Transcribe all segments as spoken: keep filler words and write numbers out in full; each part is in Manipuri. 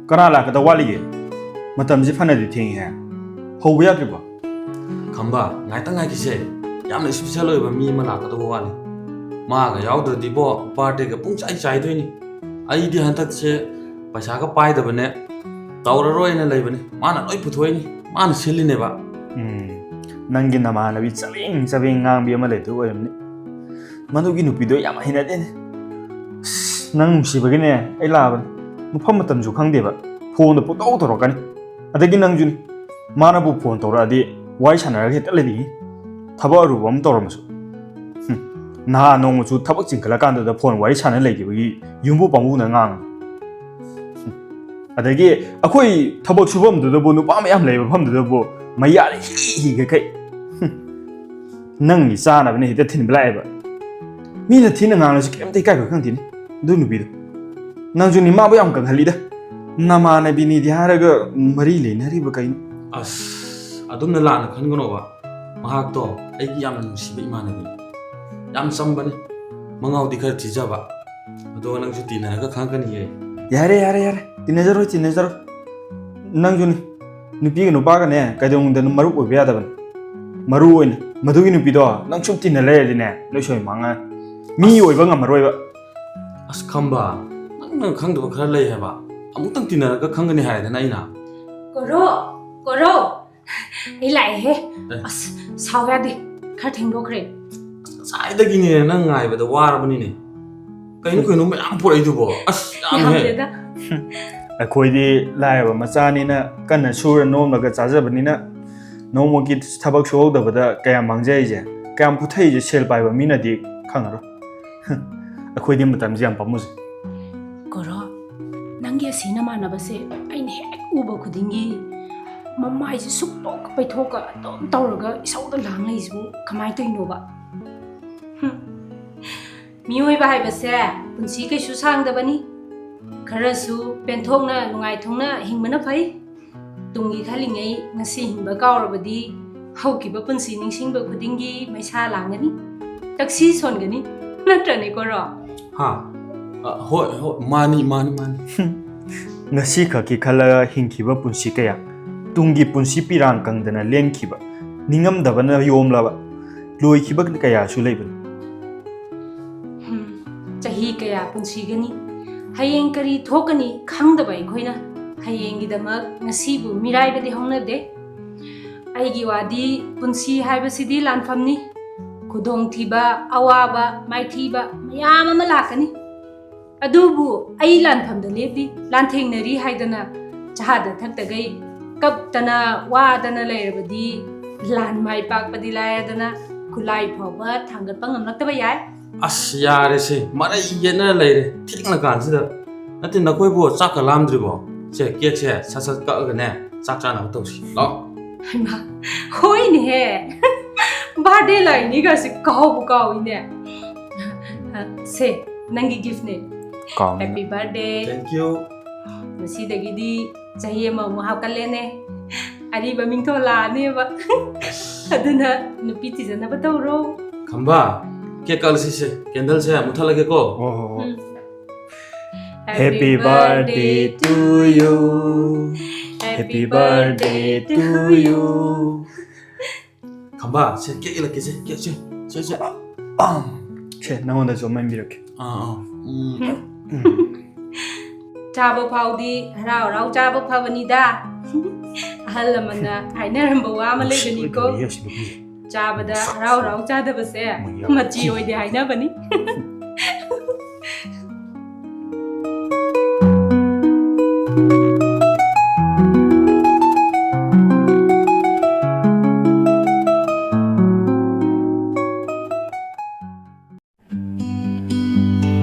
ꯀꯅꯥ ꯂꯥꯛꯀꯗꯧ ꯋꯥꯠꯂꯤꯒꯦ? ꯃꯇꯝꯁꯤ ꯐꯅꯗꯤ ꯊꯦꯡꯉꯤꯍꯦ꯫ ꯍꯧꯕ ꯌꯥꯗ꯭ꯔꯤꯕꯣ? ꯈꯝꯕ, ꯉꯥꯏꯇꯪ ꯉꯥꯏꯈꯤꯁꯦ꯫ ꯌꯥꯝꯅ special ꯑꯣꯏꯕ ꯃꯤ ꯑꯃ ꯂꯥꯛꯀꯗꯧꯕ ꯋꯥꯠꯂꯤ꯫ ꯃꯥꯒ ꯌꯥꯎꯗ꯭ꯔꯗꯤꯕꯣ, birthdayꯒ ꯄꯨꯡ ꯆꯥꯏ ꯆꯥꯏꯗꯣꯏꯅꯤ꯫ ꯑꯩꯗꯤ ꯍꯟꯗꯛꯁꯦ ꯄꯩꯁꯥꯒ ꯄꯥꯏꯗꯕꯅꯦ, ꯇꯧꯔꯔꯣꯏꯅ ꯂꯩꯕꯅꯤ꯫ ꯃꯥꯅ ꯂꯣꯏ ꯄꯨꯊꯣꯛꯏꯅꯤ, ꯃꯥꯅ ꯁꯤꯜꯂꯤꯅꯦꯕ꯫ ꯎꯝ, ꯅꯪꯒꯤ ꯅꯃꯥꯟꯅꯕꯤ ꯆꯕꯦꯡ ꯆꯕꯦꯡ ꯉꯥꯡꯕꯤ ꯑꯃ ꯂꯩꯕꯗꯨ ꯑꯣꯏꯔꯝꯅꯤ꯫ ꯃꯗꯨꯒꯤ ꯅꯨꯄꯤꯗꯣ ꯌꯥꯝ ꯍꯩꯅꯗꯦꯅꯦ꯫ ꯑꯁ, ꯅꯪ ꯅꯨꯡꯁꯤꯕꯒꯤꯅꯦ ꯑꯩ ꯂꯥꯛꯑꯕꯅꯤ꯫ ꯃꯐꯝ ꯃꯇꯝꯁꯨ ꯈꯪꯗꯦꯕ, phoneꯗ ꯄꯨꯡꯇꯧ ꯇꯧꯔꯛꯀꯅꯤ꯫ ꯑꯗꯒꯤ ꯅꯪꯁꯨꯅꯤ, ꯃꯥꯅꯕꯨ phone ꯇꯧꯔꯛꯑꯗꯤ ꯋꯥꯔꯤ ꯁꯥꯟꯅꯔꯒ ꯍꯦꯛꯇ ꯂꯩꯅꯤꯡꯉꯤ, ꯊꯕꯛ ꯑꯔꯨꯕ ꯑꯃ ꯇꯧꯔꯝꯃꯁꯨ꯫ ꯍꯨꯝ, ꯅꯍꯥꯟ ꯅꯣꯡꯃꯁꯨ ꯊꯕꯛ ꯆꯤꯟꯈꯠꯂꯀꯥꯟꯗꯨꯗ phone ꯋꯥꯔꯤ ꯁꯥꯟꯅ ꯂꯩꯈꯤꯕꯒꯤ ꯌꯨꯝꯕꯨ ꯄꯥꯝꯕꯨꯅ ꯉꯥꯡꯉꯤ꯫ ꯍꯨꯝ, ꯑꯗꯒꯤ ꯑꯩꯈꯣꯏ ꯊꯕꯛ ꯁꯨꯐꯝꯗꯨꯗꯕꯨ ꯅꯨꯄꯥ ꯃꯌꯥꯝ ꯂꯩꯕ ꯃꯐꯝꯗꯨꯗꯕꯨ ꯃꯩꯌꯥꯗ ꯍꯤ ꯍꯤꯒ ꯀꯩ꯫ ꯍꯨꯝ, ꯅꯪꯒꯤ ꯆꯥꯅꯕꯅꯦ ꯍꯦꯛꯇ ꯊꯤꯟꯕ ꯂꯥꯛꯑꯦꯕ꯫ ꯃꯤꯅ ꯊꯤꯅ ꯉꯥꯡꯂꯁꯨ ꯀꯩꯝꯇ ꯏꯀꯥꯏꯕ ꯈꯪꯗꯦꯅꯦ ꯑꯗꯨ ꯅꯨꯄꯤꯗꯣ꯫ ꯅꯪꯁꯨ ꯅꯤꯃꯥꯕꯨ ꯌꯥꯝ ꯀꯪꯍꯜꯂꯤꯗ꯫ ꯅꯃꯥꯟꯅꯕꯤꯅꯤꯗꯤ ꯍꯥꯏꯔꯒ ꯃꯔꯤ ꯂꯩꯅꯔꯤꯕ ꯀꯩꯅꯣ? ꯑꯁ, ꯑꯗꯨꯝꯅ ꯂꯥꯟꯅ ꯈꯟꯒꯅꯣꯕ꯫ ꯃꯍꯥꯛꯇꯣ ꯑꯩꯒꯤ ꯌꯥꯝꯅ ꯅꯨꯡꯁꯤꯕ ꯏꯃꯥꯟꯅꯕꯤꯅꯤ꯫ ꯌꯥꯝ ꯆꯝꯕꯅꯤ꯫ ꯃꯉꯥꯎꯗꯤ ꯈꯔ ꯊꯤꯖꯕ꯫ ꯑꯗꯣ ꯅꯪꯁꯨ ꯇꯤꯟꯅꯔꯒ ꯈꯪꯉꯛꯀꯅꯤꯌꯦ꯫ ꯌꯥꯔꯦ, ꯌꯥꯔꯦ, ꯌꯥꯔꯦ꯫ ꯇꯤꯟꯅꯖꯔꯣꯏ, ꯇꯤꯟꯅꯖꯔꯣꯏ꯫ ꯅꯪꯁꯨꯅꯤ꯫ ꯅꯨꯄꯤꯒ ꯅꯨꯄꯥꯒꯅꯦ ꯀꯩꯗꯧꯅꯨꯡꯗ ꯃꯔꯨꯞ ꯑꯣꯏꯕ ꯌꯥꯗꯕꯅꯤ꯫ ꯃꯔꯨ ꯑꯣꯏꯅ ꯃꯗꯨꯒꯤ ꯅꯨꯄꯤꯗꯣ ꯅꯪ ꯁꯨꯝ ꯇꯤꯟꯅ ꯂꯩꯔꯗꯤꯅꯦ, ꯅꯣꯏ ꯁꯣꯏ ꯃꯥꯡꯉꯅꯤ꯫ ꯃꯤ ꯑꯁ꯫ ꯑꯣꯏꯕ ꯉꯝꯃꯔꯣꯏꯕ꯫ ꯑꯁ ꯈꯝꯕ, ꯅꯪꯅ ꯈꯪꯗꯕ ꯈꯔ ꯂꯩ ꯍꯥꯏꯕ꯫ ꯑꯃꯨꯛꯇꯪ ꯇꯤꯟꯅꯔꯒ ꯈꯪꯒꯅꯤ ꯍꯥꯏꯗꯅ ꯑꯩꯅ꯫ ꯀꯣꯔꯣ, ꯀꯣꯔꯣ, ꯑꯩ ꯂꯥꯛꯑꯦꯍꯦ꯫ ꯑꯦ꯫ ꯑꯁ, ꯁꯥꯎ ꯌꯥꯗꯦ, ꯈꯔ ꯊꯦꯡꯗꯣꯛꯈ꯭ꯔꯦ꯫ ꯉꯁꯥꯏꯗꯒꯤꯅꯦ ꯅꯪ ꯉꯥꯏꯕꯗ ꯋꯥꯔꯕꯅꯤꯅꯦ꯫ ꯀꯩꯅꯣ ꯀꯩꯅꯣ ꯃꯌꯥꯝ ꯄꯨꯔꯛꯏꯗꯨꯕꯣ? ꯑꯁ, ꯌꯥꯝꯃꯦꯍꯦ꯫ ꯌꯥꯝꯗꯦꯗ꯫ ꯑꯩꯈꯣꯏꯗꯤ ꯂꯥꯏꯔꯕ ꯃꯆꯥꯅꯤꯅ, ꯀꯟꯅ ꯁꯨꯔ ꯅꯣꯝꯂꯒ ꯆꯥꯖꯕꯅꯤꯅ, ꯅꯣꯡꯃꯒꯤ ꯊꯕꯛ ꯁꯨꯍꯧꯗꯕꯗ ꯀꯌꯥꯝ ꯃꯥꯡꯖꯩꯁꯦ, ꯀꯌꯥꯝ ꯄꯨꯊꯛꯏꯁꯦ ꯁꯦꯜ ꯄꯥꯏꯕ ꯃꯤꯅꯗꯤ ꯈꯪꯉꯔꯣꯏ꯫ ꯑꯩꯈꯣꯏꯗꯤ ꯃꯇꯝꯁꯦ ꯌꯥꯝ ꯄꯥꯝꯃꯨꯖꯩ꯫ ꯀꯣꯔꯣ, ꯅꯪꯒꯤ ꯑꯁꯤ ꯅꯃꯥꯟꯅꯕꯁꯦ ꯑꯩꯅ ꯍꯦꯛ ꯎꯕ ꯈꯨꯗꯤꯡꯒꯤ ꯃꯃꯥꯏꯁꯦ ꯁꯨꯛ ꯄꯩꯊꯣꯛꯀ ꯑꯗꯨꯝ ꯇꯧꯔꯒ ꯏꯁꯧꯗ ꯂꯥꯡ ꯂꯩꯁꯤꯕꯨ ꯀꯃꯥꯏꯅ ꯇꯧꯔꯤꯅꯣꯕ? ꯍꯨꯝ꯫ ꯃꯤꯑꯣꯏꯕ ꯍꯥꯏꯕꯁꯦ ꯄꯨꯟꯁꯤ ꯀꯩꯁꯨ ꯁꯥꯡꯗꯕꯅꯤ꯫ ꯈꯔꯁꯨ ꯄꯦꯟꯊꯣꯛꯅ ꯅꯨꯡꯉꯥꯏꯊꯣꯛꯅ ꯍꯤꯡꯕꯅ ꯐꯩ꯫ ꯇꯨꯡꯒꯤ ꯈꯜꯂꯤꯉꯩ ꯉꯁꯤ ꯍꯤꯡꯕ ꯀꯥꯎꯔꯕꯗꯤ ꯍꯧꯈꯤꯕ ꯄꯨꯟꯁꯤ ꯅꯤꯡꯁꯤꯡꯕ ꯈꯨꯗꯤꯡꯒꯤ ꯃꯩꯁꯥ ꯂꯥꯡꯒꯅꯤ, ꯇꯛꯁꯤ ꯁꯣꯟꯒꯅꯤ꯫ ꯅꯠꯇ꯭ꯔꯅꯦ, ꯀꯣꯔꯣ? ꯍꯥ? ꯑ, ꯍꯣꯏ, ꯍꯣꯏ, ꯃꯥꯅꯤ, ꯃꯥꯅꯤ, ꯃꯥꯅꯤ꯫ ꯉꯁꯤꯈꯛꯀꯤ ꯈꯜꯂꯒ ꯍꯤꯡꯈꯤꯕ ꯄꯨꯟꯁꯤ ꯀꯌꯥ, ꯇꯨꯡꯒꯤ ꯄꯨꯟꯁꯤ ꯄꯤꯔꯥꯡ ꯀꯪꯗꯅ ꯂꯦꯟꯈꯤꯕ, ꯅꯤꯡꯉꯝꯗꯕꯅ ꯌꯣꯝꯂꯕ, ꯂꯣꯏꯈꯤꯕ ꯀꯌꯥꯁꯨ ꯂꯩꯕꯅꯤ꯫ ꯍꯝ, ꯆꯍꯤ ꯀꯌꯥ ꯄꯨꯟꯁꯤꯒꯅꯤ? ꯍꯌꯦꯡ ꯀꯔꯤ ꯊꯣꯛꯀꯅꯤ ꯈꯪꯗꯕ ꯑꯩꯈꯣꯏꯅ ꯍꯌꯦꯡꯒꯤꯗꯃꯛ ꯉꯁꯤꯕꯨ ꯃꯤꯔꯥꯏꯕꯗꯤ ꯍꯧꯅꯗꯦ꯫ ꯑꯩꯒꯤ ꯋꯥꯗꯤ, ꯄꯨꯟꯁꯤ ꯍꯥꯏꯕꯁꯤꯗꯤ ꯂꯥꯟꯐꯝꯅꯤ꯫ ꯈꯨꯗꯣꯡꯊꯤꯕ, ꯑꯋꯥꯕ, ꯃꯥꯏꯊꯤꯕ ꯃꯌꯥꯝ ꯑꯃ ꯂꯥꯛꯀꯅꯤ꯫ ꯑꯗꯨꯕꯨ ꯑꯩ ꯂꯥꯟꯐꯝꯗ ꯂꯦꯞꯄꯤ, ꯂꯥꯟꯊꯦꯡꯅꯔꯤ ꯍꯥꯏꯗꯅ ꯆꯥꯗ ꯊꯛꯇꯈꯩ ꯀꯞꯇꯅ ꯋꯥꯗꯅ ꯂꯩꯔꯕꯗꯤ ꯂꯥꯟ ꯃꯥꯏ ꯄꯥꯛꯄꯗꯤ ꯂꯥꯏꯔꯗꯅ ꯈꯨꯠꯂꯥꯏ ꯐꯥꯎꯕ ꯊꯥꯡꯒꯠꯄ ꯉꯝꯂꯛꯇꯕ ꯌꯥꯏ꯫ ꯑꯁ, ꯌꯥꯔꯦꯁꯦ, ꯃꯔꯩ ꯌꯦꯠꯅ ꯂꯩꯔꯦ ꯊꯦꯡꯅ ꯀꯥꯟꯁꯤꯗ꯫ ꯅꯠꯇꯦ, ꯅꯈꯣꯏꯕꯨ ꯆꯥꯛꯀ ꯂꯥꯝꯗ꯭ꯔꯤꯕꯣ? ꯁꯦ, ꯀꯦꯛꯁꯦ ꯁꯠ ꯁꯠ ꯀꯛꯑꯒꯅꯦ, ꯆꯥꯛ ꯆꯥꯅꯕ ꯇꯧꯁꯤ꯫ ꯂꯥꯛꯑꯣ꯫ ꯍꯩꯃꯥ, ꯍꯣꯏꯅꯦꯍꯦ꯫ ꯕꯥꯔꯗꯦ ꯂꯥꯛꯏꯅꯤꯒꯁꯦ ꯀꯥꯎꯕꯨ ꯀꯥꯎꯏꯅꯦ꯫ ꯁꯦ, ꯅꯪꯒꯤ ꯒꯤꯐꯅꯦ꯫ ꯀꯥꯎꯅꯤ꯫ Happy birthday꯫ Thank you꯫ ꯉꯁꯤꯗꯒꯤꯗꯤ ꯆꯍꯤ ꯑꯃꯃꯨꯛ ꯍꯥꯞꯀꯠꯂꯦꯅꯦ꯫ ꯑꯔꯤꯕ ꯃꯤꯡꯊꯣꯜ ꯂꯥꯛꯑꯅꯦꯕ꯫ ꯑꯗꯨꯅ ꯅꯨꯄꯤ ꯊꯤꯖꯅꯕ ꯇꯧꯔꯣ꯫ ꯈꯝꯕ, ꯀꯦꯛ ꯀꯛꯂꯁꯤ ꯁꯦ꯫ ꯀꯦꯟꯗꯜꯁꯦ ꯃꯨꯠꯊꯠꯂꯒꯦꯀꯣ꯫ ꯍꯣ, ꯍꯣ, ꯍꯣ꯫ ꯎꯝ꯫ Happy birthday to you. Happy birthday to you. ꯈꯝꯕ, ꯁꯦ, ꯀꯦꯛ ꯏꯜꯂꯛꯀꯦꯁꯦ, ꯀꯦꯛꯁꯦ, ꯁꯦ, ꯁꯦ꯫ ꯑꯥ, ꯁꯦ, ꯅꯉꯣꯟꯗꯁꯨ ꯑꯃ ꯏꯟꯕꯤꯔꯛꯀꯦ꯫ ꯑꯥ, ꯑꯥ, ꯎꯝ꯫ ꯎꯝ꯫ ꯆꯥꯕ ꯐꯥꯎꯗꯤ ꯍꯔꯥꯎ ꯍꯔꯥꯎ ꯆꯥꯕ ꯐꯕꯅꯤꯗ꯫ ꯑꯍꯜ ꯂꯃꯟꯅ ꯍꯥꯏꯅꯔꯝꯕ ꯋꯥ ꯑꯃ ꯂꯩꯕꯅꯤꯀꯣ꯫ ꯅꯨꯡꯁꯤꯕꯅꯦꯍꯦ, ꯑꯁꯤ ꯅꯨꯄꯤꯁꯦ꯫ ꯆꯥꯕꯗ ꯍꯔꯥꯎ ꯍꯔꯥꯎ ꯆꯥꯗꯕꯁꯦ ꯃꯣꯏ ꯌꯥꯝ ꯃꯆꯤ ꯑꯣꯏꯗꯦ ꯍꯥꯏꯅꯕꯅꯤ꯫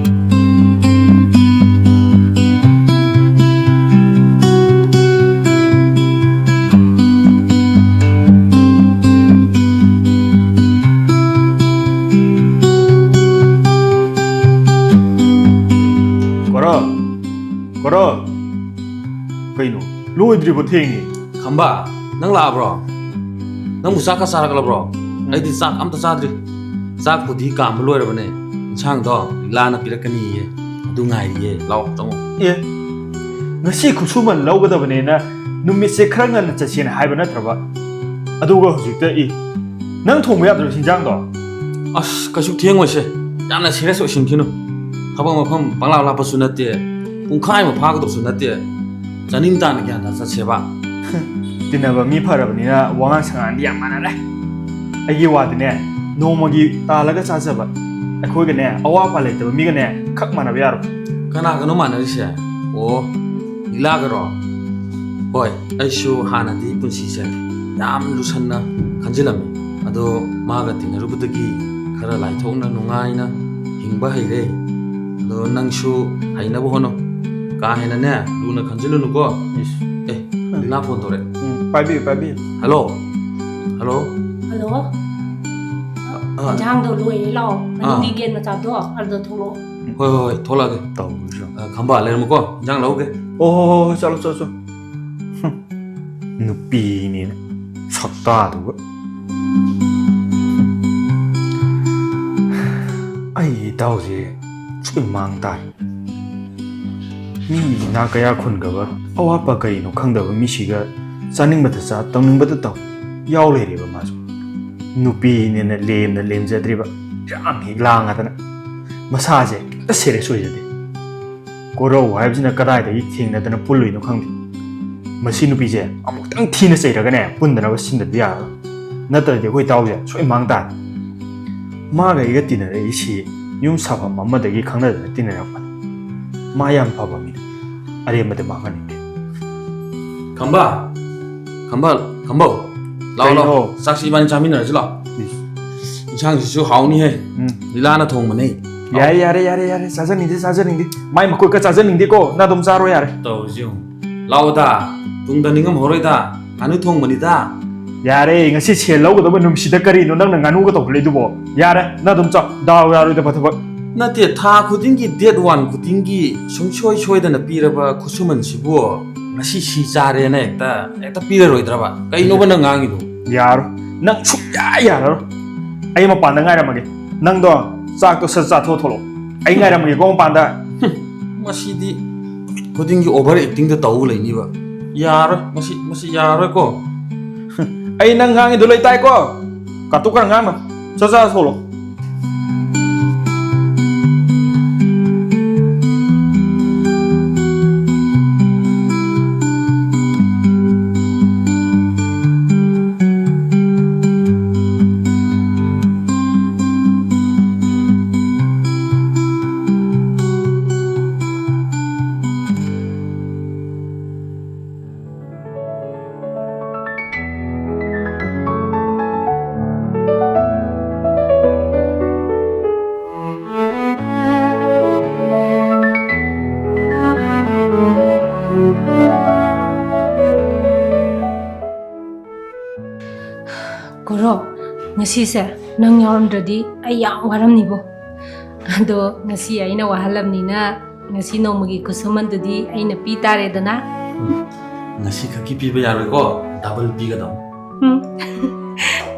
ꯀꯣꯔꯣ, ꯀꯣꯔꯣ, ꯀꯩꯅꯣ? ꯂꯣꯏꯗ꯭ꯔꯤꯕꯣ? ꯊꯦꯡꯉꯦ꯫ ꯈꯝꯕ, ꯅꯪ ꯂꯥꯛꯑꯕ꯭ꯔꯣ? ꯅꯪꯕꯨ ꯆꯥꯛꯀ ꯆꯥꯔꯛꯂꯕ꯭ꯔꯣ? ꯎꯝ꯫ ꯑꯩꯗꯤ ꯆꯥꯛ ꯑꯝꯇ ꯆꯥꯗ꯭ꯔꯤ꯫ ꯆꯥꯛꯄꯨꯗꯤ ꯀꯥꯝꯕ ꯂꯣꯏꯔꯕꯅꯦ, ꯏꯟꯁꯥꯡꯗꯣ ꯂꯤꯂꯥꯅ ꯄꯤꯔꯛꯀꯅꯤꯌꯦ, ꯑꯗꯨ ꯉꯥꯏꯔꯤꯌꯦ꯫ ꯂꯥꯛꯑꯣ, ꯆꯪꯉꯣ꯫ ꯑꯦ, ꯉꯁꯤ ꯈꯨꯠꯁꯨꯃꯟ ꯂꯧꯒꯗꯕꯅꯦꯅ ꯅꯨꯃꯤꯠꯁꯦ ꯈꯔ ꯉꯟꯅ ꯆꯠꯁꯦꯅ ꯍꯥꯏꯕ ꯅꯠꯇ꯭ꯔꯕ? ꯑꯗꯨꯒ ꯍꯧꯖꯤꯛꯇ ꯏ, ꯅꯪ ꯊꯣꯡꯕ ꯌꯥꯗ꯭ꯔꯣ ꯏꯟꯖꯥꯡꯗꯣ? ꯑꯁ, ꯀꯩꯁꯨ ꯊꯦꯡꯉꯣꯏꯁꯦ꯫ ꯌꯥꯝꯅ serious ꯑꯣꯏꯁꯤꯟꯈꯤꯅꯨ꯫ ꯊꯕꯛ ꯃꯐꯝ ꯄꯪꯂꯥꯞ ꯂꯥꯞꯄꯁꯨ ꯅꯠꯇꯦ, ꯄꯨꯡꯈꯥꯏ ꯑꯃ ꯐꯥꯒꯗꯧꯁꯨ ꯅꯠꯇꯦ꯫ ꯆꯥꯅꯤꯡ ꯇꯥꯅ ꯒ꯭ꯌꯥꯟ ꯇꯥ ꯆꯠꯁꯦꯕ꯫ ꯇꯤꯟꯅꯕ ꯃꯤ ꯐꯔꯕꯅꯤꯅ ꯋꯥꯉꯥꯡ ꯁꯉꯥꯡꯗꯤ ꯌꯥꯝ ꯃꯥꯟꯅꯔꯦ꯫ ꯑꯩꯒꯤ ꯋꯥꯗꯤꯅꯦ, ꯅꯣꯡꯃꯒꯤ ꯇꯥꯜꯂꯒ ꯆꯥꯖꯕ ꯑꯩꯈꯣꯏꯒꯅꯦ, ꯑꯋꯥ ꯑꯄꯥ ꯂꯩꯇꯕ ꯃꯤꯒꯅꯦ ꯈꯛ ꯃꯥꯟꯅꯕ ꯌꯥꯔꯣꯏ꯫ ꯀꯅꯥꯒꯅꯣ ꯃꯥꯟꯅꯔꯤꯁꯦ? ꯑꯣ, ꯂꯤꯂꯥꯒꯔꯣ? ꯍꯣꯏ, ꯑꯩꯁꯨ ꯍꯥꯟꯅꯗꯤ ꯄꯨꯟꯁꯤꯁꯦ ꯌꯥꯝ ꯂꯨꯁꯟꯅ ꯈꯟꯖꯤꯜꯂꯝꯃꯤ꯫ ꯑꯗꯣ ꯃꯥꯒ ꯇꯤꯟꯅꯔꯨꯕꯗꯒꯤ ꯈꯔ ꯂꯥꯏꯊꯣꯛꯅ ꯅꯨꯡꯉꯥꯏꯅ ꯍꯤꯡꯕ ꯍꯩꯔꯦ꯫ ꯑꯗꯣ ꯅꯪꯁꯨ ꯍꯩꯅꯕ ꯍꯣꯠꯅꯧ꯫ ꯀꯥ ꯍꯦꯟꯅꯅꯦ, ꯂꯨꯅ ꯈꯟꯖꯤꯜꯂꯨꯅꯨꯀꯣ꯫ ꯏꯁ꯫ ꯑꯦ, ꯂꯤꯂꯥ ꯐꯣꯟ ꯇꯧꯔꯛꯑꯦ꯫ ꯎꯝ, ꯄꯥꯏꯕꯤꯌꯨ, ꯄꯥꯏꯕꯤꯌꯨ꯫ ꯍꯜꯂꯣ꯫ ꯍꯜꯂꯣ꯫ ꯍꯜꯂꯣ꯫ ꯑ, ꯑ꯫ ꯏꯟꯖꯥꯡꯗꯣ ꯂꯣꯏꯔꯦ, ꯂꯥꯛꯑꯣ꯫ ꯃꯅꯤꯡꯒꯤ ꯑꯥ꯫ ꯒꯦꯠ ꯃꯆꯥꯗꯣ, ꯑꯗꯨꯗ ꯊꯣꯛꯂꯛꯑꯣ꯫ ꯍꯣꯏ, ꯍꯣꯏ, ꯍꯣꯏ, ꯊꯣꯛꯂꯛꯑꯒꯦ꯫ ꯇꯧꯔꯤꯁꯦ꯫ ꯑ, ꯈꯝꯕ, ꯂꯩꯔꯝꯃꯨꯀꯣ, ꯏꯟꯖꯥꯡ ꯂꯧꯒꯦ꯫ ꯍꯣ, ꯍꯣ, ꯍꯣ, ꯍꯣ, ꯆꯠꯂꯣ, ꯆꯠꯂꯣ, ꯆꯠꯂꯣ꯫ ꯍꯨꯝ, ꯅꯨꯄꯤꯅꯤꯅ ꯁꯛꯇꯥꯗꯨꯒ꯫ ꯑꯩ ꯏꯇꯥꯎꯁꯦ ꯁꯣꯏ ꯃꯥꯡ ꯇꯥꯔꯦ꯫ ꯃꯤ ꯏꯅꯥꯛ ꯀꯌꯥ ꯈꯨꯟꯈ꯭ꯔꯕ, ꯑꯋꯥꯠꯄ ꯀꯔꯤꯅꯣ ꯈꯪꯗꯕ ꯃꯤꯁꯤꯒ ꯆꯥꯅꯤꯡꯕꯗ ꯆꯥ, ꯇꯧꯅꯤꯡꯕꯗ ꯇꯧ ꯌꯥꯎ ꯂꯩꯔꯦꯕ ꯃꯥꯁꯨ꯫ ꯅꯨꯄꯤꯅꯦꯅ ꯂꯦꯝꯅ ꯂꯦꯝꯖꯗ꯭ꯔꯤꯕ, ꯏꯔꯥꯡ ꯍꯦꯛ ꯂꯥꯡꯉꯗꯅ꯫ ꯃꯁꯥꯁꯦ ꯈꯤꯇ serious ꯑꯣꯏꯖꯗꯦ꯫ ꯀꯣꯔꯧ ꯍꯥꯏꯕꯁꯤꯅ ꯀꯗꯥꯏꯗꯒꯤ ꯊꯦꯡꯅꯗꯅ ꯄꯨꯜꯂꯨꯏꯅꯣ ꯈꯪꯗꯦ꯫ ꯃꯁꯤ ꯅꯨꯄꯤꯁꯦ ꯑꯃꯨꯛꯇꯪ ꯊꯤꯅ ꯆꯩꯔꯒꯅꯦ, ꯄꯨꯟꯗꯅꯕ ꯁꯤꯟꯗꯕꯗꯤ ꯌꯥꯔꯔꯣꯏ꯫ ꯅꯠꯇ꯭ꯔꯗꯤ ꯑꯩꯈꯣꯏ ꯏꯇꯥꯎꯁꯦ ꯁꯣꯏ ꯃꯥꯡ ꯇꯥꯔꯦ꯫ ꯃꯥꯒ ꯑꯩꯒ ꯇꯤꯟꯅꯔꯛꯏꯁꯤ ꯌꯨꯝ ꯁꯥꯐꯝ ꯑꯃꯗꯒꯤ ꯈꯪꯅꯗꯅ ꯇꯤꯟꯅꯔꯛꯄꯅꯤ꯫ ꯃꯥ ꯌꯥꯝ ꯐꯕ ꯃꯤꯅꯤ꯫ ꯑꯔꯦꯝꯕꯗ ꯃꯥꯡꯍꯟꯅꯤꯡꯗꯦ꯫ ꯈꯝꯕ, ꯈꯝꯕ, ꯈꯝꯕꯧ, ꯂꯥꯛꯑꯣ, ꯂꯥꯛꯑꯣ꯫ ꯀꯩꯅꯣ? ꯆꯥꯛꯁꯤ ꯏꯕꯥꯅꯤ ꯆꯥꯃꯤꯟꯅꯔꯁꯤ ꯂꯥꯛꯑꯣ꯫ ꯏꯁ꯫ ꯏꯟꯁꯥꯡꯁꯤꯁꯨ ꯍꯥꯎꯅꯤꯍꯦ꯫ ꯎꯝ꯫ ꯂꯤꯂꯥꯅ ꯊꯣꯡꯕꯅꯦ꯫ ꯌꯥꯔꯦ, ꯌꯥꯔꯦ, ꯌꯥꯔꯦ, ꯌꯥꯔꯦ꯫ ꯆꯥꯖꯅꯤꯡꯗꯦ, ꯆꯥꯖꯅꯤꯡꯗꯦ꯫ ꯃꯥꯏ ꯃꯈꯨꯠꯀ ꯆꯥꯖꯅꯤꯡꯗꯦꯀꯣ꯫ ꯅꯥꯗꯨꯝ ꯆꯥꯔꯣ ꯌꯥꯔꯦ꯫ ꯇꯧꯔꯤꯁꯤ ꯌꯦꯡꯉꯨ꯫ ꯂꯥꯛꯑꯣꯗ, ꯇꯨꯡꯗ ꯅꯤꯡꯉꯝꯍꯧꯔꯣꯏꯗ, ꯉꯥꯅꯨ ꯊꯣꯡꯕꯅꯤꯗ꯫ ꯌꯥꯔꯦ, ꯉꯁꯤ ꯁꯦꯜ ꯂꯧꯒꯗꯕ ꯅꯨꯃꯤꯠꯁꯤꯗ ꯀꯔꯤꯅꯣ ꯅꯪꯅ ꯉꯥꯅꯨꯒ ꯇꯧꯈꯠꯂꯛꯏꯗꯨꯕꯣ? ꯌꯥꯔꯦ, ꯅꯪ ꯑꯗꯨꯝ ꯆꯥꯎ, ꯗꯥꯎ ꯌꯥꯔꯣꯏꯗꯕ ꯊꯕꯛ꯫ ꯅꯠꯇꯦ, ꯊꯥ ꯈꯨꯗꯤꯡꯒꯤ date one ꯈꯨꯗꯤꯡꯒꯤ ꯁꯨꯡꯁꯣꯏ ꯁꯣꯏꯗꯅ ꯄꯤꯔꯕ ꯈꯨꯠꯁꯨꯃꯟꯁꯤꯕꯨ ꯉꯁꯤ ꯁꯤ ꯆꯥꯔꯦꯅ ꯍꯦꯛꯇ, ꯍꯦꯛꯇ ꯄꯤꯔꯔꯣꯏꯗ꯭ꯔꯕ? ꯀꯩꯅꯣꯕ ꯅꯪ ꯉꯥꯡꯉꯤꯗꯣ? ꯌꯥꯔꯣꯏ, ꯅꯪ ꯁꯨꯡꯌꯥ ꯌꯥꯔꯔꯣꯏ꯫ ꯑꯩ ꯃꯄꯥꯟꯗ ꯉꯥꯏꯔꯝꯃꯒꯦ, ꯅꯪꯗꯣ ꯆꯥꯛꯇꯣ ꯁꯠ ꯆꯥꯊꯣꯛꯑ ꯊꯣꯛꯂꯛꯑꯣ꯫ ꯑꯩ ꯉꯥꯏꯔꯝꯃꯒꯦꯀꯣ ꯃꯄꯥꯟꯗ꯫ ꯍꯨꯝ, ꯃꯁꯤꯗꯤ꯫ ꯈꯨꯗꯤꯡꯒꯤ over acting ꯗ ꯇꯧ ꯂꯩꯅꯤꯕ꯫ ꯌꯥꯔꯣꯏ, ꯃꯁꯤ, ꯃꯁꯤ ꯌꯥꯔꯣꯏꯀꯣ꯫ ꯑꯩ ꯅꯪ ꯉꯥꯡꯉꯤꯗꯣ ꯂꯣꯏ ꯇꯥꯏꯀꯣ꯫ ꯀꯥꯇꯨ ꯀꯥꯔꯟ ꯉꯥꯡꯅꯨ꯫ ꯆꯥ ꯆꯥ ꯁꯣꯂꯣ꯫ ꯀꯣꯔꯣ, ꯉꯁꯤꯁꯦ ꯅꯪ ꯌꯥꯎꯔꯝꯗ꯭ꯔꯗꯤ ꯑꯩ ꯌꯥꯝ ꯋꯥꯔꯝꯅꯤꯕꯣ꯫ ꯑꯗꯣ ꯉꯁꯤ ꯑꯩꯅ ꯋꯥꯍꯜꯂꯕꯅꯤꯅ ꯉꯁꯤ ꯅꯣꯡꯃꯒꯤ ꯈꯨꯠꯁꯨꯃꯟꯗꯨꯗꯤ ꯑꯩꯅ ꯄꯤ ꯇꯥꯔꯦꯗꯅ꯫ ꯉꯁꯤ ꯈꯛꯀꯤ ꯄꯤꯕ ꯌꯥꯔꯣꯏꯀꯣ, double ꯄꯤꯒꯗꯧꯅꯤ꯫ ꯎꯝ꯫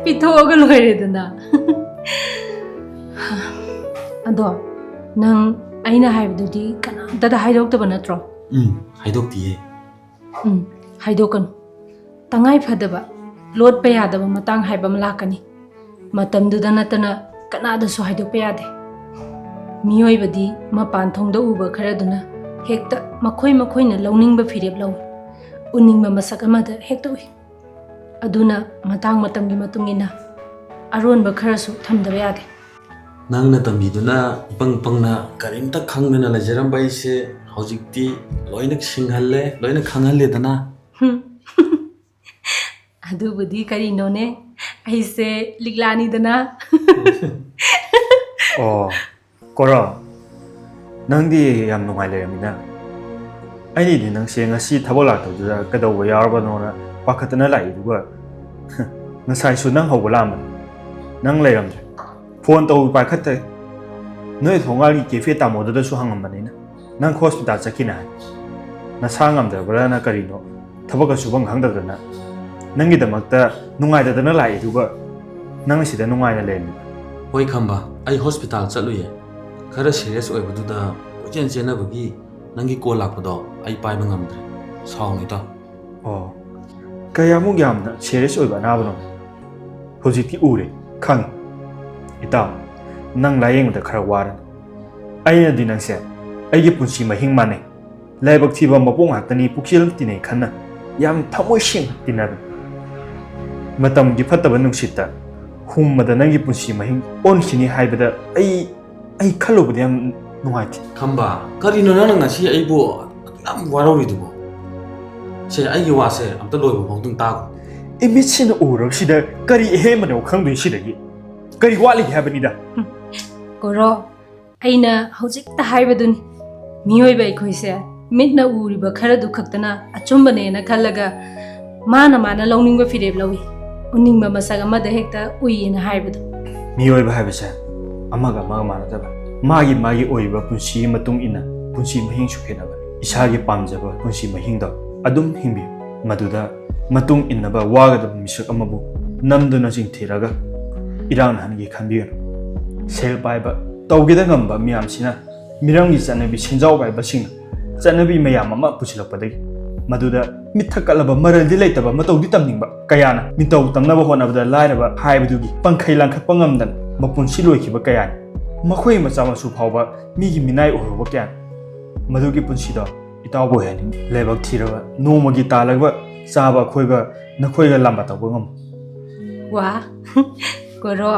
ꯄꯤꯊꯣꯛꯑꯒ ꯂꯣꯏꯔꯦꯗꯅ꯫ ꯑꯗꯣ ꯅꯪ ꯑꯩꯅ ꯍꯥꯏꯕꯗꯨꯗꯤ ꯀꯅꯥꯝꯇꯗ ꯍꯥꯏꯗꯣꯛꯇꯕ ꯅꯠꯇ꯭ꯔꯣ? ꯎꯝ, ꯍꯥꯏꯗꯣꯛꯇꯤꯌꯦ꯫ ꯎꯝ, ꯍꯥꯏꯗꯣꯛꯀꯅꯨ꯫ ꯇꯉꯥꯏ ꯐꯗꯕ, ꯂꯣꯠꯄ ꯌꯥꯗꯕ ꯃꯇꯥꯡ ꯍꯥꯏꯕ ꯑꯃ ꯂꯥꯛꯀꯅꯤ꯫ ꯃꯇꯝꯗꯨꯗ ꯅꯠꯇꯅ ꯀꯅꯥꯗꯁꯨ ꯍꯥꯏꯗꯣꯛꯄ ꯌꯥꯗꯦ꯫ ꯃꯤꯑꯣꯏꯕꯗꯤ ꯃꯄꯥꯟ ꯊꯣꯡꯗ ꯎꯕ ꯈꯔꯗꯨꯅ ꯍꯦꯛꯇ ꯃꯈꯣꯏ ꯃꯈꯣꯏꯅ ꯂꯧꯅꯤꯡꯕ ꯐꯤꯔꯦꯞ ꯂꯧꯏ, ꯎꯅꯤꯡꯕ ꯃꯁꯛ ꯑꯃꯗ ꯍꯦꯛꯇ ꯎꯏ꯫ ꯑꯗꯨꯅ ꯃꯇꯥꯡ ꯃꯇꯝꯒꯤ ꯃꯇꯨꯡ ꯏꯟꯅ ꯑꯔꯣꯟꯕ ꯈꯔꯁꯨ ꯊꯝꯗꯕ ꯌꯥꯗꯦ꯫ ꯅꯪꯅ ꯇꯝꯕꯤꯗꯨꯅ ꯏꯄꯪ ꯄꯪꯅ ꯀꯔꯤꯝꯇ ꯈꯪꯗꯅ ꯂꯩꯖꯔꯝꯕ ꯑꯩꯁꯦ ꯍꯧꯖꯤꯛꯇꯤ ꯂꯣꯏꯅ ꯁꯤꯡꯍꯜꯂꯦ, ꯂꯣꯏꯅ ꯈꯪꯍꯜꯂꯦꯗꯅ꯫ ꯍꯨꯝ꯫ ꯑꯗꯨꯕꯨꯗꯤ ꯀꯔꯤꯅꯣꯅꯦ, ꯑꯩꯁꯦ ꯂꯤꯛꯂꯥꯅꯤꯗꯅ꯫ ꯑꯣ, ꯀꯣꯔꯣ, ꯅꯪꯗꯤ ꯌꯥꯝ ꯅꯨꯡꯉꯥꯏ ꯂꯩꯔꯝꯃꯤꯅ꯫ ꯑꯩꯅꯗꯤ ꯅꯪꯁꯦ ꯉꯁꯤ ꯊꯕꯛ ꯂꯥꯛꯇꯕꯗꯨꯗ ꯀꯩꯗꯧꯕ ꯌꯥꯎꯔꯕꯅꯣꯅ ꯄꯥꯈꯠꯇꯅ ꯂꯥꯛꯏꯗꯨꯒ, ꯉꯁꯥꯏꯁꯨ ꯅꯪ ꯍꯧꯕ ꯂꯥꯛꯑꯝꯕꯅꯤ, ꯅꯪ ꯂꯩꯔꯝꯗ꯭ꯔꯦ꯫ ꯐꯣꯟ ꯇꯧꯕ ꯄꯥꯏꯈꯠꯇꯦ꯫ ꯅꯣꯏ ꯊꯣꯡꯒꯥꯜꯒꯤ cafe ꯇꯥꯃꯣꯗꯨꯗꯁꯨ ꯍꯪꯉꯝꯕꯅꯤꯅ, ꯅꯪ ꯍꯣꯁꯄꯤꯇꯥꯜ ꯆꯠꯈꯤꯅ ꯍꯥꯏ꯫ ꯅꯁꯥ ꯉꯝꯗ꯭ꯔꯕ꯭ꯔꯥꯅ ꯀꯔꯤꯅꯣ, ꯊꯕꯛꯀ ꯁꯨꯐꯝ ꯈꯪꯗꯗꯅ꯫ ꯅꯪꯒꯤꯗꯃꯛꯇ ꯅꯨꯡꯉꯥꯏꯇꯗꯅ ꯂꯥꯛꯏꯗꯨꯒ, ꯅꯪꯅ ꯁꯤꯗ ꯅꯨꯡꯉꯥꯏꯅ ꯂꯩꯔꯝꯃꯤꯕ꯫ ꯍꯣꯏ ꯈꯝꯕ, ꯑꯩ ꯍꯣꯁꯄꯤꯇꯥꯜ ꯆꯠꯂꯨꯌꯦ꯫ ꯈꯔ serious ꯑꯣꯏꯕꯗꯨꯗ ꯀꯣꯏꯆꯦꯟ ꯆꯦꯟꯅꯕꯒꯤ ꯅꯪꯒꯤ ꯀꯣꯜ ꯂꯥꯛꯄꯗꯣ ꯑꯩ ꯄꯥꯏꯕ ꯉꯝꯗ꯭ꯔꯦ꯫ ꯁꯥꯎꯅꯨ ꯏꯇꯥꯎ꯫ ꯑꯣ, ꯀꯌꯥꯃꯨꯛ ꯌꯥꯝꯅ ꯁꯦꯔꯤꯌꯁ ꯑꯣꯏꯕ ꯑꯅꯥꯕꯅꯣ? ꯍꯧꯖꯤꯛꯇꯤ ꯎꯔꯦ, ꯈꯪꯉꯦ꯫ ꯏꯇꯥꯎ, ꯅꯪ ꯂꯥꯌꯦꯡꯕꯗ ꯈꯔ ꯋꯥꯔꯅꯤ꯫ ꯑꯩꯅꯗꯤ ꯅꯪꯁꯦ ꯑꯩꯒꯤ ꯄꯨꯟꯁꯤ ꯃꯍꯤꯡ ꯃꯥꯟꯅꯩ꯫ ꯂꯥꯏꯕꯛ ꯊꯤꯕ ꯃꯄꯣꯛ ꯉꯥꯛꯇꯅꯤ ꯄꯨꯛꯆꯦꯜ ꯇꯤꯟꯅꯩ ꯈꯟꯅ ꯌꯥꯝ ꯊꯃꯣꯏ ꯁꯦꯡꯅ ꯇꯤꯟꯅꯕꯅꯤ꯫ ꯃꯇꯝꯒꯤ ꯐꯠꯇꯕ ꯅꯨꯡꯁꯤꯠꯇ ꯍꯨꯝꯕꯗ ꯅꯪꯒꯤ ꯄꯨꯟꯁꯤ ꯃꯍꯤꯡ ꯑꯣꯟꯈꯤꯅꯤ ꯍꯥꯏꯕꯗ ꯑꯩ, ꯑꯩ ꯈꯜꯂꯨꯕꯗ ꯌꯥꯝ ꯅꯨꯡꯉꯥꯏꯇꯦ꯫ ꯈꯝꯕ, ꯀꯔꯤꯅꯣ ꯅꯪꯅ ꯉꯁꯤ ꯑꯩꯕꯨ ꯑꯗꯨꯛ ꯌꯥꯝ ꯋꯥꯔꯧꯔꯤꯗꯨꯕꯣ? ꯁꯦ, ꯑꯩꯒꯤ ꯋꯥꯁꯦ ꯑꯝꯇ ꯂꯣꯏꯕ ꯐꯥꯎꯗꯪ ꯇꯥꯈꯣ꯫ ꯏꯃꯤꯠꯁꯤꯅ ꯎꯔꯕꯁꯤꯗ ꯀꯔꯤ ꯑꯍꯦꯟꯕꯅꯣ ꯈꯪꯗꯣꯏ ꯁꯤꯗꯒꯤ? ꯀꯔꯤ ꯋꯥꯠꯂꯤꯒꯦ ꯍꯥꯏꯕꯅꯤꯗ? ꯒꯣꯔꯣ, ꯑꯩꯅ ꯍꯧꯖꯤꯛꯇ ꯍꯥꯏꯕꯗꯨꯅꯤ, ꯃꯤꯑꯣꯏꯕ ꯑꯩꯈꯣꯏꯁꯦ ꯃꯤꯠꯅ ꯎꯔꯤꯕ ꯈꯔꯗꯨ ꯈꯛꯇꯅ ꯑꯆꯨꯝꯕꯅꯦꯅ ꯈꯜꯂꯒ ꯃꯥꯅ ꯃꯥꯅ ꯂꯧꯅꯤꯡꯕ ꯐꯤꯔꯦꯞ ꯂꯧꯏ, ꯎꯅꯤꯡꯕ ꯃꯁꯛ ꯑꯃꯗ ꯍꯦꯛꯇ ꯎꯏꯌꯦꯅ ꯍꯥꯏꯕꯗꯣ꯫ ꯃꯤꯑꯣꯏꯕ ꯍꯥꯏꯕꯁꯦ ꯑꯃꯒ ꯑꯃꯒ ꯃꯥꯟꯅꯗꯕ, ꯃꯥꯒꯤ ꯃꯥꯒꯤ ꯑꯣꯏꯔꯤꯕ ꯄꯨꯟꯁꯤꯒꯤ ꯃꯇꯨꯡ ꯏꯟꯅ ꯄꯨꯟꯁꯤ ꯃꯍꯤꯡꯁꯨ ꯈꯦꯠꯅꯕꯅꯤ꯫ ꯏꯁꯥꯒꯤ ꯄꯥꯝꯖꯕ ꯄꯨꯟꯁꯤ ꯃꯍꯤꯡꯗꯣ ꯑꯗꯨꯝ ꯍꯤꯡꯕꯤꯌꯨ, ꯃꯗꯨꯗ ꯃꯇꯨꯡ ꯏꯟꯅꯕ ꯋꯥꯒꯗꯕ ꯃꯤꯁꯛ ꯑꯃꯕꯨ ꯅꯝꯗꯨꯅ ꯆꯤꯡꯊꯤꯔꯒ ꯏꯔꯥꯡ ꯅꯍꯟꯒꯦ ꯈꯟꯕꯤꯒꯅꯨ꯫ ꯁꯦꯜ ꯄꯥꯏꯕ, ꯇꯧꯒꯦꯗ ꯉꯝꯕ ꯃꯤꯌꯥꯝꯁꯤꯅ ꯃꯤꯔꯝꯒꯤ ꯆꯠꯅꯕꯤ ꯁꯦꯟꯖꯥꯎ ꯄꯥꯏꯕꯁꯤꯡꯅ ꯆꯠꯅꯕꯤ ꯃꯌꯥꯝ ꯑꯃ ꯄꯨꯁꯤꯜꯂꯛꯄꯗꯒꯤ ꯃꯗꯨꯗ ꯃꯤꯠ ꯊꯛꯀꯠꯂꯕ ꯃꯔꯜꯗꯤ ꯂꯩꯇꯕ ꯃꯇꯧꯗꯤ ꯇꯝꯅꯤꯡꯕ ꯀꯌꯥꯅ ꯃꯤꯇꯧ ꯇꯝꯅꯕ ꯍꯣꯠꯅꯕꯗ ꯂꯥꯏꯔꯕ ꯍꯥꯏꯕꯗꯨꯒꯤ ꯄꯪꯈꯩ ꯂꯥꯡꯈꯠꯄ ꯉꯝꯗꯅ ꯃꯄꯨꯟꯁꯤ ꯂꯣꯏꯈꯤꯕ ꯀꯌꯥꯅꯤ꯫ ꯃꯈꯣꯏ ꯃꯆꯥ ꯃꯁꯨ ꯐꯥꯎꯕ ꯃꯤꯒꯤ ꯃꯤꯅꯥꯏ ꯑꯣꯏꯍꯧꯕ ꯀꯌꯥꯅꯤ꯫ ꯃꯗꯨꯒꯤ ꯄꯨꯟꯁꯤꯗꯣ ꯏꯇꯥꯎꯕꯨ ꯑꯣꯏꯍꯟꯅꯤꯡꯉꯤ꯫ ꯂꯥꯏꯕꯛ ꯊꯤꯔꯕ ꯅꯣꯡꯃꯒꯤ ꯇꯥꯜꯂꯒ ꯆꯥꯕ ꯑꯩꯈꯣꯏꯒ ꯅꯈꯣꯏꯒ ꯂꯥꯝꯕ ꯇꯧꯕ ꯉꯝꯃꯣꯏ꯫ ꯋꯥ, ꯒꯣꯔꯣ,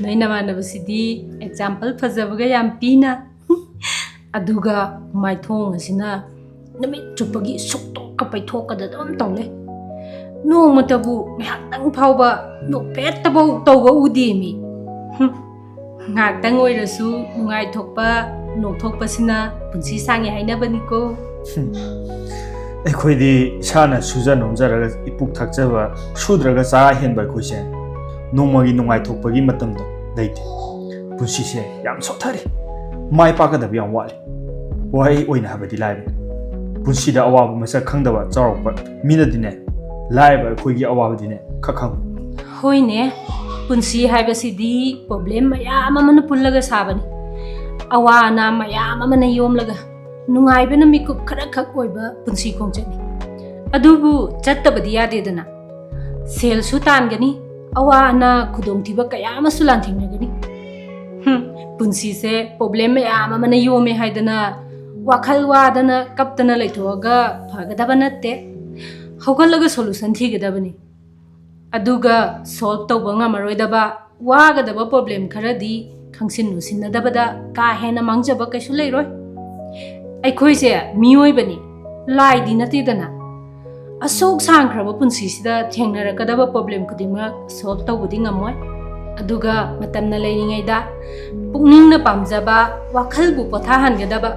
ꯅꯣꯏ ꯅꯃꯥꯟꯅꯕꯁꯤꯗꯤ ꯑꯦꯛꯖꯥꯝꯄꯜ ꯐꯖꯕꯒ ꯌꯥꯝ ꯄꯤꯅ꯫ ꯑꯗꯨꯒ ꯃꯥꯏꯊꯣꯡ ꯑꯁꯤꯅ ꯅꯨꯃꯤꯠ ꯆꯨꯞꯄꯒꯤ ꯁꯨꯛꯇꯣꯛꯀ ꯄꯩꯊꯣꯛꯀꯗ ꯑꯗꯨꯝ ꯇꯧ ꯂꯩ꯫ ꯅꯣꯡꯃꯇꯕꯨ ꯉꯥꯏꯍꯥꯛꯇꯪ ꯐꯥꯎꯕ ꯅꯣꯛꯐꯦꯠꯇꯐꯥꯎ ꯇꯧꯕ ꯎꯗꯦ ꯃꯤ꯫ ꯍꯨꯝ, ꯉꯥꯏꯍꯥꯛꯇꯪ ꯑꯣꯏꯔꯁꯨ ꯅꯨꯡꯉꯥꯏꯊꯣꯛꯄ, ꯅꯣꯛꯊꯣꯛꯄꯁꯤꯅ ꯄꯨꯟꯁꯤ ꯁꯥꯡꯉꯦ ꯍꯥꯏꯅꯕꯅꯤꯀꯣ꯫ ꯑꯩꯈꯣꯏꯗꯤ ꯏꯁꯥꯅ ꯁꯨꯖ ꯅꯣꯝꯖꯔꯒ ꯏꯄꯨꯛ ꯊꯛꯆꯕ, ꯁꯨꯗ꯭ꯔꯒ ꯆꯔꯥ ꯍꯦꯟꯕ ꯑꯩꯈꯣꯏꯁꯦ ꯅꯣꯡꯃꯒꯤ ꯅꯨꯡꯉꯥꯏꯊꯣꯛꯄꯒꯤ ꯃꯇꯝꯗꯣ ꯂꯩꯇꯦ꯫ ꯄꯨꯟꯁꯤꯁꯦ ꯌꯥꯝ ꯁꯣꯠꯊꯔꯤ, ꯃꯥꯏ ꯄꯥꯛꯀꯗꯕ ꯌꯥꯝ ꯋꯥꯠꯂꯤ꯫ ꯋꯥꯍꯩ ꯑꯣꯏꯅ ꯍꯥꯏꯕꯗꯤ ꯂꯥꯏꯕꯅꯤ꯫ ꯄꯨꯟꯁꯤꯗ ꯑꯋꯥꯕ ꯃꯁꯛ ꯈꯪꯗꯕ ꯆꯥꯎꯔꯛꯄ ꯃꯤꯅꯗꯤꯅꯦ, ꯂꯥꯏꯔꯕ ꯑꯩꯈꯣꯏꯒꯤ ꯑꯋꯥꯕꯗꯤꯅꯦ ꯈꯛ ꯈꯪ꯫ ꯍꯣꯏꯅꯦ, ꯄꯨꯟꯁꯤ ꯍꯥꯏꯕꯁꯤꯗꯤ ꯄ꯭ꯔꯣꯕ꯭ꯂꯦꯝ ꯃꯌꯥꯝ ꯑꯃꯅ ꯄꯨꯜꯂꯒ ꯁꯥꯕꯅꯤ, ꯑꯋꯥ ꯑꯅꯥ ꯃꯌꯥꯝ ꯑꯃꯅ ꯌꯣꯝꯂꯒ꯫ ꯅꯨꯡꯉꯥꯏꯕꯅ ꯃꯤꯀꯨꯞ ꯈꯔꯈꯛ ꯑꯣꯏꯕ ꯄꯨꯟꯁꯤ ꯈꯣꯡꯆꯠꯅꯤ꯫ ꯑꯗꯨꯕꯨ ꯆꯠꯇꯕꯗꯤ ꯌꯥꯗꯦꯗꯅ꯫ ꯁꯦꯜꯁꯨ ꯇꯥꯟꯒꯅꯤ, ꯑꯋꯥ ꯑꯅꯥ ꯈꯨꯗꯣꯡꯊꯤꯕ ꯀꯌꯥ ꯑꯃꯁꯨ ꯂꯥꯟꯊꯦꯡꯅꯒꯅꯤ꯫ ꯍꯨꯝ, ꯄꯨꯟꯁꯤꯁꯦ problem ꯃꯌꯥꯝ ꯑꯃꯅ ꯌꯣꯝꯃꯦ ꯍꯥꯏꯗꯅ ꯋꯥꯈꯜ ꯋꯥꯗꯅ ꯀꯞꯇꯅ ꯂꯩꯊꯣꯛꯑꯒ ꯐꯒꯗꯕ ꯅꯠꯇꯦ꯫ ꯍꯧꯒꯠꯂꯒ solution ꯊꯤꯒꯗꯕꯅꯤ꯫ ꯑꯗꯨꯒ solve ꯇꯧꯕ ꯉꯝꯃꯔꯣꯏꯗꯕ, ꯋꯥꯒꯗꯕ problem ꯈꯔꯗꯤ ꯈꯪꯁꯤꯟ ꯎꯁꯤꯟꯅꯗꯕꯗ ꯀꯥ ꯍꯦꯟꯅ ꯃꯥꯡꯖꯕ ꯀꯩꯁꯨ ꯂꯩꯔꯣꯏ꯫ ꯑꯩꯈꯣꯏꯁꯦ ꯃꯤꯑꯣꯏꯕꯅꯤ, ꯂꯥꯏꯗꯤ ꯅꯠꯇꯦꯗꯅ꯫ ꯑꯁꯨꯛ ꯁꯥꯡꯈ꯭ꯔꯕ ꯄꯨꯟꯁꯤꯁꯤꯗ ꯊꯦꯡꯅꯔꯛꯀꯗꯕ problem ꯈꯨꯗꯤꯡꯃꯛ solve ꯇꯧꯕꯗꯤ ꯉꯝꯃꯣꯏ꯫ ꯑꯗꯨꯒ ꯃꯇꯝꯅ ꯂꯩꯔꯤꯉꯩꯗ ꯄꯨꯛꯅꯤꯡꯅ ꯄꯥꯝꯖꯕ, ꯋꯥꯈꯜꯕꯨ ꯄꯣꯊꯥꯍꯟꯒꯗꯕ,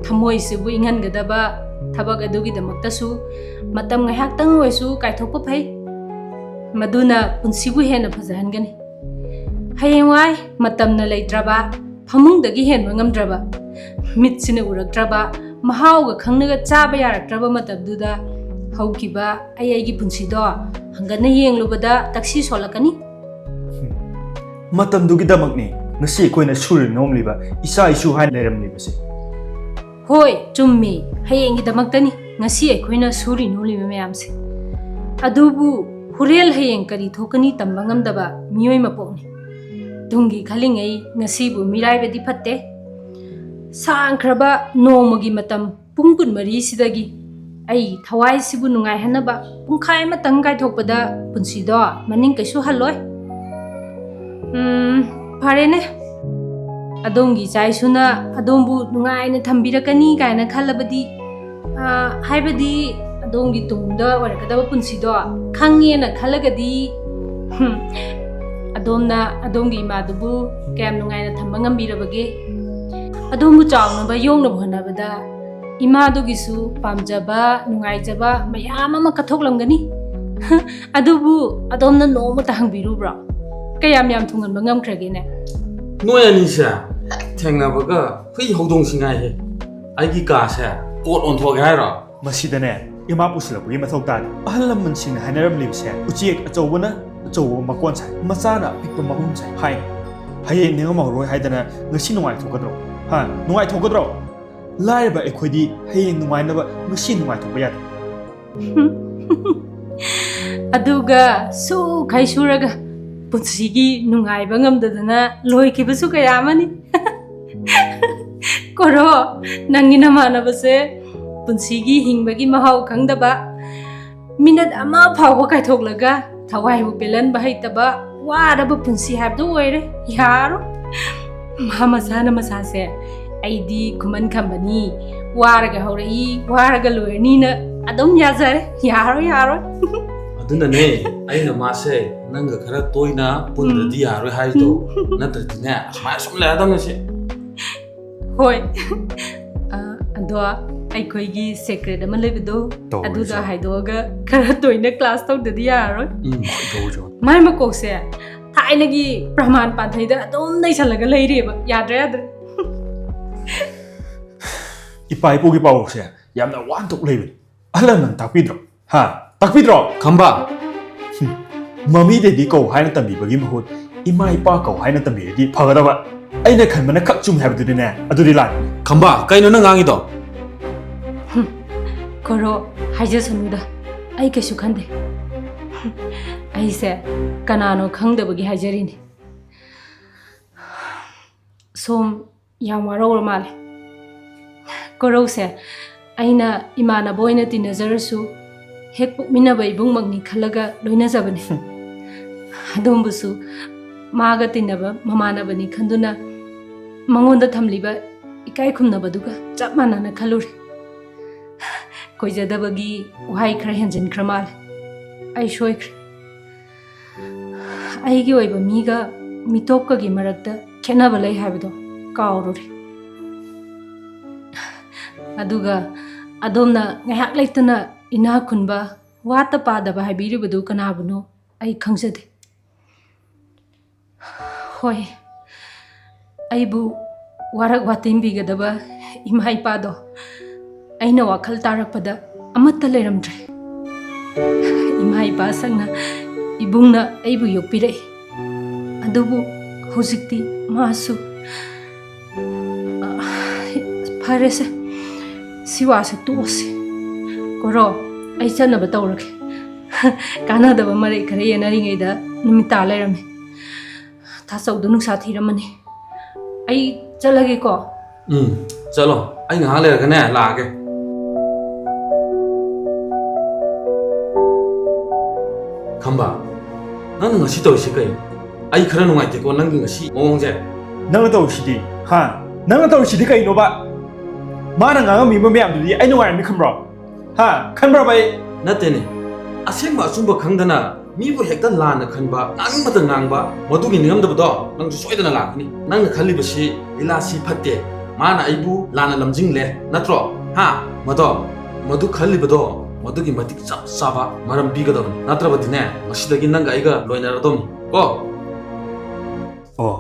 ꯊꯃꯣꯏꯁꯤꯕꯨ ꯏꯪꯍꯟꯒꯗꯕ ꯊꯕꯛ ꯑꯗꯨꯒꯤꯗꯃꯛꯇꯁꯨ ꯃꯇꯝ ꯉꯥꯏꯍꯥꯛꯇꯪ ꯑꯣꯏꯔꯁꯨ ꯀꯥꯏꯊꯣꯛꯄ ꯐꯩ꯫ ꯃꯗꯨꯅ ꯄꯨꯟꯁꯤꯕꯨ ꯍꯦꯟꯅ ꯐꯖꯍꯟꯒꯅꯤ꯫ ꯍꯌꯦꯡꯋꯥꯏ ꯃꯇꯝꯅ ꯂꯩꯇ꯭ꯔꯕ, ꯐꯃꯨꯡꯗꯒꯤ ꯍꯦꯟꯕ ꯉꯝꯗ꯭ꯔꯕ, ꯃꯤꯠꯁꯤꯅ ꯎꯔꯛꯇ꯭ꯔꯕ, ꯃꯍꯥꯎꯒ ꯈꯪꯅꯒ ꯆꯥꯕ ꯌꯥꯔꯛꯇ꯭ꯔꯕ ꯃꯇꯝꯗꯨꯗ ꯍꯧꯈꯤꯕ ꯑꯩ ꯑꯩꯒꯤ ꯄꯨꯟꯁꯤꯗꯣ ꯍꯪꯒꯠꯅ ꯌꯦꯡꯂꯨꯕꯗ ꯇꯛꯁꯤ ꯁꯣꯜꯂꯛꯀꯅꯤ꯫ ꯃꯇꯝꯗꯨꯒꯤꯗꯃꯛꯅꯤ ꯉꯁꯤ ꯑꯩꯈꯣꯏꯅ ꯁꯨꯔꯤ ꯅꯣꯝꯂꯤꯕ, ꯏꯆꯥ ꯏꯁꯨ ꯍꯥꯏꯅ ꯂꯩꯔꯝꯂꯤꯕꯁꯦ꯫ ꯍꯣꯏ, ꯆꯨꯝꯃꯤ꯫ ꯍꯌꯦꯡꯒꯤꯗꯃꯛꯇꯅꯤ ꯉꯁꯤ ꯑꯩꯈꯣꯏꯅ ꯁꯨꯔꯤ ꯅꯣꯝꯂꯤꯕ ꯃꯌꯥꯝꯁꯦ꯫ ꯑꯗꯨꯕꯨ ꯍꯣꯔꯦꯜ ꯍꯌꯦꯡ ꯀꯔꯤ ꯊꯣꯛꯀꯅꯤ ꯇꯝꯕ ꯉꯝꯗꯕ ꯃꯤꯑꯣꯏ ꯃꯄꯣꯛꯅꯤ꯫ ꯇꯨꯡꯒꯤ ꯈꯜꯂꯤꯉꯩ ꯉꯁꯤꯕꯨ ꯃꯤꯔꯥꯏꯕꯗꯤ ꯐꯠꯇꯦ꯫ ꯁꯥꯡꯈ꯭ꯔꯕ ꯅꯣꯡꯃꯒꯤ ꯃꯇꯝ ꯄꯨꯡ ꯀꯨꯟꯃꯔꯤꯁꯤꯗꯒꯤ ꯑꯩ ꯊꯋꯥꯏꯁꯤꯕꯨ ꯅꯨꯡꯉꯥꯏꯍꯟꯅꯕ ꯄꯨꯡꯈꯥꯏ ꯑꯃꯇꯪ ꯀꯥꯏꯊꯣꯛꯄꯗ ꯄꯨꯟꯁꯤꯗꯣ ꯃꯅꯤꯡ ꯀꯩꯁꯨ ꯍꯜꯂꯣꯏ꯫ ꯎꯝ, ꯐꯔꯦꯅꯦ꯫ ꯑꯗꯣꯝꯒꯤ ꯏꯆꯥ ꯏꯁꯨꯅ ꯑꯗꯣꯝꯕꯨ ꯅꯨꯡꯉꯥꯏꯅ ꯊꯝꯕꯤꯔꯛꯀꯅꯤ ꯀꯥꯏꯅ ꯈꯜꯂꯕꯗꯤ, ꯑ, ꯍꯥꯏꯕꯗꯤ ꯑꯗꯣꯝꯒꯤ ꯇꯨꯡꯗ ꯑꯣꯏꯔꯛꯀꯗꯕ ꯄꯨꯟꯁꯤꯗꯣ ꯈꯪꯉꯦꯅ ꯈꯜꯂꯒꯗꯤ, ꯍꯨꯝ, ꯑꯗꯣꯝꯅ ꯑꯗꯣꯝꯒꯤ ꯏꯃꯥꯗꯨꯕꯨ ꯀꯌꯥꯝ ꯅꯨꯡꯉꯥꯏꯅ ꯊꯝꯕ ꯉꯝꯕꯤꯔꯕꯒꯦ? ꯑꯗꯣꯝꯕꯨ ꯆꯥꯎꯅꯕ ꯌꯣꯛꯅꯕ ꯍꯣꯠꯅꯕꯗ ꯏꯃꯥꯗꯨꯒꯤꯁꯨ ꯄꯥꯝꯖꯕ, ꯅꯨꯡꯉꯥꯏꯖꯕ ꯃꯌꯥꯝ ꯑꯃ ꯀꯠꯊꯣꯛꯂꯝꯒꯅꯤ꯫ ꯑꯗꯨꯕꯨ ꯑꯗꯣꯝꯅ ꯅꯣꯡꯃꯇ ꯍꯪꯕꯤꯔꯨꯕ꯭ꯔꯣ? ꯀꯌꯥꯝ ꯌꯥꯝ ꯊꯨꯡꯍꯟꯕ ꯉꯝꯈ꯭ꯔꯒꯦꯅꯦ? ꯅꯣꯏ ꯑꯅꯤꯁꯦ ꯍꯦꯛ ꯊꯦꯡꯅꯕꯒ ꯍꯨꯏ ꯍꯧꯗꯣꯡꯁꯤ ꯉꯥꯏꯍꯦ꯫ ꯑꯩꯒꯤ ꯀꯥꯁꯦ ꯀꯣꯠ ꯑꯣꯟꯊꯣꯛꯑꯒꯦ ꯍꯥꯏꯔꯣ? ꯃꯁꯤꯗꯅꯦ ꯏꯃꯥ ꯄꯨꯁꯤꯜꯂꯛꯄꯒꯤ ꯃꯊꯧ ꯇꯥꯗꯦ꯫ ꯑꯍꯜ ꯂꯃꯟꯁꯤꯡꯅ ꯍꯥꯏꯅꯔꯝꯂꯤꯕꯁꯦ, "ꯎꯆꯦꯛ ꯑꯆꯧꯕꯅ ꯑꯆꯧꯕ ꯃꯀꯣꯟ ꯁꯥꯏ, ꯃꯆꯥꯅ ꯑꯄꯤꯛꯄ ꯃꯍꯨꯝ ꯁꯥꯏ" ꯍꯥꯏ꯫ ꯍꯌꯦꯡ ꯅꯤꯡꯉꯝꯃꯔꯣꯏ ꯍꯥꯏꯗꯅ ꯉꯁꯤ ꯅꯨꯡꯉꯥꯏꯊꯣꯛꯀꯗ꯭ꯔꯣ? ꯍꯥ? ꯅꯨꯡꯉꯥꯏꯊꯣꯛꯀꯗ꯭ꯔꯣ? ꯂꯥꯏꯔꯕ ꯑꯩꯈꯣꯏꯗꯤ ꯍꯌꯦꯡ ꯅꯨꯡꯉꯥꯏꯅꯕ ꯉꯁꯤ ꯅꯨꯡꯉꯥꯏꯊꯣꯛꯄ ꯌꯥꯗꯦ꯫ ꯑꯗꯨꯒ ꯁꯨꯈꯩ ꯁꯨꯔꯒ ꯄꯨꯟꯁꯤꯒꯤ ꯅꯨꯡꯉꯥꯏꯕ ꯉꯝꯗꯗꯅ ꯂꯣꯏꯈꯤꯕꯁꯨ ꯀꯌꯥ ꯑꯃꯅꯤ꯫ ꯀꯣꯔꯣ, ꯅꯪꯒꯤ ꯅꯃꯥꯟꯅꯕꯁꯦ ꯄꯨꯟꯁꯤꯒꯤ ꯍꯤꯡꯕꯒꯤ ꯃꯍꯥꯎ ꯈꯪꯗꯕ, ꯃꯤꯅꯠ ꯑꯃ ꯐꯥꯎꯕ ꯀꯥꯏꯊꯣꯛꯂꯒ ꯊꯋꯥꯏꯕꯨ ꯄꯦꯜꯍꯟꯕ ꯍꯩꯇꯕ ꯋꯥꯔꯕ ꯄꯨꯟꯁꯤ ꯍꯥꯏꯕꯗꯨ ꯑꯣꯏꯔꯦ꯫ ꯌꯥꯔꯣꯏ꯫ ꯃꯥ ꯃꯁꯥꯅ ꯃꯁꯥꯁꯦ "ꯑꯩꯗꯤ ꯈꯨꯃꯟ ꯈꯝꯕꯅꯤ, ꯋꯥꯔꯒ ꯍꯧꯔꯛꯏ, ꯋꯥꯔꯒ ꯂꯣꯏꯔꯅꯤꯅ" ꯑꯗꯨꯝ ꯌꯥꯖꯔꯦ꯫ ꯌꯥꯔꯣꯏ, ꯌꯥꯔꯣꯏ꯫ ꯑꯗꯨꯅꯅꯦ ꯑꯩꯅ ꯃꯥꯁꯦ ꯅꯪꯒ ꯈꯔ ꯇꯣꯏꯅ ꯄꯨꯟꯗ꯭ꯔꯗꯤ ꯎꯝ꯫ ꯌꯥꯔꯣꯏ ꯍꯥꯏꯗꯣ꯫ ꯅꯠꯇ꯭ꯔꯗꯤꯅꯦ ꯑꯁꯨꯃꯥꯏꯅ ꯁꯨꯝ ꯂꯩꯔꯗꯝꯅꯦ ꯁꯤ꯫ ꯍꯣꯏ꯫ ꯑ, ꯑꯗꯣ ꯑꯩꯈꯣꯏꯒꯤ ꯁꯦꯀ꯭ꯔꯦꯠ ꯑꯃ ꯂꯩꯕꯗꯣ, ꯇꯧꯔꯣꯏ ꯑꯗꯨꯗꯣ ꯁꯥꯔ꯫ ꯍꯥꯏꯗꯣꯛꯑꯒ ꯈꯔ ꯇꯣꯏꯅ ꯀ꯭ꯂꯥꯁ ꯇꯧꯗꯗꯤ ꯌꯥꯔꯔꯣꯏ꯫ ꯎꯝ, ꯍꯣꯏ, ꯇꯧꯔꯣꯏ, ꯇꯧꯔꯣꯏ꯫ ꯃꯥꯏ ꯃꯀꯣꯛꯁꯦ ꯊꯥꯏꯅꯒꯤ ꯄ꯭ꯔꯃꯥꯟ ꯄꯥꯟꯊꯩꯗ ꯑꯗꯨꯝ ꯅꯩꯁꯜꯂꯒ ꯂꯩꯔꯤꯑꯕ꯫ ꯌꯥꯗ꯭ꯔꯦ, ꯌꯥꯗ꯭ꯔꯦ꯫ ꯏꯄꯥ ꯏꯄꯨꯒꯤ ꯄꯥꯎꯔꯧꯁꯦ ꯌꯥꯝꯅ ꯋꯥꯅ ꯊꯣꯛ ꯂꯩꯕꯅꯤ꯫ ꯑꯍꯜ ꯂꯃꯟ ꯇꯥꯛꯄꯤꯗ꯭ꯔꯣ? ꯍꯥ? ꯇꯥꯛꯄꯤꯗ꯭ꯔꯣ? ꯈꯝꯕ! ꯍꯝ, ꯃꯃꯤ ꯗꯦꯗꯤ ꯀꯧ ꯍꯥꯏꯅ ꯇꯝꯕꯤꯕꯒꯤ ꯃꯍꯨꯠ ꯏꯃꯥ ꯏꯄꯥ ꯀꯧ ꯍꯥꯏꯅ ꯇꯝꯕꯤꯔꯗꯤ ꯐꯒꯗꯕ꯫ ꯑꯩꯅ ꯈꯟꯕꯅ ꯈꯛ ꯆꯨꯝꯃꯦ ꯍꯥꯏꯕꯗꯨꯗꯤꯅꯦ, ꯑꯗꯨꯗꯤ ꯂꯥꯟ꯫ ꯈꯝꯕ, ꯀꯩꯅꯣ ꯅꯪ ꯉꯥꯡꯉꯤꯗꯣ? ꯍꯝ, ꯀꯣꯔꯣ, ꯍꯥꯏꯖꯁꯅꯨꯗ, ꯑꯩ ꯀꯩꯁꯨ ꯈꯟꯗꯦ꯫ ꯍꯝ, ꯑꯩꯁꯦ ꯀꯅꯥꯅꯣ ꯈꯪꯗꯕꯒꯤ ꯍꯥꯏꯖꯔꯤꯅꯤ꯫ ꯁꯣꯝ ꯌꯥꯝ ꯋꯥꯔꯧꯔ ꯃꯥꯜꯂꯦ꯫ ꯀꯣꯔꯧꯁꯦ ꯑꯩꯅ ꯏꯃꯥꯟꯅꯕ ꯑꯣꯏꯅ ꯇꯤꯟꯅꯖꯔꯁꯨ, ꯍꯦꯛ ꯄꯣꯛꯃꯤꯟꯅꯕ ꯏꯕꯨꯡꯃꯛꯅꯤ ꯈꯜꯂꯒ ꯂꯣꯏꯅꯖꯕꯅꯤ꯫ ꯑꯗꯣꯝꯕꯨꯁꯨ ꯃꯥꯒ ꯇꯤꯟꯅꯕ ꯃꯃꯥꯟꯅꯕꯅꯤ ꯈꯟꯗꯨꯅ ꯃꯉꯣꯟꯗ ꯊꯝꯂꯤꯕ ꯏꯀꯥꯏ ꯈꯨꯝꯅꯕꯗꯨꯒ ꯆꯞ ꯃꯥꯟꯅꯅ ꯈꯜꯂꯨꯔꯦ꯫ ꯀꯣꯏꯖꯗꯕꯒꯤ ꯋꯥꯍꯩ ꯈꯔ ꯍꯦꯟꯖꯤꯟꯈ꯭ꯔ ꯃꯥꯜꯂꯦ꯫ ꯑꯩ ꯁꯣꯏꯈ꯭ꯔꯦ꯫ ꯑꯩꯒꯤ ꯑꯣꯏꯕ ꯃꯤꯒ ꯃꯤꯇꯣꯞꯀꯒꯤ ꯃꯔꯛꯇ ꯈꯦꯠꯅꯕ ꯂꯩ ꯍꯥꯏꯕꯗꯣ ꯀꯥꯎꯔꯨꯔꯦ꯫ ꯑꯗꯨꯒ ꯑꯗꯣꯝꯅ ꯉꯥꯏꯍꯥꯛ ꯂꯩꯇꯅ ꯏꯅꯥꯛ ꯈꯨꯟꯕ, ꯋꯥꯠꯇ ꯄꯥꯗꯕ ꯍꯥꯏꯕꯤꯔꯤꯕꯗꯨ ꯀꯅꯥꯕꯨꯅꯣ ꯑꯩ ꯈꯪꯖꯗꯦ꯫ ꯍꯣꯏ, ꯑꯩꯕꯨ ꯋꯥꯔꯛ ꯋꯥꯇꯦꯝꯕꯤꯒꯗꯕ ꯏꯃꯥ ꯏꯄꯥꯗꯣ ꯑꯩꯅ ꯋꯥꯈꯜ ꯇꯥꯔꯛꯄꯗ ꯑꯃꯠꯇ ꯂꯩꯔꯝꯗ꯭ꯔꯦ꯫ ꯏꯃꯥ ꯏꯄꯥ ꯁꯪꯅ ꯏꯕꯨꯡꯅ ꯑꯩꯕꯨ ꯌꯣꯛꯄꯤꯔꯛꯏ꯫ ꯑꯗꯨꯕꯨ ꯍꯧꯖꯤꯛꯇꯤ ꯃꯥꯁꯨ, ꯑ, ꯐꯔꯦꯁꯦ, ꯁꯤ ꯋꯥꯁꯦ ꯇꯣꯛꯑꯁꯤ꯫ ꯀꯣꯔꯣ, ꯑꯩ ꯆꯠꯅꯕ ꯇꯧꯔꯒꯦ꯫ ꯀꯥꯟꯅꯗꯕ ꯃꯔꯩ ꯈꯔ ꯌꯦꯟꯅꯔꯤꯉꯩꯗ ꯅꯨꯃꯤꯠ ꯇꯥ ꯂꯩꯔꯝꯃꯦ꯫ ꯇꯥꯆꯧꯗꯣ ꯅꯨꯡꯁꯥ ꯊꯤꯔꯝꯃꯅꯤ꯫ ꯑꯩ ꯆꯠꯂꯒꯦꯀꯣ꯫ ꯎꯝ, ꯆꯠꯂꯣ꯫ ꯑꯩ ꯉꯥꯏꯍꯥꯛ ꯂꯩꯔꯒꯅꯦ ꯂꯥꯛꯑꯒꯦ꯫ ꯈꯝꯕ, ꯅꯪꯅ ꯉꯁꯤ ꯇꯧꯔꯤꯁꯤ ꯀꯩꯅꯣ? ꯑꯩ ꯈꯔ ꯅꯨꯡꯉꯥꯏꯇꯦꯀꯣ ꯅꯪꯒꯤ ꯉꯁꯤ ꯃꯑꯣꯡꯁꯦ꯫ ꯅꯪꯅ ꯇꯧꯔꯤꯁꯤꯗꯤ, ꯍꯥ? ꯅꯪꯅ ꯇꯧꯔꯤꯁꯤꯗꯤ ꯀꯩꯅꯣꯕ? ꯃꯥꯅ ꯉꯥꯡꯉꯝꯃꯤꯕ ꯃꯌꯥꯝꯗꯨꯗꯤ ꯑꯩ ꯅꯨꯡꯉꯥꯏꯔꯝꯅꯤ ꯈꯟꯕ꯭ꯔꯣ? ꯍꯥ? ꯈꯟꯕ꯭ꯔꯕ ꯑꯩ? ꯅꯠꯇꯦꯅꯦ꯫ ꯑꯁꯦꯡꯕ ꯑꯆꯨꯝꯕ ꯈꯪꯗꯅ ꯃꯤꯕꯨ ꯍꯦꯛꯇ ꯂꯥꯟꯅ ꯈꯟꯕ, ꯉꯥꯡꯅꯤꯡꯕꯇ ꯉꯥꯡꯕ, ꯃꯗꯨꯒꯤ ꯅꯤꯡꯉꯝꯗꯕꯗꯣ ꯅꯪꯁꯨ ꯁꯣꯏꯗꯅ ꯂꯥꯛꯀꯅꯤ꯫ ꯅꯪꯅ ꯈꯜꯂꯤꯕꯁꯤ ꯂꯤꯂꯥꯁꯤ ꯐꯠꯇꯦ, ꯃꯥꯅ ꯑꯩꯕꯨ ꯂꯥꯟꯅ ꯂꯝꯖꯤꯡꯂꯦ, ꯅꯠꯇ꯭ꯔꯣ? ꯍꯥ? ꯃꯗꯣ, ꯃꯗꯨ ꯈꯜꯂꯤꯕꯗꯣ ꯃꯗꯨꯒꯤ ꯃꯇꯤꯛ ꯆꯞ ꯆꯥꯕ ꯃꯔꯝ ꯄꯤꯒꯗꯕꯅꯤ꯫ ꯅꯠꯇ꯭ꯔꯕꯗꯤꯅꯦ, ꯉꯁꯤꯗꯒꯤ ꯅꯪꯒ ꯑꯩꯒ ꯂꯣꯏꯅꯔꯗꯧꯅꯤ ꯀꯣ꯫ ꯑꯣ,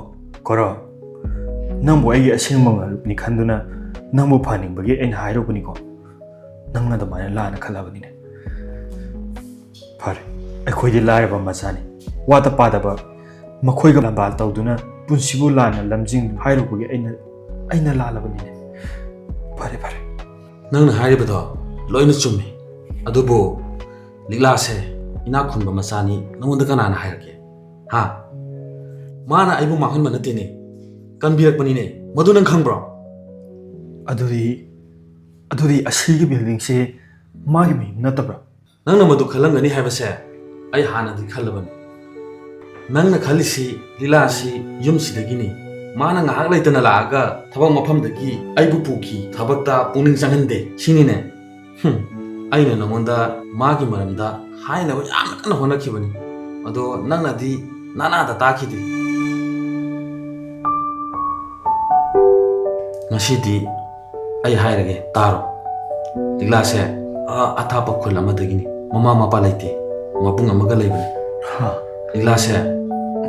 ꯀꯣꯔꯣ, ꯅꯪꯕꯨ ꯑꯩꯒꯤ ꯑꯁꯦꯡꯕ ꯃꯔꯨꯞꯅꯤ ꯈꯟꯗꯨꯅ ꯅꯪꯕꯨ ꯐꯍꯟꯅꯤꯡꯕꯒꯤ ꯑꯩꯅ ꯍꯥꯏꯔꯨꯕꯅꯤꯀꯣ꯫ ꯅꯪꯅ ꯑꯗꯨꯃꯥꯏꯅ ꯂꯥꯟꯅ ꯈꯜꯂꯕꯅꯤꯅꯦ꯫ ꯐꯔꯦ, ꯑꯩꯈꯣꯏꯗꯤ ꯂꯥꯏꯔꯕ ꯃꯆꯥꯅꯤ, ꯋꯥꯠꯇ ꯄꯥꯗꯕ, ꯃꯈꯣꯏꯒ ꯂꯝꯕꯥ ꯇꯧꯗꯨꯅ ꯄꯨꯟꯁꯤꯕꯨ ꯂꯥꯟꯅ ꯂꯝꯖꯤꯡ ꯍꯥꯏꯔꯨꯕꯒꯤ ꯑꯩꯅ, ꯑꯩꯅ ꯂꯥꯜꯂꯕꯅꯤꯅꯦ꯫ ꯐꯔꯦ, ꯐꯔꯦ꯫ ꯅꯪꯅ ꯍꯥꯏꯔꯤꯕꯗꯣ ꯂꯣꯏꯅ ꯆꯨꯝꯃꯤ, ꯑꯗꯨꯕꯨ ꯂꯤꯛꯂꯥꯁꯦ ꯏꯅꯥꯛ ꯈꯨꯟꯕ ꯃꯆꯥꯅꯤ, ꯅꯉꯣꯟꯗ ꯀꯅꯥꯅ ꯍꯥꯏꯔꯛꯀꯦ? ꯍꯥ? ꯃꯥꯅ ꯑꯩꯕꯨ ꯃꯥꯡꯍꯟꯕ ꯅꯠꯇꯦꯅꯦ, ꯀꯟꯕꯤꯔꯛꯄꯅꯤꯅꯦ, ꯃꯗꯨ ꯅꯪ ꯈꯪꯕ꯭ꯔꯣ? ꯑꯗꯨꯗꯤ, ꯑꯗꯨꯗꯤ ꯑꯁꯤꯒꯤ ꯕꯤꯜꯗꯤꯡꯁꯦ ꯃꯥꯒꯤ ꯃꯌꯨꯝ ꯅꯠꯇꯕ꯭ꯔꯥ? ꯅꯪꯅ ꯃꯗꯨ ꯈꯜꯂꯝꯒꯅꯤ ꯍꯥꯏꯕꯁꯦ ꯑꯩ ꯍꯥꯟꯅꯗꯤ ꯈꯜꯂꯕꯅꯤ꯫ ꯅꯪꯅ ꯈꯜꯂꯤꯁꯤ ꯂꯤꯂꯥ ꯑꯁꯤ ꯌꯨꯝꯁꯤꯗꯒꯤꯅꯤ꯫ ꯃꯥꯅ ꯉꯥꯏꯍꯥꯛ ꯂꯩꯇꯅ ꯂꯥꯛꯑꯒ ꯊꯕꯛ ꯃꯐꯝꯗꯒꯤ ꯑꯩꯕꯨ ꯄꯨꯈꯤ, ꯊꯕꯛꯇ ꯄꯨꯛꯅꯤꯡ ꯆꯪꯍꯟꯗꯦ ꯁꯤꯅꯤꯅꯦ꯫ ꯍꯨꯝ, ꯑꯩꯅ ꯅꯉꯣꯟꯗ ꯃꯥꯒꯤ ꯃꯔꯝꯗ ꯍꯥꯏꯅꯕ ꯌꯥꯝꯅ ꯀꯟꯅ ꯍꯣꯠꯅꯈꯤꯕꯅꯤ, ꯑꯗꯣ ꯅꯪꯅꯗꯤ ꯅꯅꯥꯗ ꯇꯥꯈꯤꯗꯦ꯫ ꯉꯁꯤꯗꯤ ꯑꯩ ꯍꯥꯏꯔꯒꯦ, ꯇꯥꯔꯣ꯫ ꯂꯤꯛꯂꯥꯁꯦ ꯑꯥ ꯑꯊꯥꯞꯄ ꯈꯨꯜ ꯑꯃꯗꯒꯤꯅꯤ꯫ ꯃꯃꯥ ꯃꯄꯥ ꯂꯩꯇꯦ꯫ ꯃꯕꯨꯡ ꯑꯃꯒ ꯂꯩꯕꯅꯤ꯫ ꯍꯥ꯫ ꯂꯤꯛꯂꯥꯁꯦ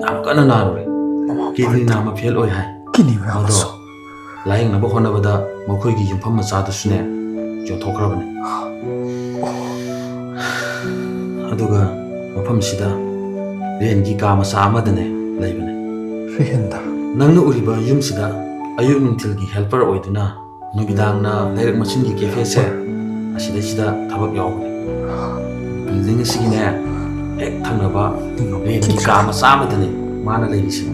ꯌꯥꯝ ꯀꯟꯅ ꯅꯥꯔꯨꯔꯦ꯫ ꯃꯃꯥ ꯃꯄꯥ ꯀꯤꯗꯅꯤ ꯂꯩꯇꯦ꯫ ꯅꯥꯝꯃ ꯐꯦꯜ ꯑꯣꯏ ꯍꯥꯏ꯫ ꯀꯤꯗꯅꯤ ꯅꯥꯝꯃꯁꯨ? ꯑꯗꯣ ꯂꯥꯌꯦꯡꯅꯕ ꯍꯣꯠꯅꯕꯗ ꯃꯈꯣꯏꯒꯤ ꯌꯨꯝꯐꯝ ꯃꯆꯥꯗꯨꯁꯨꯅꯦ ꯌꯣꯟꯊꯣꯛꯈ꯭ꯔꯕꯅꯤ꯫ ꯑꯗꯨꯒ ꯃꯐꯝꯁꯤꯗ ꯔꯦꯟꯒꯤ ꯀꯥ ꯃꯆꯥ ꯑꯃꯗꯅꯦ ꯂꯩꯕꯅꯦ꯫ ꯔꯦꯟꯗ? ꯅꯪꯅ ꯎꯔꯤꯕ ꯌꯨꯝꯁꯤꯗ ꯑꯌꯨꯛ ꯅꯨꯡꯊꯤꯜꯒꯤ ꯍꯦꯜꯄꯔ ꯑꯣꯏꯗꯨꯅ ꯅꯨꯃꯤꯗꯥꯡꯅ ꯂꯩꯔꯛ ꯃꯆꯤꯟꯒꯤ ꯀꯦꯐꯦꯁꯦ ꯑꯁꯤꯗꯩꯁꯤꯗ ꯊꯕꯛ ꯌꯥꯎꯕꯅꯦ꯫ ꯕꯤꯜꯗꯤꯡ ꯑꯁꯤꯒꯤꯅꯦ ꯍꯦꯛ ꯊꯪꯅꯕ ꯔꯦꯟꯒꯤ ꯀꯥ ꯃꯆꯥ ꯑꯃꯗꯅꯦ ꯃꯥꯅ ꯂꯩꯔꯤꯁꯦ꯫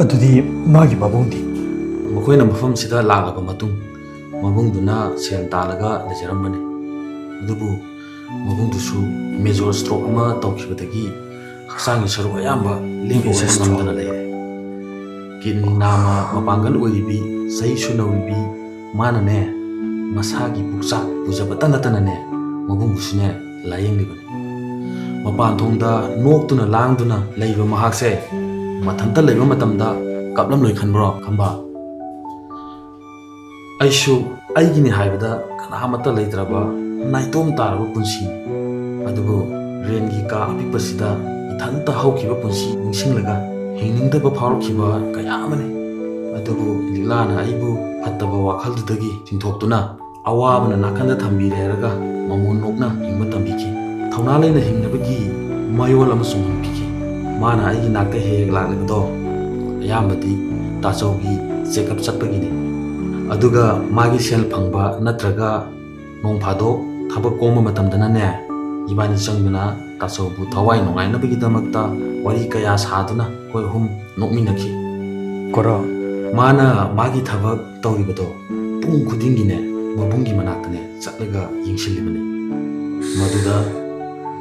ꯑꯗꯨꯗꯤ ꯃꯥꯒꯤ ꯃꯕꯨꯡꯗꯤ? ꯃꯈꯣꯏꯅ ꯃꯐꯝꯁꯤꯗ ꯂꯥꯛꯂꯕ ꯃꯇꯨꯡ ꯃꯕꯨꯡꯗꯨꯅ ꯁꯦꯜ ꯇꯥꯜꯂꯒ ꯂꯩꯖꯔꯝꯕꯅꯤ꯫ ꯑꯗꯨꯕꯨ ꯃꯕꯨꯡꯗꯨꯁꯨ ꯃꯦꯖꯣꯔ ꯁ꯭ꯇ꯭ꯔꯣꯛ ꯑꯃ ꯇꯧꯈꯤꯕꯗꯒꯤ ꯍꯛꯆꯥꯡꯒꯤ ꯁꯔꯨꯛ ꯑꯌꯥꯝꯕ ꯂꯦꯡꯕ ꯃꯦꯖꯣꯔ ꯑꯣꯏꯕ ꯁ꯭ꯇ꯭ꯔꯣꯛ꯫ ꯉꯝꯗꯅ ꯂꯩꯔꯦ꯫ ꯀꯤꯗꯅꯤ ꯅꯥꯝꯃ ꯃꯄꯥꯡꯒꯜ ꯑꯣꯏꯔꯤꯕꯤ, ꯆꯍꯤꯁꯨ ꯅꯧꯔꯤꯕꯤ ꯃꯥꯅꯅꯦ ꯃꯁꯥꯒꯤ ꯄꯨꯛꯆꯥꯛ ꯄꯨꯖꯕꯇ ꯅꯠꯇꯅꯅꯦ ꯃꯕꯨꯡꯕꯨꯁꯨꯅꯦ ꯂꯥꯌꯦꯡꯂꯤꯕꯅꯤ꯫ ꯃꯄꯥꯟ ꯊꯣꯡꯗ ꯅꯣꯛꯇꯨꯅ ꯂꯥꯡꯗꯨꯅ ꯂꯩꯕ ꯃꯍꯥꯛꯁꯦ ꯃꯊꯟꯇ ꯂꯩꯕ ꯃꯇꯝꯗ ꯀꯞꯂꯝꯂꯣꯏ ꯈꯟꯕ꯭ꯔꯣ, ꯈꯝꯕ? ꯑꯩꯁꯨ ꯑꯩꯒꯤꯅꯤ ꯍꯥꯏꯕꯗ ꯀꯅꯥꯃꯠꯇ ꯂꯩꯇ꯭ꯔꯕ ꯅꯥꯏꯇꯣꯝ ꯇꯥꯔꯕ ꯄꯨꯟꯁꯤꯅꯤ꯫ ꯑꯗꯨꯕꯨ ꯔꯦꯟꯒꯤ ꯀꯥ ꯑꯄꯤꯛꯄꯁꯤꯗ ꯏꯊꯟꯇ ꯍꯧꯈꯤꯕ ꯄꯨꯟꯁꯤ ꯅꯤꯡꯁꯤꯡꯂꯒ ꯍꯤꯡꯅꯤꯡꯗꯕ ꯐꯥꯎꯔꯛꯈꯤꯕ ꯀꯌꯥ ꯑꯃꯅꯤ꯫ ꯑꯗꯨꯕꯨ ꯂꯤꯛꯂꯥꯅ ꯑꯩꯕꯨ ꯐꯠꯇꯕ ꯋꯥꯈꯜꯗꯨꯗꯒꯤ ꯆꯤꯡꯊꯣꯛꯇꯨꯅ ꯑꯋꯥꯕꯅ ꯅꯥꯀꯟꯗ ꯊꯝꯕꯤꯔꯦ ꯍꯥꯏꯔꯒ ꯃꯃꯣꯟ ꯅꯣꯛꯅ ꯍꯤꯡꯕ ꯇꯝꯕꯤꯈꯤ꯫ ꯊꯧꯅꯥ ꯂꯩꯅ ꯍꯤꯡꯅꯕꯒꯤ ꯃꯌꯣꯜ ꯑꯃꯁꯨ ꯎꯍꯟꯕꯤꯈꯤ꯫ ꯃꯥꯅ ꯑꯩꯒꯤ ꯅꯥꯛꯇ ꯍꯦꯛ ꯍꯦꯛ ꯂꯥꯛꯂꯤꯕꯗꯣ ꯑꯌꯥꯝꯕꯗꯤ ꯇꯥꯆꯧꯒꯤ ꯆꯦꯛꯑꯞ ꯆꯠꯄꯒꯤꯅꯤ꯫ ꯑꯗꯨꯒ ꯃꯥꯒꯤ ꯁꯦꯜ ꯐꯪꯕ ꯅꯠꯇ꯭ꯔꯒ ꯅꯣꯡ ꯐꯥꯗꯣꯛ ꯊꯕꯛ ꯀꯣꯝꯕ ꯃꯇꯝꯗꯅꯅꯦ, ꯏꯕꯥꯅꯤ ꯆꯪꯗꯨꯅ ꯇꯥꯆꯧꯕꯨ ꯊꯋꯥꯏ ꯅꯨꯡꯉꯥꯏꯅꯕꯒꯤꯗꯃꯛꯇ ꯋꯥꯔꯤ ꯀꯌꯥ ꯁꯥꯗꯨꯅ ꯑꯩꯈꯣꯏ ꯑꯍꯨꯝ ꯅꯣꯛꯃꯤꯟꯅꯈꯤ꯫ ꯀꯣꯔꯣ꯫ ꯃꯥꯅ ꯃꯥꯒꯤ ꯊꯕꯛ ꯇꯧꯔꯤꯕꯗꯣ ꯄꯨꯡ ꯈꯨꯗꯤꯡꯒꯤꯅꯦ ꯃꯕꯨꯡꯒꯤ ꯃꯅꯥꯛꯇꯅꯦ ꯆꯠꯂꯒ ꯌꯦꯡꯁꯤꯜꯂꯤꯕꯅꯤ꯫ ꯃꯗꯨꯗ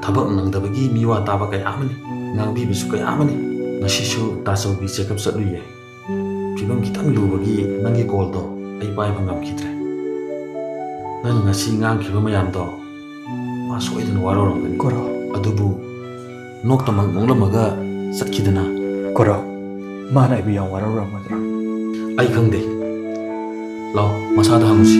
ꯊꯕꯛ ꯅꯪꯗꯕꯒꯤ ꯃꯤꯋꯥ ꯇꯥꯕ ꯀꯌꯥ ꯑꯃꯅꯤ, ꯉꯥꯡꯕꯤꯕꯁꯨ ꯀꯌꯥ ꯑꯃꯅꯤ꯫ ꯉꯁꯤꯁꯨ ꯇꯥꯆꯧꯒꯤ ꯆꯦꯛꯑꯞ ꯆꯠꯂꯨꯏꯌꯦ꯫ ꯐꯤꯕꯝ ꯈꯤꯇꯪ ꯂꯨꯕꯒꯤ ꯅꯪꯒꯤ ꯀꯣꯜꯗꯣ ꯑꯩ ꯄꯥꯏꯕ ꯉꯝꯈꯤꯗ꯭ꯔꯦ꯫ ꯅꯪꯅ ꯉꯁꯤ ꯉꯥꯡꯈꯤꯕ ꯃꯌꯥꯝꯗꯣ ꯃꯥ ꯁꯣꯏꯗꯅ ꯋꯥꯔꯧꯔꯝꯒꯅꯤ꯫ ꯀꯣꯔꯣ꯫ ꯑꯗꯨꯕꯨ ꯅꯣꯛꯇꯃꯛ ꯅꯣꯛꯂꯝꯃꯒ ꯆꯠꯈꯤꯗꯅ꯫ ꯀꯣꯔꯣ, ꯃꯥꯅ ꯑꯩꯕꯨ ꯌꯥꯝ ꯋꯥꯔꯧꯔꯝꯒꯗ꯭ꯔꯥ? ꯑꯩ ꯈꯪꯗꯦ꯫ ꯂꯥꯎ, ꯃꯁꯥꯗ ꯍꯪꯉꯨꯁꯤ꯫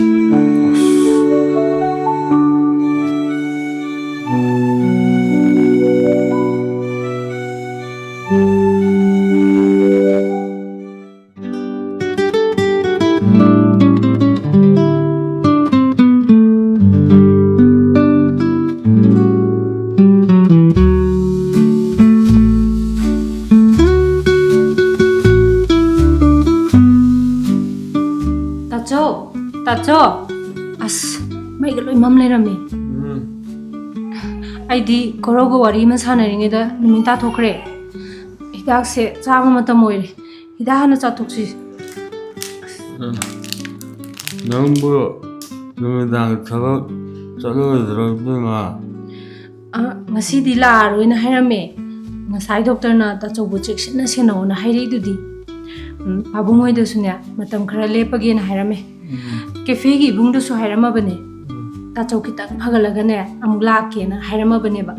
ꯇꯥꯆꯧ, ꯑꯁ, ꯃꯩꯒ ꯂꯣꯏ ꯃꯝ ꯂꯩꯔꯝꯃꯦ꯫ ꯎꯝ꯫ ꯑꯩꯗꯤ ꯀꯣꯔꯧꯒ ꯋꯥꯔꯤ ꯑꯃ ꯁꯥꯟꯅꯔꯤꯉꯩꯗ ꯅꯨꯃꯤꯠ ꯇꯥꯊꯣꯛꯈ꯭ꯔꯦ꯫ ꯍꯤꯗꯥꯛꯁꯦ ꯆꯥꯕ ꯃꯇꯝ ꯑꯣꯏꯔꯦ꯫ ꯍꯤꯗꯥꯛ ꯍꯥꯟꯅ ꯆꯥꯊꯣꯛꯁꯤ꯫ ꯎꯝ꯫ ꯅꯪꯕꯨ ꯅꯨꯃꯤꯗꯥꯡ ꯊꯕꯛ ꯆꯠꯂꯔꯣꯏꯗ꯭ꯔꯣ, ꯏꯕꯦꯝꯃ? ꯑ, ꯉꯁꯤꯗꯤ ꯂꯥꯛꯑꯔꯣꯏꯅ ꯍꯥꯏꯔꯝꯃꯦ꯫ ꯉꯁꯥꯏ ꯗꯣꯛꯇꯔꯅ ꯇꯥꯆꯧꯕꯨ ꯆꯦꯛꯁꯤꯟꯅ ꯁꯦꯟꯅꯧꯅ ꯍꯥꯏꯔꯛꯏꯗꯨꯗꯤ꯫ ꯎꯝ, ꯄꯥꯕꯨꯡ ꯍꯣꯏꯗꯁꯨꯅꯦ, ꯃꯇꯝ ꯈꯔ ꯂꯦꯞꯄꯒꯦꯅ ꯍꯥꯏꯔꯝꯃꯦ꯫ ꯎꯝ꯫ ꯀꯦꯐꯦꯒꯤ ꯏꯕꯨꯡꯗꯁꯨ ꯍꯥꯏꯔꯝꯃꯕꯅꯦ꯫ ꯎꯝ꯫ ꯇꯥꯆꯧ ꯈꯤꯇꯪ ꯐꯒꯠꯂꯒꯅꯦ, ꯑꯃꯨꯛ ꯂꯥꯛꯀꯦꯅ ꯍꯥꯏꯔꯝꯃꯕꯅꯦꯕ꯫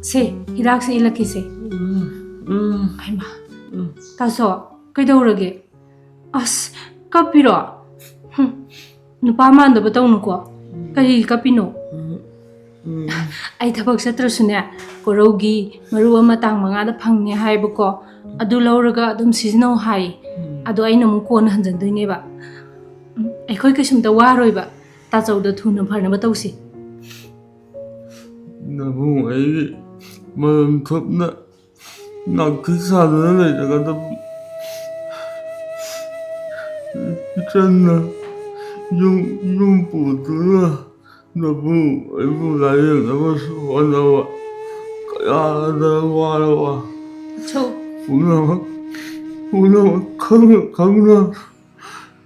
ꯁꯦ, ꯍꯤꯗꯥꯛꯁꯦ ꯏꯜꯂꯛꯀꯦꯁꯦ꯫ ꯎꯝ, ꯎꯝ꯫ ꯍꯩꯃꯥ, ꯎꯝ꯫ ꯇꯥꯆꯧ, ꯀꯩꯗꯧꯔꯒꯦ? ꯑꯁ, ꯀꯞꯄꯤꯔꯣ? ꯍꯨꯝ, ꯅꯨꯄꯥ ꯃꯥꯟꯗꯕ ꯇꯧꯅꯨꯀꯣ꯫ ꯎꯝ꯫ ꯀꯔꯤꯒꯤ ꯀꯞꯄꯤꯅꯣ? ꯎꯝ, ꯎꯝ꯫ ꯑꯩ ꯊꯕꯛ ꯆꯠꯇ꯭ꯔꯁꯨꯅꯦ, ꯀꯣꯔꯧꯒꯤ ꯃꯔꯨ ꯑꯃ ꯇꯥꯡ ꯃꯉꯥꯗ ꯐꯪꯅꯤ ꯍꯥꯏꯕꯀꯣ, ꯑꯗꯨ ꯂꯧꯔꯒ ꯑꯗꯨꯝ ꯁꯤꯖꯤꯟꯅꯧ ꯍꯥꯏ꯫ ꯎꯝ꯫ ꯑꯗꯣ ꯑꯩꯅ ꯑꯃꯨꯛ ꯀꯣꯟꯅ ꯍꯟꯖꯟꯗꯣꯏꯅꯦꯕ꯫ ꯎꯝ, ꯑꯩꯈꯣꯏ ꯀꯩꯁꯨꯝꯇ ꯋꯥꯔꯣꯏꯕ꯫ ꯇꯥꯆꯧꯗ ꯊꯨꯅ ꯐꯅꯕ ꯇꯧꯁꯤ꯫ ꯅꯕꯨꯡ ꯑꯩꯒꯤ ꯃꯔꯟ ꯊꯨꯞꯅ ꯅꯥꯛꯊꯤ ꯁꯥꯗꯨꯅ ꯂꯩꯖꯒꯗꯕ ꯏꯆꯟꯅ ꯌꯨꯝ, ꯌꯨꯝ ꯄꯨꯗꯨꯅ ꯅꯕꯨꯡ ꯑꯩꯕꯨ ꯂꯥꯌꯦꯡꯅꯕꯁꯨ ꯍꯣꯠꯅꯕ ꯀꯌꯥꯗ ꯋꯥꯔꯕ ꯏꯆꯧ꯫ ꯄꯨꯝꯅꯃꯛ, ꯄꯨꯝꯅꯃꯛ ꯈꯪꯅ, ꯈꯪꯅ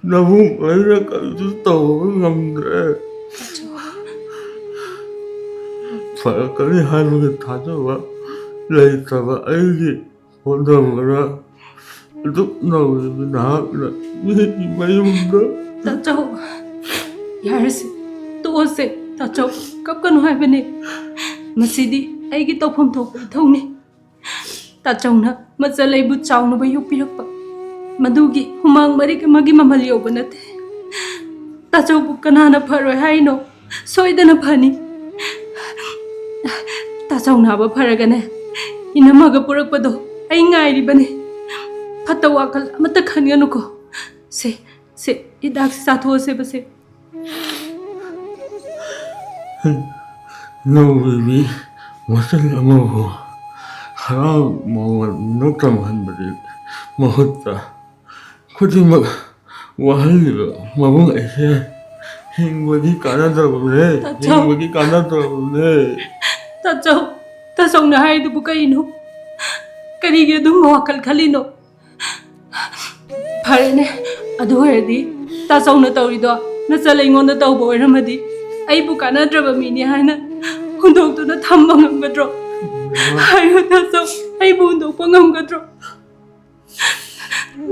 ꯅꯕꯨꯡ ꯑꯩꯅ ꯀꯔꯤꯁꯨ ꯇꯧꯕ ꯉꯝꯗ꯭ꯔꯦ꯫ ꯐꯔꯛꯀꯅꯤ ꯍꯥꯏꯕꯒꯤ ꯊꯥꯖꯕ ꯂꯩꯇꯕ ꯑꯩꯒꯤ ꯍꯣꯠꯅꯕꯗ ꯑꯗꯨꯛ ꯅꯧꯔꯤꯕ ꯅꯍꯥꯛꯅ ꯃꯤꯒꯤ ꯃꯌꯨꯝꯗ ꯇꯥꯆꯧ, ꯌꯥꯔꯦꯁꯦ, ꯇꯣꯛꯑꯁꯦ꯫ ꯇꯥꯆꯧ, ꯀꯞꯀꯅꯨ ꯍꯥꯏꯕꯅꯦ꯫ ꯃꯁꯤꯗꯤ ꯑꯩꯒꯤ ꯇꯧꯐꯝ ꯊꯣꯛꯄ ꯏꯊꯧꯅꯤ꯫ ꯇꯥꯆꯧꯅ ꯃꯆꯜ ꯑꯩꯕꯨ ꯆꯥꯎꯅꯕ ꯌꯣꯛꯄꯤꯔꯛꯄ, ꯃꯗꯨꯒꯤ ꯍꯨꯃꯥꯡ ꯃꯔꯤꯛ ꯑꯃꯒꯤ ꯃꯃꯜ ꯌꯧꯕ ꯅꯠꯇꯦ꯫ ꯇꯥꯆꯧꯕꯨ ꯀꯅꯥꯅ ꯐꯔꯣꯏ ꯍꯥꯏꯅꯣ? ꯁꯣꯏꯗꯅ ꯐꯅꯤ꯫ ꯇꯥꯆꯧ ꯅꯥꯕ ꯐꯔꯒꯅꯦ, ꯏꯅꯝꯃꯒ ꯄꯨꯔꯛꯄꯗꯣ ꯑꯩ ꯉꯥꯏꯔꯤꯕꯅꯤ꯫ ꯐꯠꯇ ꯋꯥꯈꯜ ꯑꯃꯠꯇ ꯈꯟꯒꯅꯨꯀꯣ꯫ ꯁꯦ, ꯁꯦ, ꯍꯤꯗꯥꯛꯁꯦ ꯆꯥꯊꯣꯛꯑꯁꯦꯕꯁꯦ꯫ ꯅꯧꯕꯤꯕꯤ ꯃꯆꯜ ꯑꯃꯕꯨ ꯍꯔꯥꯎ ꯃꯉꯣꯟꯗ ꯇꯝꯍꯟꯕꯗꯤ ꯃꯍꯨꯠꯇ ꯈꯨꯗꯤꯡꯃꯛ ꯋꯥꯍꯜꯂꯤꯕ ꯃꯕꯨꯡ ꯑꯩꯁꯦ ꯍꯤꯡꯕꯒꯤ ꯀꯥꯟꯅꯗ꯭ꯔꯕꯅꯦ꯫ ꯇꯥꯆꯧ꯫ ꯍꯤꯡꯕꯒꯤ ꯀꯥꯟꯅꯗ꯭ꯔꯕꯅꯦ꯫ ꯇꯥꯆꯧ, ꯇꯥꯆꯧꯅ ꯍꯥꯏꯗꯨꯕꯨ ꯀꯩꯅꯣ? ꯀꯔꯤꯒꯤ ꯑꯗꯨꯝꯕ ꯋꯥꯈꯜ ꯈꯜꯂꯤꯅꯣ? ꯐꯔꯦꯅꯦ, ꯑꯗꯨ ꯑꯣꯏꯔꯗꯤ ꯇꯥꯆꯧꯅ ꯇꯧꯔꯤꯗꯣ ꯅꯆꯜ ꯑꯩꯉꯣꯟꯗ ꯇꯧꯕ ꯑꯣꯏꯔꯝꯃꯗꯤ ꯑꯩꯕꯨ ꯀꯥꯟꯅꯗ꯭ꯔꯕ ꯃꯤꯅꯤ ꯍꯥꯏꯅ ꯍꯨꯟꯗꯣꯛꯇꯨꯅ ꯊꯝꯕ ꯉꯝꯒꯗ꯭ꯔꯣ? ꯍꯥꯏꯌꯨ ꯇꯥꯆꯧ, ꯑꯩꯕꯨ ꯍꯨꯟꯗꯣꯛꯄ ꯉꯝꯒꯗ꯭ꯔꯣ?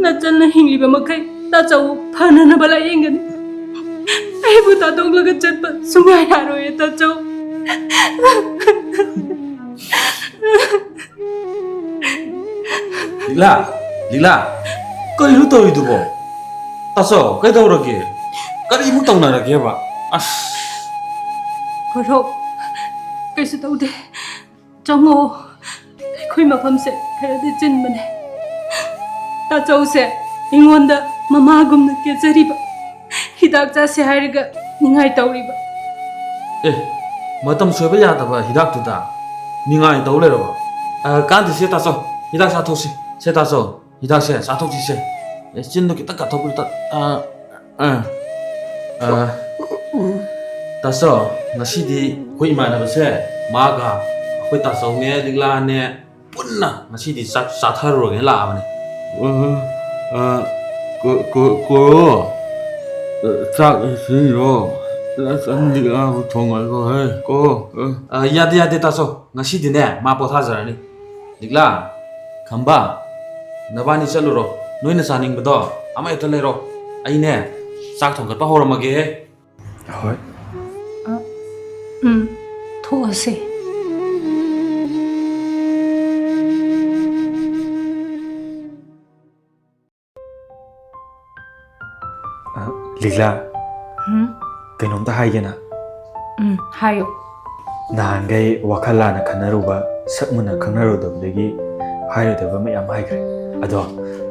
ꯅꯆꯜꯅ ꯍꯤꯡꯂꯤꯕ ꯃꯈꯩ ꯇꯥꯆꯧ ꯐꯅꯅꯕ ꯂꯥꯌꯦꯡꯒꯅꯤ꯫ ꯑꯩꯕꯨ ꯊꯥꯗꯣꯛꯂꯒ ꯆꯠꯄ ꯁꯨꯡꯌꯥ ꯌꯥꯔꯣꯏꯌꯦ ꯇꯥꯆꯧ꯫ ꯂꯤꯛꯂꯥ, ꯂꯤꯛꯂꯥ, ꯀꯔꯤꯅꯣ ꯇꯧꯔꯤꯗꯨꯕꯣ? ꯇꯥꯆꯧ, ꯀꯩꯗꯧꯔꯒꯦ? ꯀꯔꯤꯃꯨꯛ ꯇꯧꯅꯔꯒꯦꯕ? ꯑꯁ꯫ ꯈꯣꯏꯔꯣ, ꯀꯩꯁꯨ ꯇꯧꯗꯦ꯫ ꯆꯪꯉꯣ꯫ ꯑꯩꯈꯣꯏ ꯃꯐꯝꯁꯦ ꯈꯔꯗꯤ ꯆꯤꯟꯕꯅꯦ꯫ ꯇꯥꯆꯧꯁꯦ ꯑꯩꯉꯣꯟꯗ ꯃꯃꯥꯒꯨꯝꯅ ꯀꯦꯖꯔꯤꯕ꯫ ꯍꯤꯗꯥꯛ ꯆꯥꯁꯦ ꯍꯥꯏꯔꯒ ꯅꯤꯡꯉꯥꯏ ꯇꯧꯔꯤꯕ꯫ ꯑꯦ, ꯃꯇꯝ ꯁꯣꯏꯕ ꯌꯥꯗꯕ ꯍꯤꯗꯥꯛꯇꯨꯗ ꯅꯤꯡꯉꯥꯏ ꯇꯧ ꯂꯩꯔꯕ? ꯑ, ꯀꯥꯟꯗꯦꯁꯦ ꯇꯥꯆꯧ, ꯍꯤꯗꯥꯛ ꯆꯥꯊꯣꯛꯁꯤ꯫ ꯁꯦ ꯇꯥꯆꯧ, ꯍꯤꯗꯥꯛꯁꯦ ꯆꯥꯊꯣꯛꯁꯤꯁꯦ꯫ ꯑꯦ, ꯆꯤꯟꯗꯣ ꯈꯤꯇꯪ ꯀꯥꯊꯣꯛꯄꯤꯌꯨ ꯇꯥ-, ꯑ, ꯑ, ꯑ, ꯇꯥꯆꯧ, ꯉꯁꯤꯗꯤ ꯑꯩꯈꯣꯏ ꯏꯃꯥꯟꯅꯕꯁꯦ, ꯃꯥꯒ ꯑꯩꯈꯣꯏ ꯇꯥꯆꯧꯅꯦ, ꯂꯤꯛꯂꯥꯅꯦ, ꯄꯨꯟꯅ ꯉꯁꯤꯗꯤ ꯆꯥꯛ ꯆꯥꯊꯔꯨꯔꯒꯦꯅ ꯂꯥꯛꯑꯕꯅꯦ꯫ ꯑ, ꯑ, ꯀꯣ-, ꯀꯣ-, ꯀꯣꯔꯣ, ꯆꯥꯛ ꯏꯁꯤꯡꯗꯣ ꯆꯟꯗꯤ ꯂꯥꯡꯕ ꯊꯣꯡꯍꯜꯂꯣꯍꯦ, ꯀꯣ꯫ ꯑ, ꯌꯥꯗꯦ, ꯌꯥꯗꯦ, ꯇꯥꯆꯧ, ꯉꯁꯤꯗꯤꯅꯦ ꯃꯥ ꯄꯣꯊꯥꯖꯔꯅꯤ꯫ ꯂꯤꯛꯂꯥ, ꯈꯝꯕ, ꯅꯕꯥꯅꯤ ꯆꯠꯂꯨꯔꯣ, ꯅꯣꯏꯅ ꯆꯥꯅꯤꯡꯕꯗꯣ ꯑꯃ ꯍꯦꯛꯇ ꯂꯩꯔꯣ꯫ ꯑꯩꯅꯦ ꯆꯥꯛ ꯊꯣꯡꯒꯠꯄ ꯍꯧꯔꯝꯃꯒꯦꯍꯦ꯫ ꯍꯣꯏ꯫ ꯑ, ꯎꯝ, ꯊꯣꯛꯑꯁꯦ꯫ ꯑ, ꯂꯤꯛꯂꯥ, ꯎꯝ? ꯀꯩꯅꯣꯝꯇ ꯍꯥꯏꯒꯦꯅ꯫ ꯎꯝ, ꯍꯥꯏꯌꯨ꯫ ꯅꯍꯥꯟꯈꯩ ꯋꯥꯈꯜ ꯂꯥꯟꯅ ꯈꯟꯅꯔꯨꯕ, ꯁꯛ ꯃꯨꯟꯅ ꯈꯪꯅꯔꯨꯗꯕꯗꯒꯤ ꯍꯥꯏꯔꯣꯏꯗꯕ ꯃꯌꯥꯝ ꯍꯥꯏꯈ꯭ꯔꯦ꯫ ꯑꯗꯣ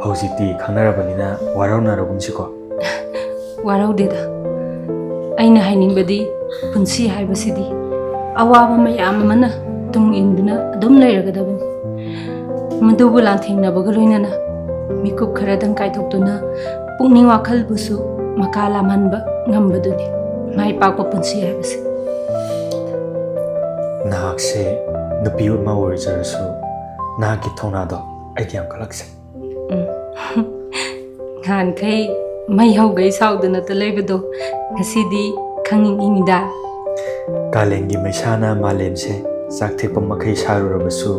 ꯍꯧꯖꯤꯛꯇꯤ ꯈꯪꯅꯔꯕꯅꯤꯅ ꯋꯥꯔꯧꯅꯔꯒꯨꯝꯁꯤꯀꯣ꯫ ꯋꯥꯔꯧꯗꯦꯗ꯫ ꯑꯩꯅ ꯍꯥꯏꯅꯤꯡꯕꯗꯤ, ꯄꯨꯟꯁꯤ ꯍꯥꯏꯕꯁꯤꯗꯤ ꯑꯋꯥꯕ ꯃꯌꯥꯝ ꯑꯃꯅ ꯇꯨꯡ ꯏꯟꯗꯨꯅ ꯑꯗꯨꯝ ꯂꯩꯔꯒꯗꯕꯅꯤ꯫ ꯃꯗꯨꯕꯨ ꯂꯥꯟꯊꯦꯡꯅꯕꯒ ꯂꯣꯏꯅꯅ ꯃꯤꯀꯨꯞ ꯈꯔꯗꯪ ꯀꯥꯏꯊꯣꯛꯇꯨꯅ ꯄꯨꯛꯅꯤꯡ ꯋꯥꯈꯜꯕꯨꯁꯨ ꯃꯀꯥ ꯂꯥꯝꯍꯟꯕ ꯉꯝꯕꯗꯨꯅꯤ ꯃꯥꯏ ꯄꯥꯛꯄ ꯄꯨꯟꯁꯤ ꯍꯥꯏꯕꯁꯦ꯫ ꯅꯍꯥꯛꯁꯦ ꯅꯨꯄꯤ ꯑꯃ ꯑꯣꯏꯖꯔꯁꯨ ꯅꯍꯥꯛꯀꯤ ꯊꯧꯅꯥꯗꯣ ꯑꯩꯗꯤ ꯌꯥꯝ ꯀꯜꯂꯛꯆꯩ꯫ ꯎꯝ꯫ ꯅꯍꯥꯟꯈꯩ ꯃꯩ ꯍꯧꯒꯩ ꯁꯥꯎꯗꯅꯇ ꯂꯩꯕꯗꯣ ꯉꯁꯤꯗꯤ ꯈꯪꯅꯤꯡꯏꯅꯤꯗ꯫ ꯀꯥꯂꯦꯟꯒꯤ ꯃꯩꯁꯥꯅ ꯃꯥꯂꯦꯝꯁꯦ ꯆꯥꯛ ꯊꯦꯛꯄ ꯃꯈꯩ ꯁꯥꯔꯨꯔꯕꯁꯨ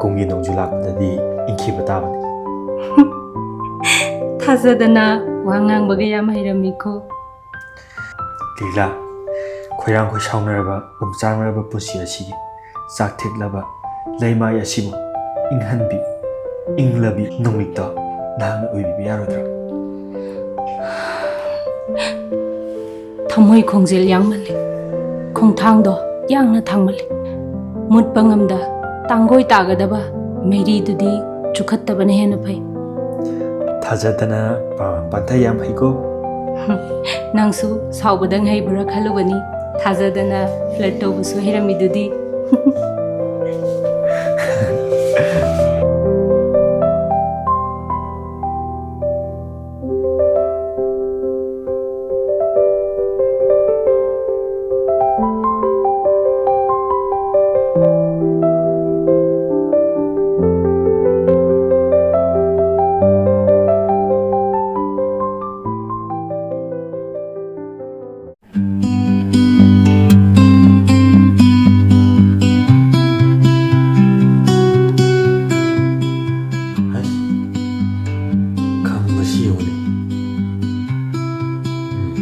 ꯀꯨꯝꯒꯤ ꯅꯣꯡꯖꯨ ꯂꯥꯛꯄꯗꯗꯤ ꯏꯪꯈꯤꯕ ꯇꯥꯕꯅꯤ꯫ ꯊꯥꯖꯗꯅ ꯋꯥ ꯉꯥꯡꯕꯒ ꯌꯥꯝ ꯍꯩꯔꯝꯃꯤꯀꯣ꯫ ꯂꯤꯂꯥ, ꯈꯣꯏꯔꯥꯡ ꯈꯣꯏꯁꯥꯎꯅꯔꯕ, ꯎꯝꯆꯥꯡꯅꯔꯕ ꯄꯨꯟꯁꯤ ꯑꯁꯤꯒꯤ ꯆꯥꯛ ꯊꯦꯛꯂꯕ ꯂꯩꯃꯥꯏ ꯑꯁꯤꯕꯨ ꯏꯪꯍꯟꯕꯤ, ꯏꯪꯂꯕꯤ ꯅꯨꯃꯤꯠꯇꯣ ꯅꯍꯥꯛꯅ ꯑꯣꯏꯕꯤꯕ ꯌꯥꯔꯣꯏꯗ꯭ꯔꯥ? ꯊꯃꯣꯏ ꯈꯣꯡꯖꯦꯜ ꯌꯥꯡꯃꯜꯂꯤ, ꯈꯣꯡꯊꯥꯡꯗꯣ ꯌꯥꯡꯅ ꯊꯥꯡꯃꯜꯂꯤ꯫ ꯃꯨꯠꯄ ꯉꯝꯗ ꯇꯥꯡꯒꯣꯏ ꯇꯥꯒꯗꯕ ꯃꯩꯔꯤꯗꯨꯗꯤ ꯆꯨꯈꯠꯇꯕꯅ ꯍꯦꯟꯅ ꯐꯩ꯫ ꯊꯥꯖꯗꯅ ꯄꯥ-, ꯄꯥꯟꯊꯩ ꯌꯥꯝ ꯍꯩꯀꯣ꯫ ꯅꯪꯁꯨ ꯁꯥꯎꯕꯗꯪ ꯍꯩꯕ꯭ꯔꯥ ꯈꯜꯂꯨꯕꯅꯤ, ꯊꯥꯖꯗꯅ ꯐ꯭ꯂꯔꯠ ꯇꯧꯕꯁꯨ ꯍꯩꯔꯝꯃꯤꯗꯨꯗꯤ꯫ ꯍꯩꯁ, ꯈꯝꯕꯁꯤ ꯌꯦꯡꯉꯨꯅꯦ꯫ ꯎꯝ꯫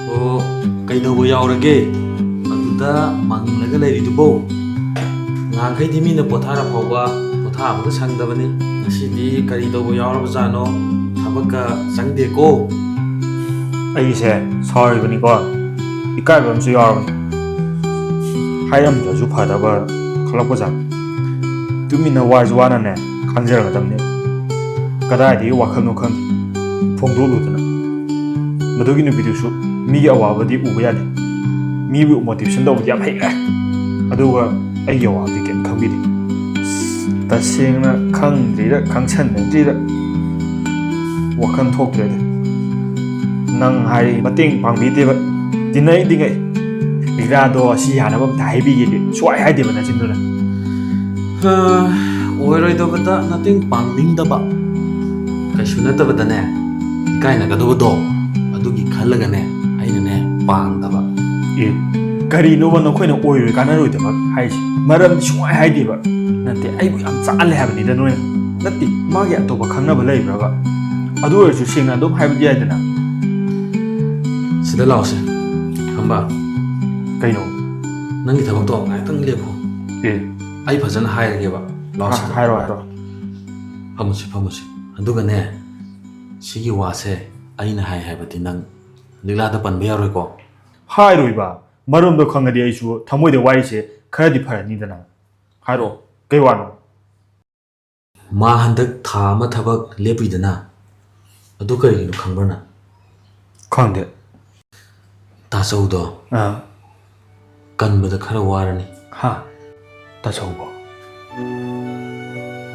ꯑꯣ, ꯀꯩꯗꯧꯕ ꯌꯥꯎꯔꯒꯦ? ꯑꯗꯨꯗ ꯃꯪꯂꯒ ꯂꯩꯔꯤꯗꯨꯕꯣ? ꯉꯍꯥꯟꯈꯩꯗꯤ ꯃꯤꯅ ꯄꯣꯊꯥꯔ ꯐꯥꯎꯕ ꯄꯣꯊꯥꯕꯒ ꯁꯪꯗꯕꯅꯤ꯫ ꯉꯁꯤꯗꯤ ꯀꯔꯤ ꯇꯧꯕ ꯌꯥꯎꯔꯕꯖꯥꯠꯅꯣ? ꯊꯕꯛꯀ ꯆꯪꯗꯦꯀꯣ? ꯑꯩꯁꯦ ꯁꯥꯎꯔꯤꯕꯅꯤꯀꯣ, ꯏꯀꯥꯏꯕ ꯑꯃꯁꯨ ꯌꯥꯎꯔꯕꯅꯤ꯫ ꯍꯥꯏꯔꯝꯗ꯭ꯔꯁꯨ ꯐꯗꯕ ꯈꯜꯂꯛꯄꯖꯥꯠꯅꯤ꯫ ꯇꯨꯃꯤꯟꯅ ꯋꯥꯔꯁꯨ ꯋꯥꯅꯅꯦ ꯈꯥꯡꯖꯔꯒꯗꯕꯅꯦ꯫ ꯀꯗꯥꯏꯗꯒꯤ ꯋꯥꯈꯜꯅꯣ ꯈꯪꯗꯦ, ꯐꯣꯡꯗꯣꯛꯂꯨꯗꯅ꯫ ꯃꯗꯨꯒꯤ ꯅꯨꯄꯤꯗꯨꯁꯨ ꯃꯤꯒꯤ ꯑꯋꯥꯕꯗꯤ ꯎꯕ ꯌꯥꯗꯦ, ꯃꯤꯕꯨ ꯃꯣꯇꯤꯚꯦꯁꯟ ꯇꯧꯕꯗꯤ ꯌꯥꯝ ꯍꯩꯈ꯭ꯔꯦ, ꯑꯗꯨꯒ ꯑꯩꯒꯤ ꯑꯋꯥꯕꯗꯤ ꯀꯩꯝ ꯈꯪꯕꯤꯗꯦ꯫ ꯑꯁ, ꯇꯁꯦꯡꯅ ꯈꯪꯗ꯭ꯔꯤꯔ ꯈꯪꯁꯟꯅꯗ꯭ꯔꯤꯔ꯫ ꯋꯥꯈꯜ ꯊꯣꯛꯇ꯭ꯔꯦꯗ꯫ ꯅꯪ ꯍꯥꯏꯔꯤ ꯃꯇꯦꯡ ꯄꯥꯡꯕꯤꯗꯦꯕ꯫ ꯇꯤꯟꯅꯔꯤꯉꯩ ꯂꯤꯂꯥꯗꯣ ꯁꯤ ꯌꯥꯅꯕ ꯑꯝꯇ ꯍꯥꯏꯕꯤꯒꯦꯗꯤ ꯁꯨꯡꯍꯥꯏ ꯍꯥꯏꯗꯦꯕ ꯅꯆꯤꯟꯗꯨꯅ꯫ ꯑꯣꯏꯔꯣꯏꯗꯕꯗ ꯃꯇꯦꯡ ꯄꯥꯡꯅꯤꯡꯗꯕ ꯀꯩꯁꯨ ꯅꯠꯇꯕꯗꯅꯦ, ꯏꯀꯥꯏꯅꯒꯗꯕꯗꯣ ꯑꯗꯨꯒꯤ ꯈꯜꯂꯒꯅꯦ ꯑꯩꯅꯅꯦ ꯄꯥꯡꯗꯕ꯫ ꯑꯦ, ꯀꯔꯤꯅꯣꯕ ꯅꯈꯣꯏꯅ ꯑꯣꯏꯔꯣꯏ ꯀꯥꯟꯅꯔꯣꯏꯗꯕ ꯍꯥꯏꯁꯦ? ꯃꯔꯝꯗꯤ ꯁꯨꯡꯍꯥꯏ ꯍꯥꯏꯗꯦꯕ꯫ ꯅꯠꯇꯦ, ꯑꯩꯕꯨ ꯌꯥꯝ ꯆꯥꯛꯍꯜꯂꯦ ꯍꯥꯏꯕꯅꯤꯗ ꯅꯣꯏꯅ꯫ ꯅꯠꯇꯦ, ꯃꯥꯒꯤ ꯑꯇꯣꯞꯄ ꯈꯪꯅꯕ ꯂꯩꯕ꯭ꯔꯕ? ꯑꯗꯨ ꯑꯣꯏꯔꯁꯨ ꯁꯦꯡꯅ ꯑꯗꯨꯝ ꯍꯥꯏꯕꯗꯤ ꯌꯥꯏꯗꯅ꯫ ꯁꯤꯗ ꯂꯥꯛꯑꯣꯁꯦ, ꯈꯝꯕ꯫ ꯀꯩꯅꯣ? ꯅꯪꯒꯤ ꯊꯕꯛꯇꯣ ꯉꯥꯏꯍꯥꯛꯇꯪ ꯂꯦꯞꯄꯣ꯫ ꯑꯦ, ꯑꯩ ꯐꯖꯅ ꯍꯥꯏꯔꯒꯦꯕ꯫ ꯂꯥꯛꯑꯣ ꯁꯤꯗ꯫ ꯍꯥꯏꯔꯣ, ꯍꯥꯏꯔꯣ꯫ ꯐꯝꯃꯨꯁꯤ, ꯐꯝꯃꯨꯁꯤ꯫ ꯑꯗꯨꯒꯅꯦ, ꯁꯤꯒꯤ ꯋꯥꯁꯦ ꯑꯩꯅ ꯍꯥꯏ ꯍꯥꯏꯕꯗꯤ ꯅꯪ ꯂꯤꯛꯂꯥꯗ ꯄꯟꯕ ꯌꯥꯔꯣꯏꯀꯣ꯫ ꯍꯥꯏꯔꯣꯏꯕ꯫ ꯃꯔꯝꯗꯣ ꯈꯪꯉꯗꯤ ꯑꯩꯁꯨ ꯊꯃꯣꯏꯗ ꯋꯥꯔꯤꯁꯦ ꯈꯔꯗꯤ ꯐꯔꯅꯤꯗꯅ꯫ ꯍꯥꯏꯔꯛꯑꯣ, ꯀꯩ ꯋꯥꯅꯣ? ꯃꯥ ꯍꯟꯗꯛ ꯊꯥ ꯑꯃ ꯊꯕꯛ ꯂꯦꯞꯄꯤꯗꯅ, ꯑꯗꯨ ꯀꯔꯤꯒꯤꯅꯣ ꯈꯪꯕ꯭ꯔ ꯅꯪ? ꯈꯪꯗꯦ꯫ ꯇꯥꯆꯧꯗꯣ ꯑꯥ꯫ ꯀꯟꯕꯗ ꯈꯔ ꯋꯥꯔꯅꯤ꯫ ꯍꯥ? ꯇꯥꯆꯧꯕꯣ?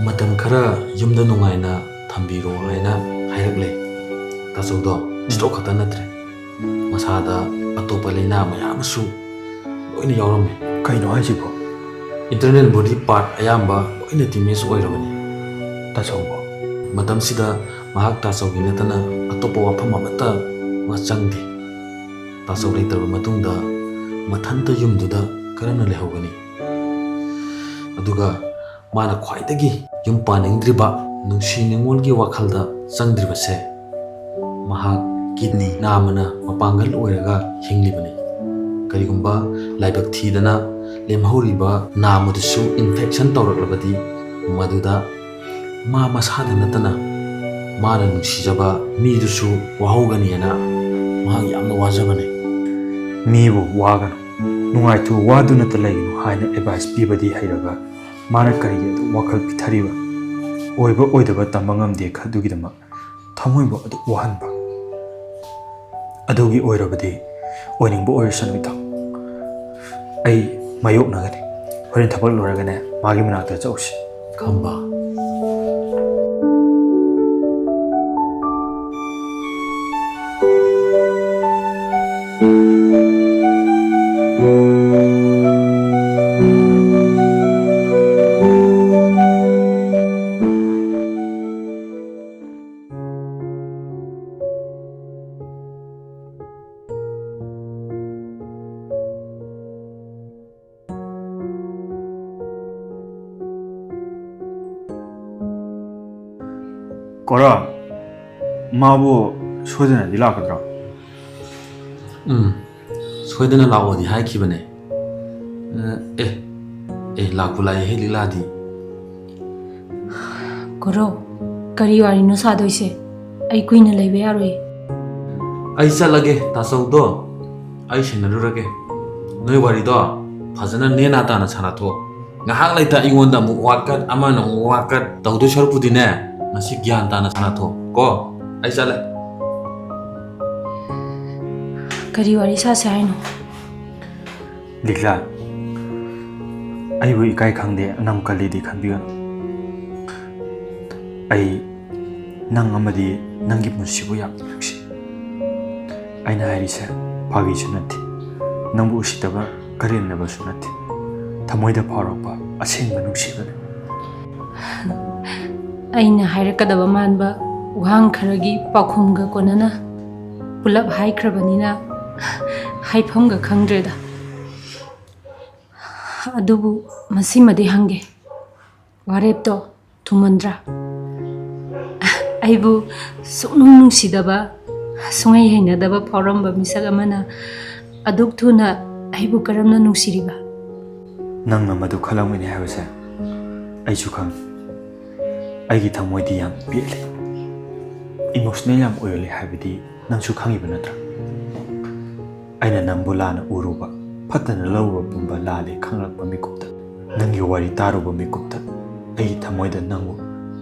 ꯃꯇꯝ ꯈꯔ ꯌꯨꯝꯗ ꯅꯨꯡꯉꯥꯏꯅ ꯊꯝꯕꯤꯔꯣ ꯍꯥꯏꯅ ꯍꯥꯏꯔꯛꯂꯦ꯫ ꯇꯥꯆꯧꯗꯣ stroke ꯈꯛꯇ ꯅꯠꯇ꯭ꯔꯦ, ꯃꯁꯥꯗ ꯑꯇꯣꯞꯄ ꯂꯥꯏꯅꯥ ꯃꯌꯥꯝ ꯑꯃꯁꯨ ꯂꯣꯏꯅ ꯌꯥꯎꯔꯝꯃꯦ꯫ ꯀꯩꯅꯣ ꯍꯥꯏꯁꯤꯕꯣ? Internal body part ꯑꯌꯥꯝꯕ ꯂꯣꯏꯅ damage ꯑꯣꯏꯔꯕꯅꯤ꯫ ꯇꯥꯆꯧꯕꯣ? ꯃꯇꯝꯁꯤꯗ ꯃꯍꯥꯛ ꯇꯥꯆꯧꯒꯤ ꯅꯠꯇꯅ ꯑꯇꯣꯞꯄ ꯋꯥꯐꯝ ꯑꯃꯠꯇ ꯃꯥ ꯆꯪꯗꯦ꯫ ꯇꯥꯆꯧ ꯂꯩꯇ꯭ꯔꯕ ꯃꯇꯨꯡꯗ ꯃꯊꯟꯇ ꯌꯨꯝꯗꯨꯗ ꯀꯔꯝꯅ ꯂꯩꯍꯧꯒꯅꯤ? ꯑꯗꯨꯒ ꯃꯥꯅ ꯈ꯭ꯋꯥꯏꯗꯒꯤ ꯌꯨꯝ ꯄꯥꯅꯤꯡꯗ꯭ꯔꯤꯕ, ꯅꯨꯡꯁꯤ ꯅꯨꯡꯉꯣꯜꯒꯤ ꯋꯥꯈꯜꯗ ꯆꯪꯗ꯭ꯔꯤꯕꯁꯦ, ꯃꯍꯥꯛ kidney ꯅꯥꯝꯃꯅ ꯃꯄꯥꯡꯒꯜ ꯑꯣꯏꯔꯒ ꯍꯤꯡꯂꯤꯕꯅꯤ꯫ ꯀꯔꯤꯒꯨꯝꯕ ꯂꯥꯏꯕꯛ ꯊꯤꯗꯅ ꯂꯦꯝꯍꯧꯔꯤꯕ ꯅꯥꯝꯃꯗꯨꯁꯨ infection ꯇꯧꯔꯛꯂꯕꯗꯤ, ꯃꯗꯨꯗ ꯃꯥ ꯃꯁꯥꯗ ꯅꯠꯇꯅ ꯃꯥꯅ ꯅꯨꯡꯁꯤꯖꯕ ꯃꯤꯗꯨꯁꯨ ꯋꯥꯍꯧꯒꯅꯤꯅ ꯃꯍꯥꯛ ꯌꯥꯝꯅ ꯋꯥꯖꯕꯅꯤ꯫ ꯃꯤꯕꯨ ꯋꯥꯒꯅꯨ, ꯅꯨꯡꯉꯥꯏꯊꯣꯛ ꯋꯥꯗꯨꯅꯇ ꯂꯩꯒꯅꯨ ꯍꯥꯏꯅ advice ꯄꯤꯕꯗꯤ ꯍꯩꯔꯒ, ꯃꯥꯅ ꯀꯔꯤꯒꯤ ꯑꯗꯨꯛ ꯋꯥꯈꯜ ꯄꯤꯊꯔꯤꯕ? ꯑꯣꯏꯕ ꯑꯣꯏꯗꯕ ꯇꯝꯕ ꯉꯝꯗꯦ, ꯑꯗꯨꯒꯤꯗꯃꯛ ꯊꯃꯣꯏꯕꯨ ꯑꯗꯨꯛ ꯋꯥꯍꯟꯕ? ꯑꯗꯨꯒꯤ ꯑꯣꯏꯔꯕꯗꯤ ꯑꯣꯏꯅꯤꯡꯕ ꯑꯣꯏꯔꯁꯅꯨ ꯏꯇꯥꯎ꯫ ꯑꯩ ꯃꯥꯌꯣꯛꯅꯒꯅꯤ꯫ ꯍꯣꯔꯦꯟ ꯊꯕꯛ ꯂꯣꯏꯔꯒꯅꯦ ꯃꯥꯒꯤ ꯃꯅꯥꯛꯇ ꯆꯠꯂꯨꯁꯤ꯫ ꯈꯝꯕ꯫ ꯀꯣꯔꯣ, ꯃꯥꯕꯨ ꯁꯣꯏꯗꯅꯗꯤ ꯂꯥꯛꯀꯗ꯭ꯔꯣ? ꯎꯝ, ꯁꯣꯏꯗꯅ ꯂꯥꯛꯑꯣꯗꯤ ꯍꯥꯏꯈꯤꯕꯅꯦ꯫ ꯑ, ꯑꯦ, ꯑꯦ, ꯂꯥꯛꯄꯨ ꯂꯥꯛꯑꯦꯍꯦ ꯂꯤꯛꯂꯥꯗꯤ꯫ ꯀꯣꯔꯣ, ꯀꯔꯤ ꯋꯥꯔꯤꯅꯣ ꯁꯥꯗꯣꯏꯁꯦ? ꯑꯩ ꯀꯨꯏꯅ ꯂꯩꯕ ꯌꯥꯔꯣꯏ꯫ ꯑꯩ ꯆꯠꯂꯒꯦ, ꯇꯥꯆꯧꯗꯣ ꯑꯩ ꯁꯦꯟꯅꯔꯨꯔꯒꯦ꯫ ꯅꯣꯏ ꯋꯥꯔꯤꯗꯣ ꯐꯖꯅ ꯅꯦꯅꯥ ꯇꯥꯅ ꯁꯥꯟꯅꯊꯣꯛꯑꯣ꯫ ꯉꯥꯏꯍꯥꯛ ꯂꯩꯇ ꯑꯩꯉꯣꯟꯗ ꯑꯃꯨꯛ ꯋꯥꯀꯠ, ꯑꯃꯅ ꯑꯃꯨꯛ ꯋꯥꯀꯠ ꯇꯧꯗꯣꯏ ꯁꯔꯨꯛꯄꯨꯗꯤꯅꯦ, ꯉꯁꯤ ꯒ꯭ꯌꯥꯟ ꯇꯥꯅ ꯁꯥꯟꯅꯊꯣꯛꯑꯣ ꯀꯣ꯫ ꯑꯩ ꯆꯠꯂꯦ꯫ ꯀꯔꯤ ꯋꯥꯔꯤ ꯁꯥꯁꯦ ꯍꯥꯏꯅꯣ? ꯂꯤꯛꯂꯥ, ꯑꯩꯕꯨ ꯏꯀꯥꯏ ꯈꯪꯗꯦ, ꯑꯅꯝ ꯀꯜꯂꯤꯗꯤ ꯈꯟꯕꯤꯒꯅꯨ꯫ ꯑꯩ ꯅꯪ ꯑꯃꯗꯤ ꯅꯪꯒꯤ ꯄꯨꯟꯁꯤꯕꯨ ꯌꯥꯝ ꯅꯨꯡꯁꯤ꯫ ꯑꯩꯅ ꯍꯥꯏꯔꯤꯁꯦ ꯐꯥꯒꯤꯁꯨ ꯅꯠꯇꯦ, ꯅꯪꯕꯨ ꯎꯁꯤꯠꯇꯕ ꯀꯔꯦꯝꯅꯕꯁꯨ ꯅꯠꯇꯦ, ꯊꯃꯣꯏꯗ ꯐꯥꯎꯔꯛꯄ ꯑꯁꯦꯡꯕ ꯅꯨꯡꯁꯤꯕꯅꯤ꯫ ꯑꯩꯅ ꯍꯥꯏꯔꯛꯀꯗꯕ ꯃꯥꯟꯕ ꯋꯥꯍꯪ ꯈꯔꯒꯤ ꯄꯥꯎꯈꯨꯝꯒ ꯀꯣꯟꯅꯅ ꯄꯨꯂꯞ ꯍꯥꯏꯈ꯭ꯔꯕꯅꯤꯅ ꯍꯥꯏꯐꯝꯒ ꯈꯪꯗ꯭ꯔꯦꯗ꯫ ꯑꯗꯨꯕꯨ ꯃꯁꯤꯃꯗꯤ ꯍꯪꯒꯦ, ꯋꯥꯔꯦꯞꯇꯣ ꯊꯨꯃꯟꯗ꯭ꯔꯥ? ꯑꯩꯕꯨ ꯁꯨꯡꯅꯨꯡ ꯅꯨꯡꯁꯤꯗꯕ, ꯁꯨꯡꯍꯩ ꯍꯩꯅꯗꯕ ꯐꯥꯎꯔꯝꯕ ꯃꯤꯁꯛ ꯑꯃꯅ ꯑꯗꯨꯛ ꯊꯨꯅ ꯑꯩꯕꯨ ꯀꯔꯝꯅ ꯅꯨꯡꯁꯤꯔꯤꯕ? ꯅꯪꯅ ꯃꯗꯨ ꯈꯜꯂꯝꯒꯅꯤ ꯍꯥꯏꯕꯁꯦ ꯑꯩꯁꯨ ꯈꯪꯉꯤ꯫ ꯑꯩꯒꯤ ꯊꯃꯣꯏꯗꯤ ꯌꯥꯝ ꯄꯦꯠꯂꯤ, ꯏꯃꯣꯁꯅꯦꯜ ꯌꯥꯝ ꯑꯣꯏꯒꯜꯂꯤ ꯍꯥꯏꯕꯗꯤ ꯅꯪꯁꯨ ꯈꯪꯉꯤꯕ ꯅꯠꯇ꯭ꯔꯥ? ꯑꯩꯅ ꯅꯪꯕꯨ ꯂꯥꯟꯅ ꯎꯔꯨꯕ, ꯐꯠꯇꯅ ꯂꯧꯔꯨꯕ ꯄꯨꯝꯕ ꯂꯥꯜꯂꯦ ꯈꯪꯂꯛꯄ ꯃꯤꯀꯨꯞꯇ, ꯅꯪꯒꯤ ꯋꯥꯔꯤ ꯇꯥꯔꯨꯕ ꯃꯤꯀꯨꯞꯇ, ꯑꯩꯒꯤ ꯊꯃꯣꯏꯗ ꯅꯪꯕꯨ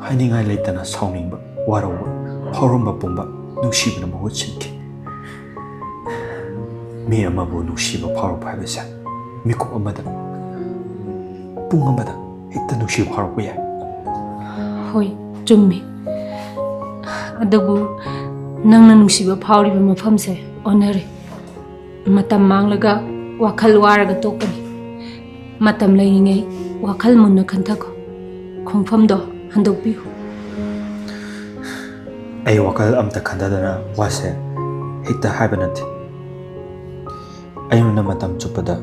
ꯍꯥꯏꯅꯤꯡꯉꯥꯏ ꯂꯩꯇꯅ ꯁꯥꯎꯅꯤꯡꯕ, ꯋꯥꯔꯧꯕ ꯐꯥꯎꯔꯝꯕ ꯄꯨꯝꯕ ꯅꯨꯡꯁꯤꯕꯅ ꯃꯍꯨꯠ ꯁꯤꯟꯈꯤ꯫ ꯃꯤ ꯑꯃꯕꯨ ꯅꯨꯡꯁꯤꯕ ꯐꯥꯎꯔꯛꯄ ꯍꯥꯏꯕꯁꯦ ꯃꯤꯀꯨꯞ ꯑꯃꯗ, ꯄꯨꯡ ꯑꯃꯗ ꯍꯦꯛꯇ ꯅꯨꯡꯁꯤꯕ ꯐꯥꯎꯔꯛꯄ ꯌꯥꯏ꯫ ꯍꯣꯏ, ꯆꯨꯝꯃꯤ꯫ ꯑꯗꯨꯕꯨ ꯅꯪꯅ ꯅꯨꯡꯁꯤꯕ ꯐꯥꯎꯔꯤꯕ ꯃꯐꯝꯁꯦ ꯑꯣꯟꯅꯔꯦ꯫ ꯃꯇꯝ ꯃꯥꯡꯂꯒ ꯋꯥꯈꯜ ꯋꯥꯔꯒ ꯇꯣꯛꯀꯅꯤ꯫ ꯃꯇꯝ ꯂꯩꯔꯤꯉꯩ ꯋꯥꯈꯜ ꯃꯨꯟꯅ ꯈꯟꯊꯈꯣ꯫ ꯈꯣꯡꯐꯝꯗꯣ ꯍꯟꯗꯣꯛꯄꯤꯌꯨ꯫ ꯑꯩ ꯋꯥꯈꯜ ꯑꯝꯇ ꯈꯟꯊꯗꯅ ꯋꯥꯁꯦ ꯍꯦꯛꯇ ꯍꯥꯏꯕ ꯅꯠꯇꯦ꯫ ꯑꯩꯅ ꯃꯇꯝ ꯆꯨꯞꯄꯗ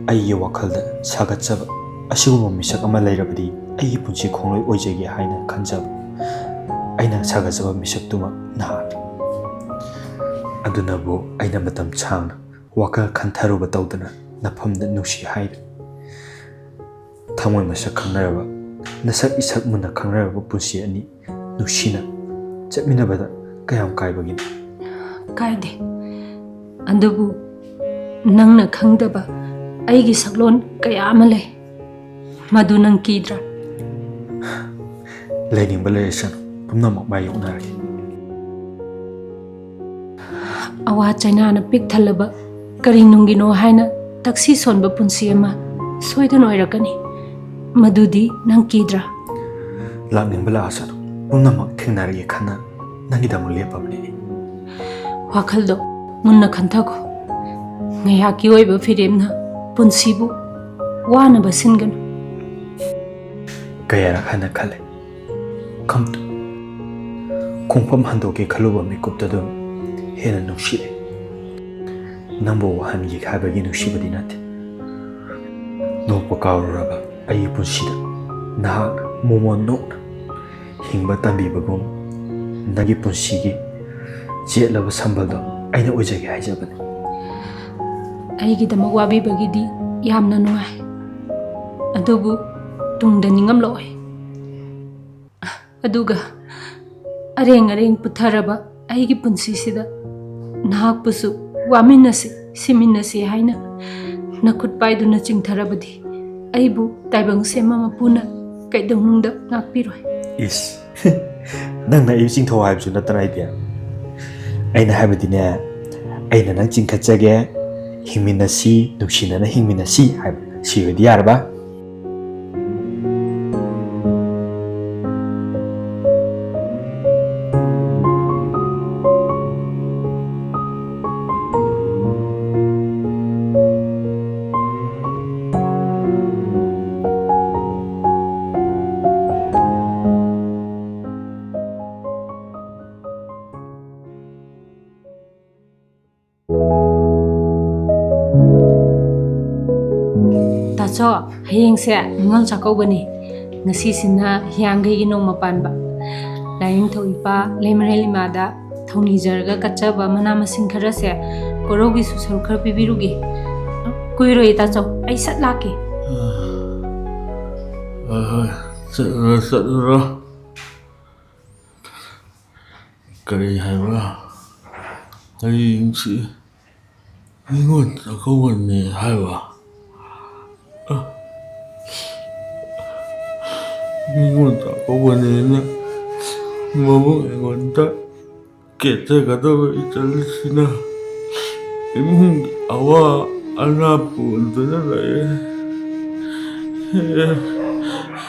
ꯑꯩꯒꯤ ꯋꯥꯈꯜꯗ ꯁꯥꯒꯠꯆꯕ ꯑꯁꯤꯒꯨꯝꯕ ꯃꯤꯁꯛ ꯑꯃ ꯂꯩꯔꯕꯗꯤ ꯑꯩꯒꯤ ꯄꯨꯟꯁꯤ ꯈꯣꯡꯂꯣꯏ ꯑꯣꯏꯖꯒꯦ ꯍꯥꯏꯅ ꯈꯟꯖꯕ꯫ ꯑꯩꯅ ꯁꯥꯒꯠꯆꯕ ꯃꯤꯁꯛꯇꯨꯃꯛ ꯅꯍꯥꯛꯅꯤ꯫ ꯑꯗꯨꯅꯕꯨ ꯑꯩꯅ ꯃꯇꯝ ꯁꯥꯡꯅ ꯋꯥꯈꯜ ꯈꯟꯊꯔꯨꯕ ꯇꯧꯗꯅ ꯅꯐꯝꯗ ꯅꯨꯡꯁꯤ ꯍꯥꯏꯔꯤ꯫ ꯊꯃꯣꯏ ꯃꯁꯛ ꯈꯪꯅꯔꯕ, ꯅꯁꯛ ꯏꯁꯛ ꯃꯨꯟꯅ ꯈꯪꯅꯔꯕ ꯄꯨꯟꯁꯤ ꯑꯅꯤ ꯅꯨꯡꯁꯤꯅ ꯆꯠꯃꯤꯟꯅꯕꯗ ꯀꯌꯥꯝ ꯀꯥꯏꯕꯒꯦ? ꯀꯥꯏꯗꯦ꯫ ꯑꯗꯨꯕꯨ ꯅꯪꯅ ꯈꯪꯗꯕ ꯑꯩꯒꯤ ꯁꯛꯂꯣꯟ ꯀꯌꯥ ꯑꯃ ꯂꯩ꯫ ꯃꯗꯨ ꯅꯪ ꯀꯤꯗ꯭ꯔꯥ? ꯂꯩꯅꯤꯡꯕ ꯂꯩꯔꯁꯅꯨ, ꯄꯨꯝꯅꯃꯛ ꯃꯥꯌꯣꯛꯅꯔꯒꯦ꯫ ꯑꯋꯥ ꯆꯩꯅꯥꯅ ꯄꯤꯛ ꯊꯜꯂꯕ ꯀꯔꯤ ꯅꯨꯡꯒꯤꯅꯣ ꯍꯥꯏꯅ ꯇꯛꯁꯤ ꯁꯣꯟꯕ ꯄꯨꯟꯁꯤ ꯑꯃ ꯁꯣꯏꯗꯅ ꯑꯣꯏꯔꯛꯀꯅꯤ꯫ ꯃꯗꯨꯗꯤ ꯅꯪ ꯀꯤꯗ꯭ꯔꯥ? ꯂꯥꯛꯅꯤꯡꯕ ꯂꯥꯛꯑꯁꯅꯨ, ꯄꯨꯝꯅꯃꯛ ꯊꯦꯡꯅꯔꯒꯦ ꯈꯟꯅ ꯅꯪꯒꯤꯗꯃꯛ ꯂꯦꯞꯄꯕꯅꯤ꯫ ꯋꯥꯈꯜꯗꯣ ꯃꯨꯟꯅ ꯈꯟꯊꯈꯣ꯫ ꯉꯥꯏꯍꯥꯛꯀꯤ ꯑꯣꯏꯕ ꯐꯤꯔꯦꯞꯅ ꯄꯨꯟꯁꯤꯕꯨ ꯋꯥꯅꯕ ꯁꯤꯟꯒꯅꯨ꯫ ꯀꯌꯥꯔꯛ ꯍꯟꯅ ꯈꯜꯂꯦ, ꯈꯝꯇꯨ꯫ ꯈꯣꯡꯐꯝ ꯍꯟꯗꯣꯛꯀꯦ ꯈꯜꯂꯨꯕ ꯃꯤꯀꯨꯞꯇ ꯑꯗꯨꯝ ꯍꯦꯟꯅ ꯅꯨꯡꯁꯤꯔꯦ꯫ ꯅꯪꯕꯨ ꯋꯥꯍꯟꯒꯦ ꯍꯥꯏꯕꯒꯤ ꯅꯨꯡꯁꯤꯕꯗꯤ ꯅꯠꯇꯦ꯫ ꯅꯣꯛꯄ ꯀꯥꯎꯔꯨꯔꯕ ꯑꯩꯒꯤ ꯄꯨꯟꯁꯤꯗ ꯅꯍꯥꯛꯅ ꯃꯣꯃꯣꯟ ꯅꯣꯛꯅ ꯍꯤꯡꯕ ꯇꯝꯕꯤꯕꯒꯨꯝ, ꯅꯪꯒꯤ ꯄꯨꯟꯁꯤꯒꯤ ꯆꯦꯠꯂꯕ ꯁꯝꯕꯜꯗꯣ ꯑꯩꯅ ꯑꯣꯏꯖꯒꯦ ꯍꯥꯏꯖꯕꯅꯤ꯫ ꯑꯩꯒꯤꯗꯃꯛ ꯋꯥꯕꯤꯕꯒꯤꯗꯤ ꯌꯥꯝꯅ ꯅꯨꯡꯉꯥꯏ, ꯑꯗꯨꯕꯨ ꯇꯨꯡꯗ ꯅꯤꯡꯉꯝꯂꯛꯑꯣꯏ꯫ ꯑꯗꯨꯒ ꯑꯔꯦꯡ ꯑꯔꯦꯡ ꯄꯨꯊꯔꯕ ꯑꯩꯒꯤ ꯄꯨꯟꯁꯤꯁꯤꯗ ꯅꯍꯥꯛꯄꯨꯁꯨ ꯋꯥꯃꯤꯟꯅꯁꯤ, ꯁꯤꯃꯤꯟꯅꯁꯤ ꯍꯥꯏꯅ ꯅꯈꯨꯠ ꯄꯥꯏꯗꯨꯅ ꯆꯤꯡꯊꯔꯕꯗꯤ ꯑꯩꯕꯨ ꯇꯥꯏꯕꯪ ꯁꯦꯝꯕ ꯃꯄꯨꯅ ꯀꯩꯗꯧꯅꯨꯡꯗ ꯉꯥꯛꯄꯤꯔꯣꯏ꯫ ꯏꯁ, ꯅꯪꯅ ꯑꯩꯕꯨ ꯆꯤꯡꯊꯧ ꯍꯥꯏꯕꯁꯨ ꯅꯠꯇꯅ ꯑꯩꯗꯤ꯫ ꯑꯩꯅ ꯍꯥꯏꯕꯗꯤꯅꯦ, ꯑꯩꯅ ꯅꯪ ꯆꯤꯡꯈꯠꯆꯒꯦ, ꯍꯤꯡꯃꯤꯟꯅꯁꯤ, ꯅꯨꯡꯁꯤꯅꯅ ꯍꯤꯡꯃꯤꯟꯅꯁꯤ ꯍꯥꯏꯕ꯫ ꯁꯤ ꯑꯣꯏꯗꯤ ꯌꯥꯔꯕ? ꯇꯥꯆꯧ, ꯍꯌꯦꯡꯁꯦ ꯅꯤꯉꯣꯜ ꯆꯥꯛꯀꯧꯕꯅꯤ꯫ ꯉꯁꯤꯁꯤꯅ ꯍꯤꯌꯥꯡꯒꯩꯒꯤ ꯅꯣꯡꯃ ꯄꯥꯟꯕ꯫ ꯂꯥꯏꯅꯤꯡꯊꯧ ꯏꯄꯥ ꯂꯩꯃꯔꯦꯜ ꯏꯃꯥꯗ ꯊꯧꯅꯤꯖꯔꯒ ꯀꯠꯆꯕ ꯃꯅꯥ ꯃꯁꯤꯡ ꯈꯔꯁꯦ ꯀꯣꯔꯧꯒꯤꯁꯨ ꯁꯔꯨꯛ ꯈꯔ ꯄꯤꯕꯤꯔꯨꯒꯦ꯫ ꯀꯨꯏꯔꯣꯏ ꯇꯥꯆꯧ, ꯑꯩ ꯁꯠ ꯂꯥꯛꯀꯦ꯫ ꯍꯣꯏ, ꯍꯣꯏ, ꯆꯠꯂꯨꯔꯣ, ꯆꯠꯂꯨꯔꯣ꯫ ꯀꯔꯤ ꯍꯥꯏꯕ? ꯍꯌꯦꯡꯁꯤ ꯅꯤꯉꯣꯜ ꯆꯥꯛꯀꯧꯕꯅꯦ ꯍꯥꯏꯕ꯫ ꯑ, ꯅꯤꯉꯣꯜ ꯆꯥꯛꯀꯧꯕꯅꯦꯅ ꯃꯕꯨꯡ ꯑꯩꯉꯣꯟꯗ ꯀꯦꯠꯆꯒꯗꯕ ꯏꯆꯜꯁꯤꯅ ꯏꯃꯨꯡꯒꯤ ꯑꯋꯥ ꯑꯅꯥ ꯄꯨꯗꯨꯅ ꯂꯩꯔꯦ꯫ ꯍꯦ,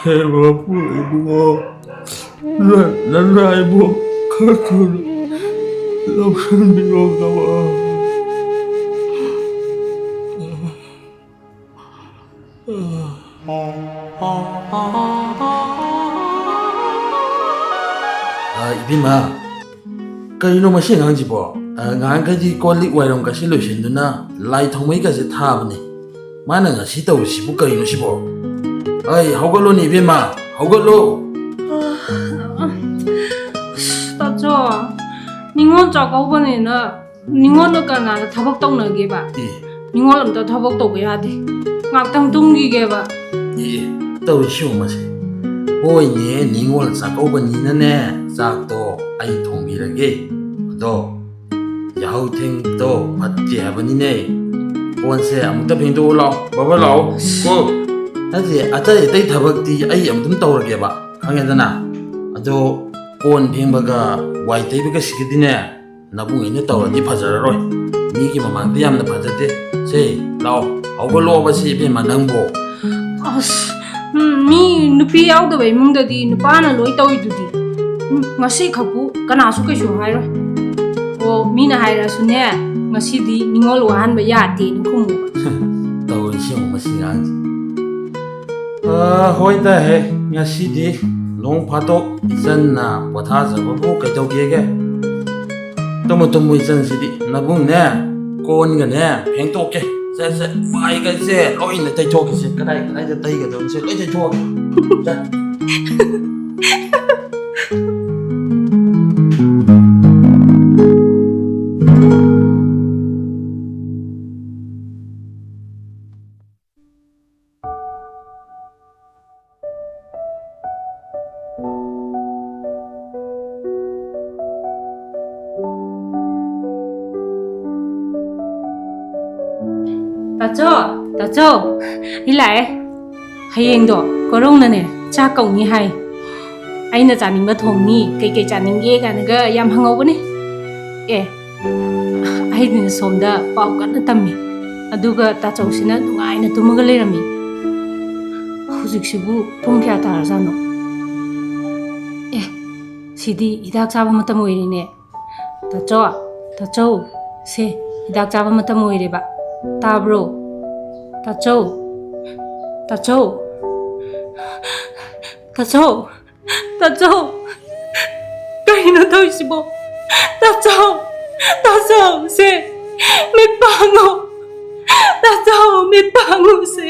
ꯍꯦ ꯃꯄꯨ ꯏꯕꯨꯡꯉꯣ, ꯅ-, ꯅꯅꯥꯏꯕꯣꯛ ꯈꯔ ꯊꯨꯅ ꯂꯧꯁꯤꯟꯕꯤꯔꯣ ꯀꯃꯥ꯫ ꯑ, ꯏꯕꯦꯝꯃ, ꯀꯔꯤꯅꯣ ꯃꯁꯤ ꯑꯉꯥꯡꯁꯤꯕꯣ? ꯑ, ꯉꯍꯥꯟꯈꯩꯗꯤ ꯀꯣꯜ ꯂꯤꯛ ꯋꯥꯏꯔꯝꯒꯁꯦ ꯂꯣꯏꯁꯤꯟꯗꯨꯅ ꯂꯥꯏ ꯊꯥꯎꯃꯩꯒꯁꯦ ꯊꯥꯕꯅꯤ꯫ ꯃꯥꯅ ꯉꯁꯤ ꯇꯧꯔꯤꯁꯤꯕꯨ ꯀꯔꯤꯅꯣ ꯁꯤꯕꯣ? ꯑꯩ, ꯍꯧꯒꯠꯂꯣꯅꯦ ꯏꯕꯦꯝꯃ, ꯍꯧꯒꯠꯂꯣ꯫ ꯑꯁ, ꯇꯥꯆꯧ, ꯅꯤꯉꯣꯜ ꯆꯥꯛꯀꯧꯕꯅꯦꯅ ꯅꯤꯉꯣꯜꯅ ꯀꯅꯥꯅ ꯊꯕꯛ ꯇꯧꯅꯒꯦꯕ? ꯑꯦ꯫ ꯅꯤꯉꯣꯜ ꯑꯝꯇ ꯊꯕꯛ ꯇꯧꯕ ꯌꯥꯗꯦ꯫ ꯉꯥꯛꯇꯪ ꯇꯨꯝꯈꯤꯒꯦꯕ꯫ ꯑꯦ, ꯇꯧꯔꯤꯁꯤ ꯌꯦꯡꯉꯨ ꯃꯁꯦ꯫ ꯍꯣꯏꯅꯦ, ꯅꯤꯉꯣꯜ ꯆꯥꯛꯀꯧꯕꯅꯤꯅꯅꯦ, ꯆꯥꯛꯇꯣ ꯑꯩ ꯊꯣꯡꯕꯤꯔꯒꯦ꯫ ꯑꯗꯣ ꯌꯥꯍꯧ ꯊꯦꯡꯕꯗꯣ ꯐꯠꯇꯦ ꯍꯥꯏꯕꯅꯤꯅꯦ꯫ ꯀꯣꯟꯁꯦ ꯑꯃꯨꯛꯇ ꯐꯦꯡꯗꯣꯛꯎ ꯂꯥꯎ꯫ ꯕꯕꯥ ꯂꯥꯛꯑꯣ꯫ ꯀꯣ꯫ ꯅꯠꯇꯦ, ꯑꯇꯩ ꯑꯇꯩ ꯊꯕꯛꯇꯤ ꯑꯩ ꯑꯗꯨꯝ ꯇꯧꯔꯒꯦꯕ, ꯈꯪꯉꯦꯗꯅ? ꯑꯗꯣ ꯀꯣꯟ ꯐꯦꯡꯕꯒ ꯋꯥꯏ ꯇꯩꯕꯒꯁꯤꯒꯗꯤꯅꯦ, ꯅꯕꯨꯡ ꯑꯩꯅ ꯇꯧꯔꯗꯤ ꯐꯖꯔꯔꯣꯏ꯫ ꯃꯤꯒꯤ ꯃꯃꯥꯡꯗ ꯌꯥꯝꯅ ꯐꯖꯗꯦ꯫ ꯁꯦ, ꯂꯥꯛꯑꯣ, ꯍꯧꯒꯠꯂꯛꯑꯣꯕ ꯁꯤ ꯏꯕꯦꯝꯃ ꯅꯪꯕꯣ꯫ ꯑꯁ, ꯎꯝ, ꯃꯤ ꯅꯨꯄꯤ ꯌꯥꯎꯗꯕ ꯏꯃꯨꯡꯗꯗꯤ ꯅꯨꯄꯥꯅ ꯂꯣꯏ ꯇꯧꯔꯤꯗꯨꯗꯤ꯫ ꯎꯝ, ꯉꯁꯤ ꯈꯛꯄꯨ ꯀꯅꯥꯁꯨ ꯀꯩꯁꯨ ꯍꯥꯏꯔꯣꯏ꯫ ꯑꯣ, ꯃꯤꯅ ꯍꯥꯏꯔꯛꯑꯁꯨꯅꯦ, ꯉꯁꯤꯗꯤ ꯅꯤꯉꯣꯜ ꯋꯥꯍꯟꯕ ꯌꯥꯗꯦꯅ ꯈꯨꯝꯃꯨꯕ꯫ ꯇꯧꯔꯤꯁꯤ ꯌꯦꯡꯉꯨ ꯃꯁꯤ ꯑꯉꯥꯡꯁꯤ꯫ ꯑ, ꯍꯣꯏꯗ ꯍꯦ, ꯉꯁꯤꯗꯤ ꯅꯣꯡ ꯐꯥꯗꯣꯛ ꯏꯆꯟꯅ ꯄꯣꯊꯥꯖꯕꯕꯨ ꯀꯩꯗꯧꯒꯦꯒꯦ? Tamu, Tamu, ꯏꯆꯟꯁꯤꯗꯤ꯫ ꯅꯕꯨꯡꯅꯦ, ꯀꯣꯟꯒꯅꯦ ꯐꯦꯡꯇꯣꯛꯀꯦ꯫ ꯁꯦ, ꯁꯦ, ꯃꯥꯏꯒꯁꯦ ꯂꯣꯏꯅ ꯇꯩꯊꯣꯛꯀꯦꯁꯦ꯫ ꯀꯗꯥꯏ ꯀꯗꯥꯏꯗ ꯇꯩꯒꯗꯕꯁꯦ ꯂꯣꯏ ꯇꯩꯊꯣꯛꯑꯒꯦ꯫ ꯁꯦ꯫ ꯇꯥꯆꯧ, ꯇꯥꯆꯧ, ꯑꯩ ꯂꯥꯛꯑꯦ꯫ ꯍꯌꯦꯡꯗꯣ ꯀꯣꯔꯧꯅꯅꯦ ꯆꯥꯛ ꯀꯧꯅꯤ ꯍꯥꯏ꯫ ꯑꯩꯅ ꯆꯥꯅꯤꯡꯕ ꯊꯣꯡꯅꯤ, ꯀꯩꯀꯩ ꯆꯥꯅꯤꯡꯒꯦ ꯀꯥꯏꯅꯒ ꯌꯥꯝ ꯍꯪꯍꯧꯕꯅꯦ꯫ ꯑꯦ, ꯑꯩꯗꯤꯅ ꯁꯣꯝꯗ ꯄꯥꯎ ꯀꯟꯅ ꯇꯝꯃꯤ꯫ ꯑꯗꯨꯒ ꯇꯥꯆꯧꯁꯤꯅ ꯅꯨꯡꯉꯥꯏꯅ ꯇꯨꯝꯃꯒ ꯂꯩꯔꯝꯃꯤ꯫ ꯍꯧꯖꯤꯛꯁꯤꯕꯨ ꯄꯨꯡ ꯀꯌꯥ ꯇꯥꯔꯖꯥꯠꯅꯣ? ꯑꯦ, ꯁꯤꯗꯤ ꯍꯤꯗꯥꯛ ꯆꯥꯕ ꯃꯇꯝ ꯑꯣꯏꯔꯤꯅꯦ꯫ ꯇꯥꯆꯧ, ꯇꯥꯆꯧ, ꯁꯦ, ꯍꯤꯗꯥꯛ ꯆꯥꯕ ꯃꯇꯝ ꯑꯣꯏꯔꯦꯕ꯫ ꯇꯥꯕ꯭ꯔꯣ? ꯇꯥꯆꯧ, ꯇꯥꯆꯧ, ꯇꯥꯆꯧ, ꯇꯥꯆꯧ, ꯀꯩꯅꯣ ꯇꯧꯔꯤꯁꯤꯕꯣ? ꯇꯥꯆꯧ, ꯇꯥꯆꯧ, ꯁꯦ, ꯃꯤꯠ ꯄꯥꯡꯉꯣ꯫ ꯇꯥꯆꯧ, ꯃꯤꯠ ꯄꯥꯡꯉꯣ, ꯁꯦ꯫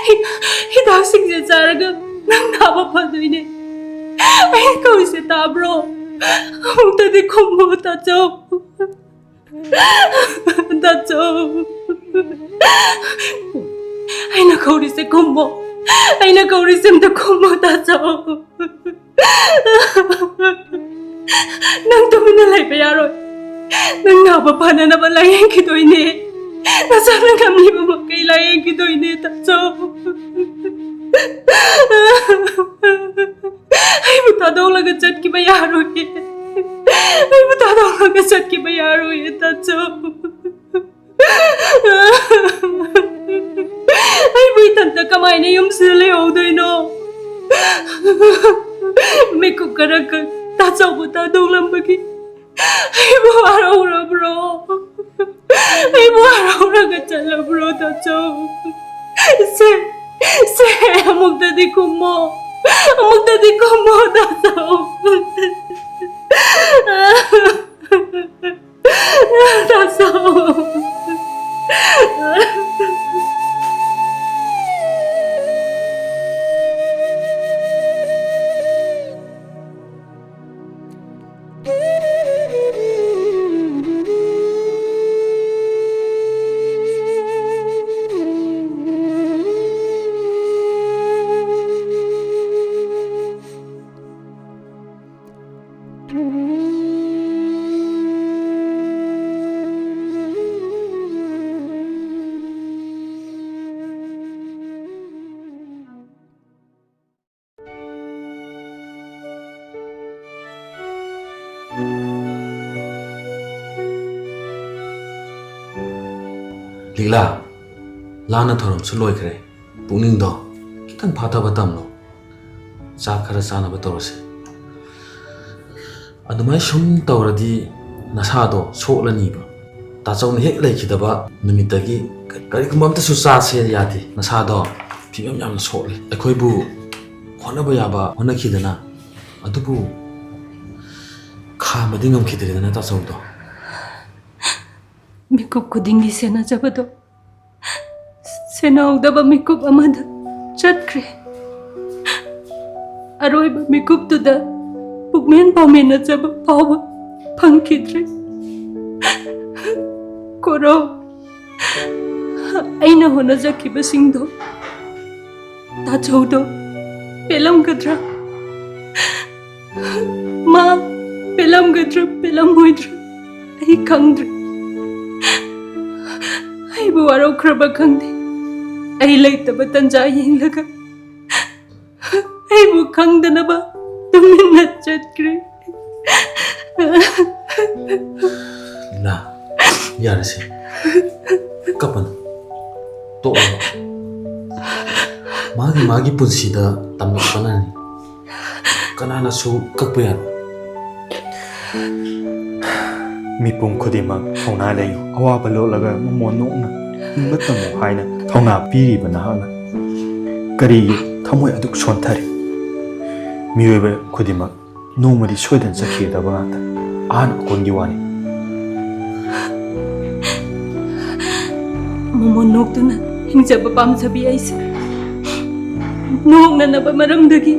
ꯍꯤ-, ꯍꯤꯗꯥꯛꯁꯤꯡꯁꯦ ꯆꯥꯔꯒ ꯅꯪ ꯅꯥꯕ ꯐꯗꯣꯏꯅꯦ꯫ ꯑꯩ ꯀꯧꯔꯤꯁꯦ ꯇꯥꯕ꯭ꯔꯣ? ꯑꯃꯨꯛꯇꯗꯤ ꯈꯨꯝꯃꯣ, ꯇꯥꯆꯧ꯫ ꯇꯥꯆꯧ꯫ ꯑꯩꯅ ꯀꯧꯔꯤꯁꯦ ꯈꯨꯝꯃꯣ꯫ ꯑꯩꯅ ꯀꯧꯔꯤꯁꯦ ꯑꯝꯇ ꯈꯨꯝꯃꯣ, ꯇꯥꯆꯧ꯫ ꯅꯪ ꯇꯨꯃꯤꯟꯅ ꯂꯩꯕ ꯌꯥꯔꯣꯏ꯫ ꯅꯪ ꯅꯥꯕ ꯐꯅꯅꯕ ꯂꯥꯌꯦꯡꯈꯤꯗꯣꯏꯅꯦ꯫ ꯅꯁꯥꯅ ꯉꯝꯂꯤꯕ ꯃꯈꯩ ꯂꯥꯌꯦꯡꯈꯤꯗꯣꯏꯅꯦ, ꯇꯥꯆꯧ꯫ ꯑꯩꯕꯨ ꯊꯥꯗꯣꯛꯂꯒ ꯆꯠꯈꯤꯕ ꯌꯥꯔꯣꯏꯌꯦ꯫ ꯑꯩꯕꯨ ꯊꯥꯗꯣꯛꯂꯒ ꯆꯠꯈꯤꯕ ꯌꯥꯔꯣꯏꯌꯦ, ꯇꯥꯆꯧ꯫ ꯑꯩꯕꯨ ꯏꯊꯟꯇ ꯀꯃꯥꯏꯅ ꯌꯨꯝꯁꯤꯗ ꯂꯩꯍꯧꯗꯣꯏꯅꯣ? ꯃꯤꯀꯨꯞ ꯈꯔꯈꯛ ꯇꯥꯆꯧꯕꯨ ꯊꯥꯗꯣꯛꯂꯝꯕꯒꯤ ꯑꯩꯕꯨ ꯍꯔꯥꯎꯔꯕ꯭ꯔꯣ? ꯑꯩꯕꯨ ꯍꯔꯥꯎꯔꯒ ꯆꯠꯂꯕ꯭ꯔꯣ, ꯇꯥꯆꯧ? ꯁꯦ, ꯁꯦ, ꯑꯃꯨꯛꯇꯗꯤ ꯈꯨꯝꯃꯣ꯫ ꯑꯃꯨꯛꯇꯗꯤ ꯈꯨꯝꯃꯣ, ꯇꯥꯆꯧ꯫ ꯇꯥꯆꯧ꯫ ꯂꯤꯛꯂꯥ, ꯂꯥꯟꯅ ꯊꯧꯔꯝꯁꯨ ꯂꯣꯏꯈ꯭ꯔꯦ꯫ ꯄꯨꯛꯅꯤꯡꯗꯣ ꯈꯤꯇꯪ ꯐꯥꯊꯕ ꯇꯝꯂꯣ꯫ ꯆꯥꯛ ꯈꯔ ꯆꯥꯅꯕ ꯇꯧꯔꯁꯤ꯫ ꯑꯗꯨꯃꯥꯏꯅ ꯁꯨꯝ ꯇꯧꯔꯗꯤ ꯅꯁꯥꯗꯣ ꯁꯣꯛꯂꯅꯤꯕ꯫ ꯇꯥꯆꯧꯅ ꯍꯦꯛ ꯂꯩꯈꯤꯗꯕ ꯅꯨꯃꯤꯠꯇꯒꯤ ꯀ-, ꯀꯔꯤꯒꯨꯝꯕ ꯑꯝꯇꯁꯨ ꯆꯥꯁꯦ ꯌꯥꯗꯦ꯫ ꯅꯁꯥꯗꯣ ꯐꯤꯕꯝ ꯌꯥꯝꯅ ꯁꯣꯛꯂꯦ꯫ ꯑꯩꯈꯣꯏꯕꯨ ꯍꯣꯠꯅꯕ ꯌꯥꯕ ꯍꯣꯠꯅꯈꯤꯗꯅ, ꯑꯗꯨꯕꯨ ꯈꯥꯝꯕꯗꯤ ꯉꯝꯈꯤꯗ꯭ꯔꯦꯗꯅ ꯇꯥꯆꯧꯗꯣ꯫ ꯃꯤꯀꯨꯞ ꯈꯨꯗꯤꯡꯒꯤ ꯁꯦꯟꯅꯖꯕꯗꯣ ꯁꯦꯟꯅꯍꯧꯗꯕ ꯃꯤꯀꯨꯞ ꯑꯃꯗ ꯆꯠꯈ꯭ꯔꯦ꯫ ꯑꯔꯣꯏꯕ ꯃꯤꯀꯨꯞꯇꯨꯗ ꯄꯨꯛꯃꯦꯟ ꯄꯥꯎꯃꯦꯟꯅꯖꯕ ꯐꯥꯎꯕ ꯐꯪꯈꯤꯗ꯭ꯔꯦ꯫ ꯀꯣꯔꯧ, ꯑꯩꯅ ꯍꯣꯠꯅꯖꯈꯤꯕꯁꯤꯡꯗꯣ ꯇꯥꯆꯧꯗꯣ ꯄꯦꯜꯂꯝꯒꯗ꯭ꯔꯥ? ꯃꯥ ꯄꯦꯜꯂꯝꯒꯗ꯭ꯔꯥ, ꯄꯦꯜꯂꯝꯃꯣꯏꯗ꯭ꯔꯥ ꯑꯩ ꯈꯪꯗ꯭ꯔꯦ꯫ ꯑꯩꯕꯨ ꯋꯥꯔꯧꯈ꯭ꯔꯕ ꯈꯪꯗꯦ꯫ ꯑꯩ ꯂꯩꯇꯕ ꯇꯟꯖꯥ ꯌꯦꯡꯂꯒ ꯑꯩꯕꯨ ꯈꯪꯗꯅꯕ ꯇꯨꯃꯤꯟꯅ ꯆꯠꯈ꯭ꯔꯦ꯫ ꯂꯥ, ꯌꯥꯔꯦꯁꯦ꯫ ꯀꯞꯄꯅꯨ꯫ ꯇꯣꯛꯑꯣ꯫ ꯃꯥꯒꯤ, ꯃꯥꯒꯤ ꯄꯨꯟꯁꯤꯗ ꯇꯝꯂꯛꯄꯅꯅꯤ꯫ ꯀꯅꯥꯅꯁꯨ ꯀꯛꯄ ꯌꯥꯔꯣꯏ꯫ ꯃꯤꯄꯨꯝ ꯈꯨꯗꯤꯡꯃꯛ ꯊꯧꯅꯥ ꯂꯩꯌꯨ꯫ ꯑꯋꯥꯕ ꯂꯣꯠꯂꯒ ꯃꯃꯣꯟ ꯅꯣꯛꯅ ꯍꯤꯡꯕ ꯇꯝꯃꯨ ꯍꯥꯏꯅ ꯊꯧꯅꯥ ꯄꯤꯔꯤꯕ ꯅꯍꯥꯛꯅ ꯀꯔꯤꯒꯤ ꯊꯃꯣꯏ ꯑꯗꯨꯛ ꯁꯣꯟꯊꯔꯤ? ꯃꯤꯑꯣꯏꯕ ꯈꯨꯗꯤꯡꯃꯛ ꯅꯣꯡꯃꯗꯤ ꯁꯣꯏꯗꯅ ꯆꯠꯈꯤꯒꯗꯕ ꯉꯥꯛꯇ꯫ ꯑꯍꯥꯟ ꯑꯀꯣꯟꯒꯤ ꯋꯥꯅꯤ꯫ ꯃꯃꯣꯟ ꯅꯣꯛꯇꯨꯅ ꯍꯤꯡꯖꯕ ꯄꯥꯝꯖꯕꯤ ꯑꯩꯁꯦ ꯅꯣꯛꯅꯅꯕ ꯃꯔꯝꯗꯒꯤ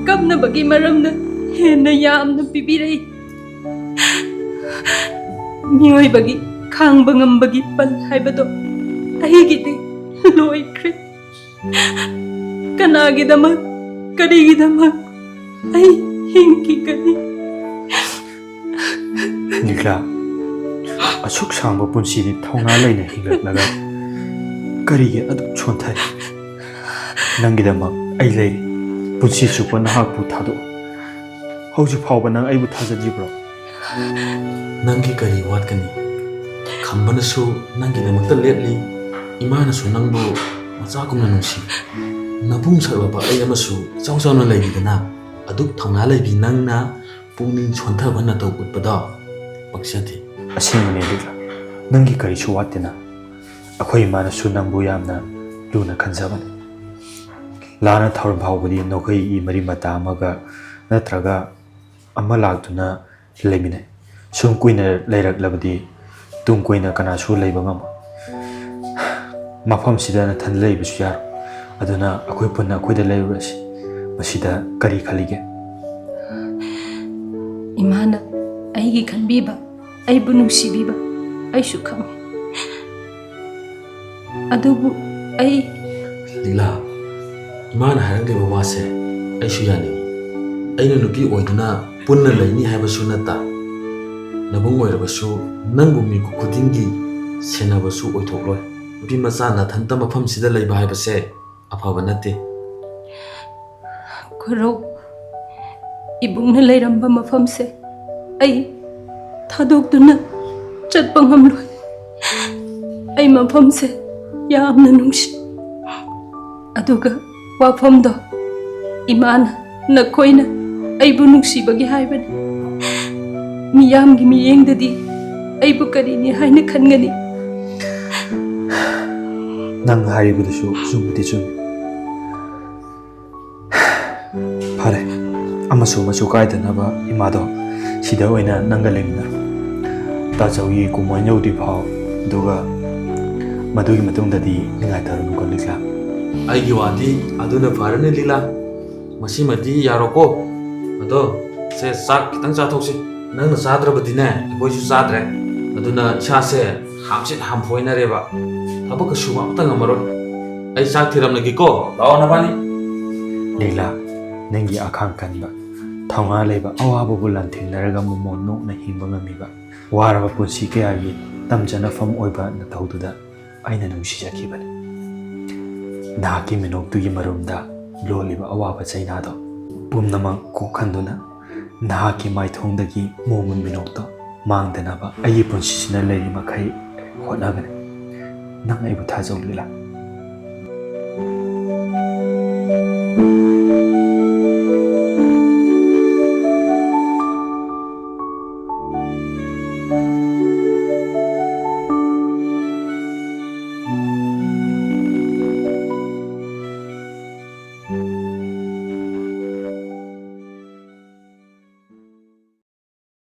ꯀꯞꯅꯕꯒꯤ ꯃꯔꯝꯅ ꯍꯦꯟꯅ ꯌꯥꯝꯅ ꯄꯤꯕꯤꯔꯛꯏ꯫ ꯃꯤꯑꯣꯏꯕꯒꯤ ꯈꯥꯡꯕ ꯉꯝꯕꯒꯤ ꯄꯜ ꯍꯥꯏꯕꯗꯣ ꯑꯩꯒꯤꯗꯤ ꯂꯣꯏꯈ꯭ꯔꯦ꯫ ꯀꯅꯥꯒꯤꯗꯃꯛ, ꯀꯔꯤꯒꯤꯗꯃꯛ ꯑꯩ ꯍꯤꯡꯈꯤꯒꯅꯤ? ꯂꯤꯛꯂꯥ, ꯑꯁꯨꯛ ꯁꯥꯡꯕ ꯄꯨꯟꯁꯤꯗꯤ ꯊꯧꯅꯥ ꯂꯩꯅ ꯍꯤꯡꯂꯛꯂꯒ ꯀꯔꯤꯒꯤ ꯑꯗꯨꯛ ꯁꯣꯟꯊꯔꯤ? ꯅꯪꯒꯤꯗꯃꯛ ꯑꯩ ꯂꯩꯔꯤ꯫ ꯄꯨꯟꯁꯤ ꯆꯨꯞꯄ ꯅꯍꯥꯛꯄꯨ ꯊꯥꯗꯣꯛ꯫ ꯍꯧꯖꯤꯛ ꯐꯥꯎꯕ ꯅꯪ ꯑꯩꯕꯨ ꯊꯥꯖꯗ꯭ꯔꯤꯕ꯭ꯔꯣ? ꯅꯪꯒꯤ ꯀꯔꯤ ꯋꯥꯠꯀꯅꯤ? ꯈꯝꯕꯅꯁꯨ ꯅꯪꯒꯤꯗꯃꯛꯇ ꯂꯦꯞꯂꯤ, ꯏꯃꯥꯅꯁꯨ ꯅꯪꯕꯨ ꯃꯆꯥꯒꯨꯝꯅ ꯅꯨꯡꯁꯤ꯫ ꯅꯕꯨꯡ ꯁꯛꯂꯕ ꯑꯩ ꯑꯃꯁꯨ ꯏꯆꯥꯎ ꯆꯥꯎꯅ ꯂꯩꯔꯤꯗꯅ, ꯑꯗꯨꯛ ꯊꯧꯅꯥ ꯂꯩꯕꯤ ꯅꯪꯅ ꯄꯨꯛꯅꯤꯡ ꯁꯣꯟꯊꯕ ꯅꯇꯧ ꯎꯠꯄꯗꯣ ꯄꯛꯆꯗꯦ꯫ ꯑꯁꯦꯡꯕꯅꯦ ꯂꯤꯛꯂꯥ, ꯅꯪꯒꯤ ꯀꯔꯤꯁꯨ ꯋꯥꯠꯇꯦꯅ꯫ ꯑꯩꯈꯣꯏ ꯏꯃꯥꯅꯁꯨ ꯅꯪꯕꯨ ꯌꯥꯝꯅ ꯂꯨꯅ ꯈꯟꯖꯕꯅꯤ꯫ ꯂꯥꯟꯅ ꯊꯧꯔꯝ ꯐꯥꯎꯕꯗꯤ ꯅꯈꯣꯏꯒꯤ ꯃꯔꯤ ꯃꯇꯥ ꯑꯃꯒ ꯅꯠꯇ꯭ꯔꯒ ꯑꯃ ꯂꯥꯛꯇꯨꯅ ꯂꯩꯃꯤꯟꯅꯩ꯫ ꯁꯨꯝ ꯀꯨꯏꯅ ꯂꯩꯔꯛꯂꯕꯗꯤ ꯇꯨꯡ ꯀꯣꯏꯅ ꯀꯅꯥꯁꯨ ꯂꯩꯕ ꯉꯝꯃꯣꯏ꯫ ꯃꯐꯝꯁꯤꯗ ꯅꯊꯟ ꯂꯩꯕꯁꯨ ꯌꯥꯔꯣꯏ꯫ ꯑꯗꯨꯅ ꯑꯩꯈꯣꯏ ꯄꯨꯟꯅ ꯑꯩꯈꯣꯏꯗ ꯂꯩꯔꯨꯔꯁꯤ꯫ ꯃꯁꯤꯗ ꯀꯔꯤ ꯈꯜꯂꯤꯒꯦ? ꯏꯃꯥꯅ ꯑꯩꯒꯤ ꯈꯟꯕꯤꯕ, ꯑꯩꯕꯨ ꯅꯨꯡꯁꯤꯕꯤꯕ ꯑꯩꯁꯨ ꯈꯪꯉꯤ꯫ ꯑꯗꯨꯕꯨ ꯑꯩ ꯂꯤꯂꯥ, ꯏꯃꯥꯅ ꯍꯥꯏꯔꯛꯂꯤꯕ ꯋꯥꯁꯦ ꯑꯩꯁꯨ ꯌꯥꯅꯤꯡꯏ꯫ ꯑꯩꯅ ꯅꯨꯄꯤ ꯑꯣꯏꯗꯨꯅ ꯄꯨꯟꯅ ꯂꯩꯅꯤ ꯍꯥꯏꯕꯁꯨ ꯅꯠꯇ, ꯅꯕꯨꯡ ꯑꯣꯏꯔꯕꯁꯨ ꯅꯪꯕꯨ ꯃꯤꯀꯨꯞ ꯈꯨꯗꯤꯡꯒꯤ ꯁꯦꯟꯅꯕꯁꯨ ꯑꯣꯏꯊꯣꯛꯂꯣꯏ꯫ ꯅꯨꯄꯤ ꯃꯆꯥ ꯅꯊꯟꯇ ꯃꯐꯝꯁꯤꯗ ꯂꯩꯕ ꯍꯥꯏꯕꯁꯦ ꯑꯐꯕ ꯅꯠꯇꯦ꯫ ꯈꯨꯔꯧ, ꯏꯕꯨꯡꯅ ꯂꯩꯔꯝꯕ ꯃꯐꯝꯁꯦ ꯑꯩ ꯊꯥꯗꯣꯛꯇꯨꯅ ꯆꯠꯄ ꯉꯝꯂꯣꯏ꯫ ꯑꯩ ꯃꯐꯝꯁꯦ ꯌꯥꯝꯅ ꯅꯨꯡꯁꯤ꯫ ꯑꯗꯨꯒ ꯋꯥꯐꯝꯗꯣ ꯏꯃꯥꯅ, ꯅꯈꯣꯏꯅ ꯑꯩꯕꯨ ꯅꯨꯡꯁꯤꯕꯒꯤ ꯍꯥꯏꯕꯅꯤ꯫ ꯃꯤꯌꯥꯝꯒꯤ ꯃꯤꯠꯌꯦꯡꯗꯗꯤ ꯑꯩꯕꯨ ꯀꯔꯤꯅꯤ ꯍꯥꯏꯅ ꯈꯟꯒꯅꯤ? ꯅꯪ ꯍꯥꯏꯔꯤꯕꯗꯨꯁꯨ ꯆꯨꯝꯕꯨꯗꯤ ꯆꯨꯝꯃꯤ꯫ ꯐꯔꯦ, ꯑꯃꯁꯨ ꯑꯃꯁꯨ ꯀꯥꯏꯗꯅꯕ ꯏꯃꯥꯗꯣ ꯁꯤꯗ ꯑꯣꯏꯅ ꯅꯪꯒ ꯂꯩꯃꯤꯟꯅꯔꯣ꯫ ꯇꯥꯆꯧꯒꯤ ꯀꯨꯝꯃꯣꯟ ꯌꯧꯗ꯭ꯔꯤ ꯐꯥꯎ, ꯑꯗꯨꯒ ꯃꯗꯨꯒꯤ ꯃꯇꯨꯡꯗꯗꯤ ꯅꯤꯡꯉꯥꯏ ꯇꯧꯔꯅꯨꯀꯣ ꯂꯤꯛꯂꯥ꯫ ꯑꯩꯒꯤ ꯋꯥꯗꯤ ꯑꯗꯨꯅ ꯐꯔꯅꯤ ꯂꯤꯂꯥ꯫ ꯃꯁꯤꯃꯗꯤ ꯌꯥꯔꯣꯀꯣ꯫ ꯑꯗꯣ ꯁꯦ, ꯆꯥꯛ ꯈꯤꯇꯪ ꯆꯥꯊꯣꯛꯁꯤ꯫ ꯅꯪꯅ ꯆꯥꯗ꯭ꯔꯕꯗꯤꯅꯦ ꯑꯩꯈꯣꯏꯁꯨ ꯆꯥꯗ꯭ꯔꯦ꯫ ꯑꯗꯨꯅ ꯏꯁꯥꯁꯦ ꯍꯥꯝꯆꯤꯠ ꯍꯥꯝꯐꯣꯏꯅꯔꯦꯕ꯫ ꯊꯕꯛꯀ ꯁꯨꯕ ꯑꯝꯇ ꯉꯝꯃꯔꯣꯏ꯫ ꯑꯩ ꯆꯥꯛ ꯊꯤꯔꯝꯂꯒꯦꯀꯣ꯫ ꯂꯥꯛꯑꯣ ꯅꯕꯥꯅꯤ꯫ ꯂꯤꯂꯥ, ꯅꯪꯒꯤ ꯑꯈꯥꯡ ꯀꯟꯕ, ꯊꯧꯅꯥ ꯂꯩꯕ, ꯑꯋꯥꯕꯕꯨ ꯂꯥꯟꯊꯦꯡꯅꯔꯒ ꯃꯃꯣꯟ ꯅꯣꯛꯅ ꯍꯤꯡꯕ ꯉꯝꯃꯤꯕ, ꯋꯥꯔꯕ ꯄꯨꯟꯁꯤ ꯀꯌꯥꯒꯤ ꯇꯝꯖꯅꯐꯝ ꯑꯣꯏꯕ ꯅꯊꯧꯗꯨꯗ ꯑꯩꯅ ꯅꯨꯡꯁꯤꯖꯈꯤꯕꯅꯤ꯫ ꯅꯍꯥꯛꯀꯤ ꯃꯤꯅꯣꯛꯇꯨꯒꯤ ꯃꯔꯨꯝꯗ ꯂꯣꯜꯂꯤꯕ ꯑꯋꯥꯕ ꯆꯩꯅꯥꯗꯣ ꯄꯨꯝꯅꯃꯛ ꯀꯣꯛꯍꯟꯗꯨꯅ ꯅꯍꯥꯛꯀꯤ ꯃꯥꯏꯊꯣꯡꯗꯒꯤ ꯃꯣꯃꯣꯟ ꯃꯤꯅꯣꯛꯇꯣ ꯃꯥꯡꯗꯅꯕ ꯑꯩꯒꯤ ꯄꯨꯟꯁꯤꯁꯤꯅ ꯂꯩꯔꯤ ꯃꯈꯩ ꯍꯣꯠꯅꯒꯅꯤ꯫ ꯅꯪ ꯑꯩꯕꯨ ꯊꯥꯖꯧ ꯂꯤꯂꯥ꯫